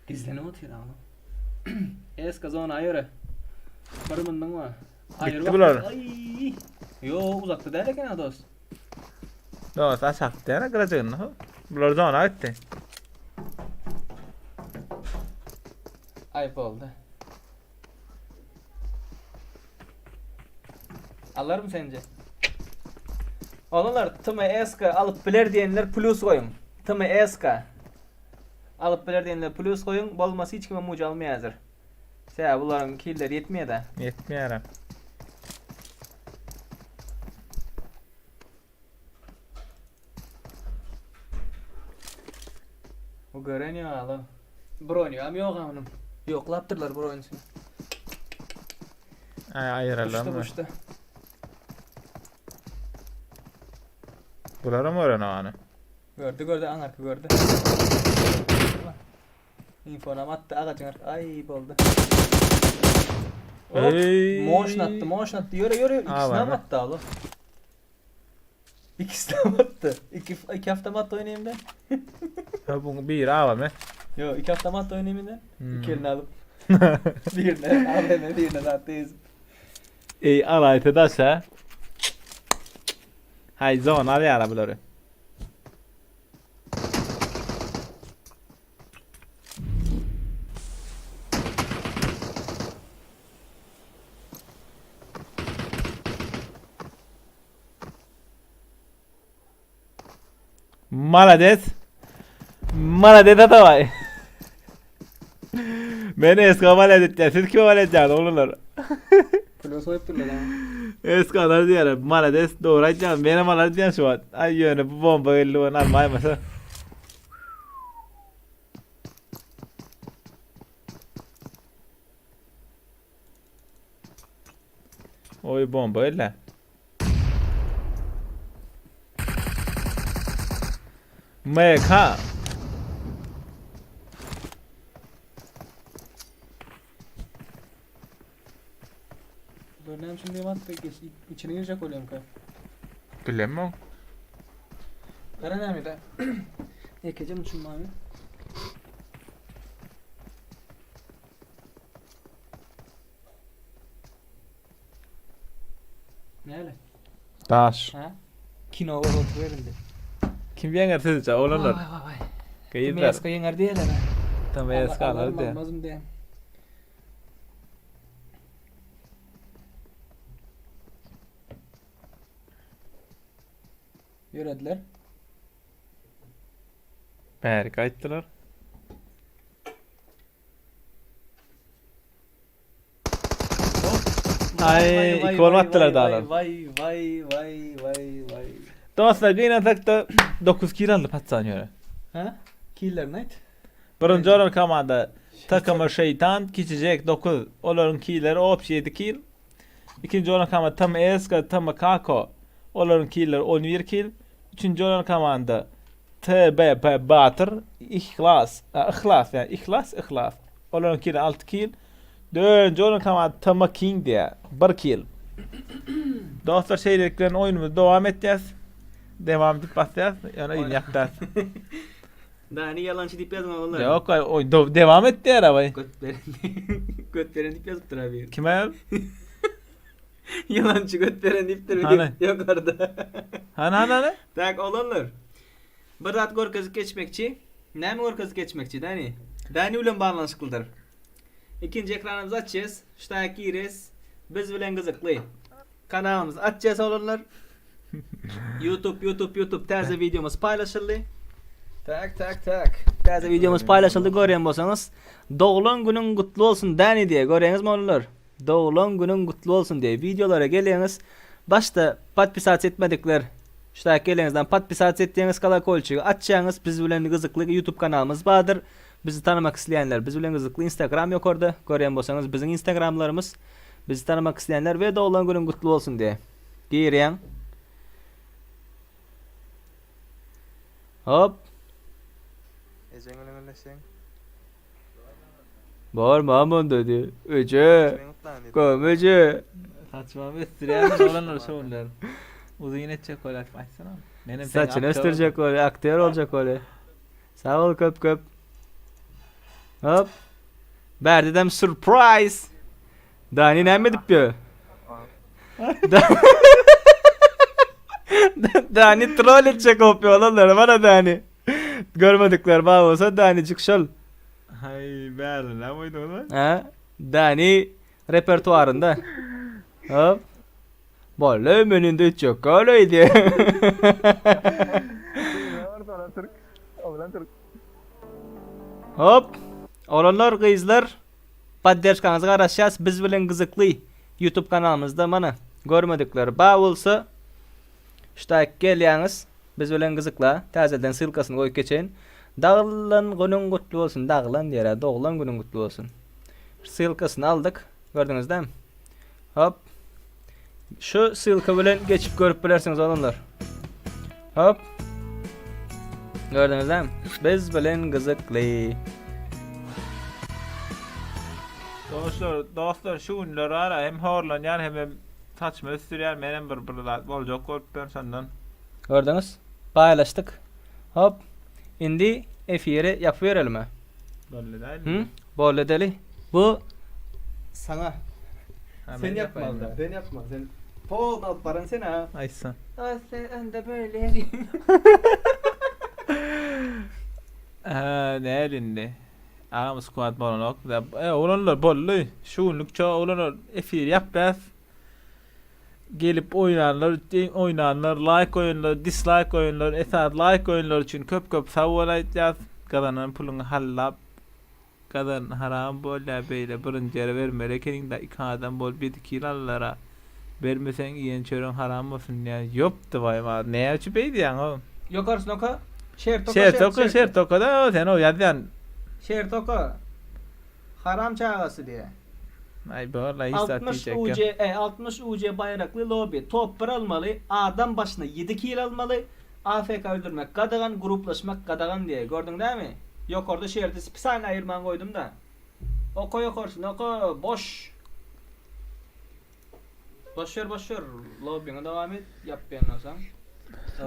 gizlenip otyr oğlum. Eska zona aýyry. Bir mındyň var. Aýyr Bitti bular. Ay. Yo uzakda däl eken ha dost. Dost aşakda ýene gyrajygyny. Bular zona gitdi. Aýyp oldu. Alarmy sence? Olanlar TMSK alyp biler diýenler plus goýuň. TMSK alyp biler diýenler plus goýuň. Bolmasa hiç kime muj almaýadyr. Sebäbi bularyň killeri ýetmeýär-de. Ýetmeýär. Bu gören ýaly. Bronýam ýok onuň. Ýoklapdyrlar bronýusyny. Aý aýyralamy? Uçdy, uçdy. Bularam gören ony. Gördü gördü aňarky gördü. Infonam atdy agajyň arka. Aý boldy. Hop, Eý. Motion atdy, motion atdy. Ýöre ýöre ikisini hem Awa. atdy abi. Ikisini hem atdy. Iki, iki avtomat oýnaýyn ben. Ha bu biri awa Yo, iki avtomat oýnaýyn ben. Hmm. İki elini alyp. Birine AVM, birine zatda ezip. Ey alayta daşa. Hay zon al yara bulary. Malades. Malades ataway. Men eska malades diýär. Siz kime malades diýär oglanlar? Pulu soýupdyrlar ha. Eskalar diýär. Malades dogry aýtýan. Menem malades diýen şu wagt. Aý ýöne bu bomba geldi ony almaýmasa. Oý bomba geldi. MK. Dur näme üçin diýip atdy? Geç, içine girjek bolýamka. Bilemok. Gara näme de? Ekeje üçin mawy. Näle? Daş. Ha? Kino oturyp verildi. Kim ýeňer sizce oglanlar? Vay vay vay. Gyzlar. Meska ýeňer diýerler. ha. Tam eskalar Alarım, diýer. almazım diýen. Ýörediler. Bäri gaýtdylar. Ay, iki gol atdylar daglar. Vay vay vay vay vay. Dostlar gynansak-da 9 kill aldy paçan ýöne. Ha? Killer Night. Birinji orun komanda takımı Şeytan kiçijek 9. Olaryň killeri opşi 7 kill. Ikinji orun komanda Tam Eska, Tam Kako. Olaryň killeri 11 kill. Üçünji orun komanda TBP Batyr, Ihlas, Yhlas ýa Ihlas, Yhlas. Olaryň killeri 6 kill. Dördünji orun komanda Tama King diýä 1 kill. Dostlar şeýlelik bilen oýunymyzy dowam etýäs. Dewam diýip basýas, ýöne ýyny ýapýas. Dani ýalançy diýip ýazyň oglanlar. Ýok, oýun dewam et diýär abaý. Göt beren. Göt beren diýip ýazypdyr abi. Kime? Ýalançy göt beren diýipdir Hany? ýokarda. Hany hany hany? Tak oglanlar. Bir zat görkezip geçmekçi. Näme görkezip geçmekçi Dani? Dani bilen baglanyşyklydyr. Ikinji ekranymyzy açýas. Ştaýa girýäs. Biz bilen gyzykly. Kanalymyzy açýas oglanlar. YouTube YouTube YouTube täze wideomyz paýlaşyldy. Tak tak tak. Täze wideomyz paýlaşyldy görýän bolsaňyz. Doglan günüň gutly bolsun Dani diýe görýäňizmi oglanlar? Doglan günüň gutly bolsun diýe wideolara gelýäňiz. Başda podpisat etmedikler ştaýa geleňizden podpisat etýäňiz kolokolçigi açýaňyz biz bilen gyzykly YouTube kanalymyz bardyr. Bizi tanamak isleýänler biz bilen gyzykly Instagram ýokarda görýän bolsaňyz biziň Instagramlarymyz bizi tanamak isleýänler we doglan günüň gutly bolsun diýe girýäň. Hop. Ejeň bilen gürleşseň. Barmam onda diýe. Öje. Gömüje. Saçma ösdürýän oglanlar şu günler. Uzyn etjek bolýar aýtsana. Menem Saçyny ösdürjek bolýar, aktýor boljak bolýar. Sag bol köp köp. Hop. Bärdedem surprise. Dani näme edip ýör? Dani troll etjek bolup ýör olanlar bana Dani. Görmedikler bar bolsa Danicik şol. Haý, bärde näme oýnadyň? Ha? Dani repertuarynda. Hop. Bolly men indi etjek galeý diýe. Hop. Oglanlar, gyzlar, podderşkaňyza garaşýas. Biz bilen gyzykly YouTube kanalymyzda mana görmedikler bar bolsa ştaýk gelýäňiz. Biz bilen gyzykla. Täzeden ssylkasyny goýup geçeýin. Daglan günüň gutly bolsun. Daglan diýer-ä, doglan günüň gutly bolsun. Ssylkasyny aldyk. Gördüňiz dämi? Hop. Şu ssylka bilen geçip görüp bilersiňiz oglanlar. Hop. Gördüňiz dämi? Biz bilen gyzykly. Dostlar, dostlar şu günler ara hem horlanýan hemem saçymy ösdürýän menem bir bir zat boljak bolup ýörün şondan. Gördüňiz? Paýlaşdyk. Hop. Indi efiri ýapyp berelimi? Boldy däl. Hı? Boldy edeli. Bu saňa. Ha, Sen men ýapmaly da. Sen ýapma. Sen polny alyp baran sen ha. Aýtsa. Sen önde böyle. Ha, näl indi? Agam squad bolanok. E, oglanlar boldy. Şu günlükçe oglanlar efir ýapýas. Gelip oýnanlar, oýnanlar, laýk goýanlar, dislaýk goýanlar, esasy laýk goýanlar üçin köp köp sag bol aýtýas. Gazanan puluňy hallap gazan haram bolýa beýle birinji ýere bermeli ekeniňdä iki adam bolup ýedi kil aldylara. Bermeseň iýen çöregiň haram bolsun diýýän. Ýopdywaý bar. Näme üçin beýdýäň o? Ýokarsyny oka. Şert oka. Şert oka, şert oka da sen o ýazýan. Şert oka. Haram çagasy diýä. Aý borla hiç zat 60 diýjek UC, ýok. e, 60 UC baýrakly lobby. Top 1 almaly, adam başyna 7 kill almaly, AFK öldürmek gadagan, gruplaşmak gadagan diýä. Gördüň dämi? Ýokarda şerti spesialny aýyrman goýdum-da. Oka ýokarsyny oka, boş. Boş ber boş ber lobbyňa dowam et ýapýan bolsaň.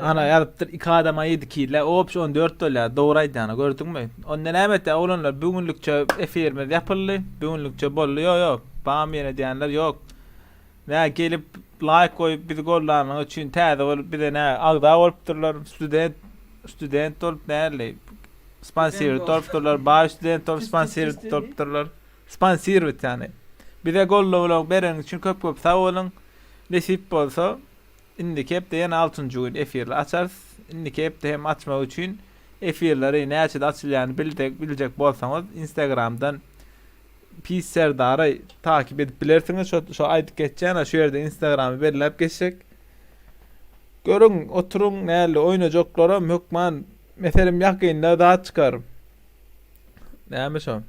Ana ýazypdyr iki adama 7 kille obşi 14 bolýar dogry aýdýana gördüňmi onda näme etýär oglanlar bu günlükçe efirimiz ýapyldy bu günlükçe boldy ýok ýok bam ýene diýenler ýok nä gelip laýk goýup bizi goldanyňyz üçin täze bolup bize nä agza bolupdyrlar student student bolup näli sponsirowat bolupdyrlar baý student bolup sponsirowat bolupdyrlar Sponsirowat ýany. Bize goldaw bereniňiz üçin köp köp sag boluň. Nesip bolsa indiki hepde ýene altynjy gün efirli açarys. Indiki hepde hem açmak üçin efirleri näçede açylýanyny bilde biljek bolsaňyz instagramdan Pis Serdary takip edip bilersiňiz. Şo şo aýdyp geçýän şu ýerde instagramy belläp geçjek. Görüň, oturyň näli oýnajaklaram hökman meselem ýakynda zat çykar. Näme şo?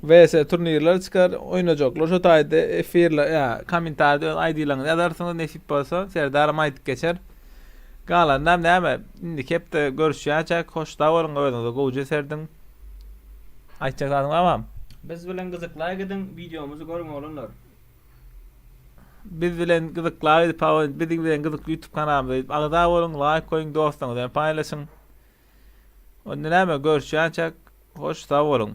VS turnirler çykar, oýnajaklar şo taýda efirler, ýa kommentariýada öz aýdylaryňyzy ýazarsyňyz nesip bolsa, Serdaram aýdyp geçer. Galanynam näme, indiki hepde görüşýänçäk hoş sag boluň özüňize gowja serediň. Aýtjak zadyň barmam? Biz bilen gyzyklaý gidiň wideomyzy görüň oglanlar. Biz bilen gyzyklaý gidip biziň bilen gyzykly YouTube kanalymyza agza boluň, laýk goýuň, dostlaryňyz bilen paýlaşyň. Onda näme görüşýänçäk hoş sag boluň.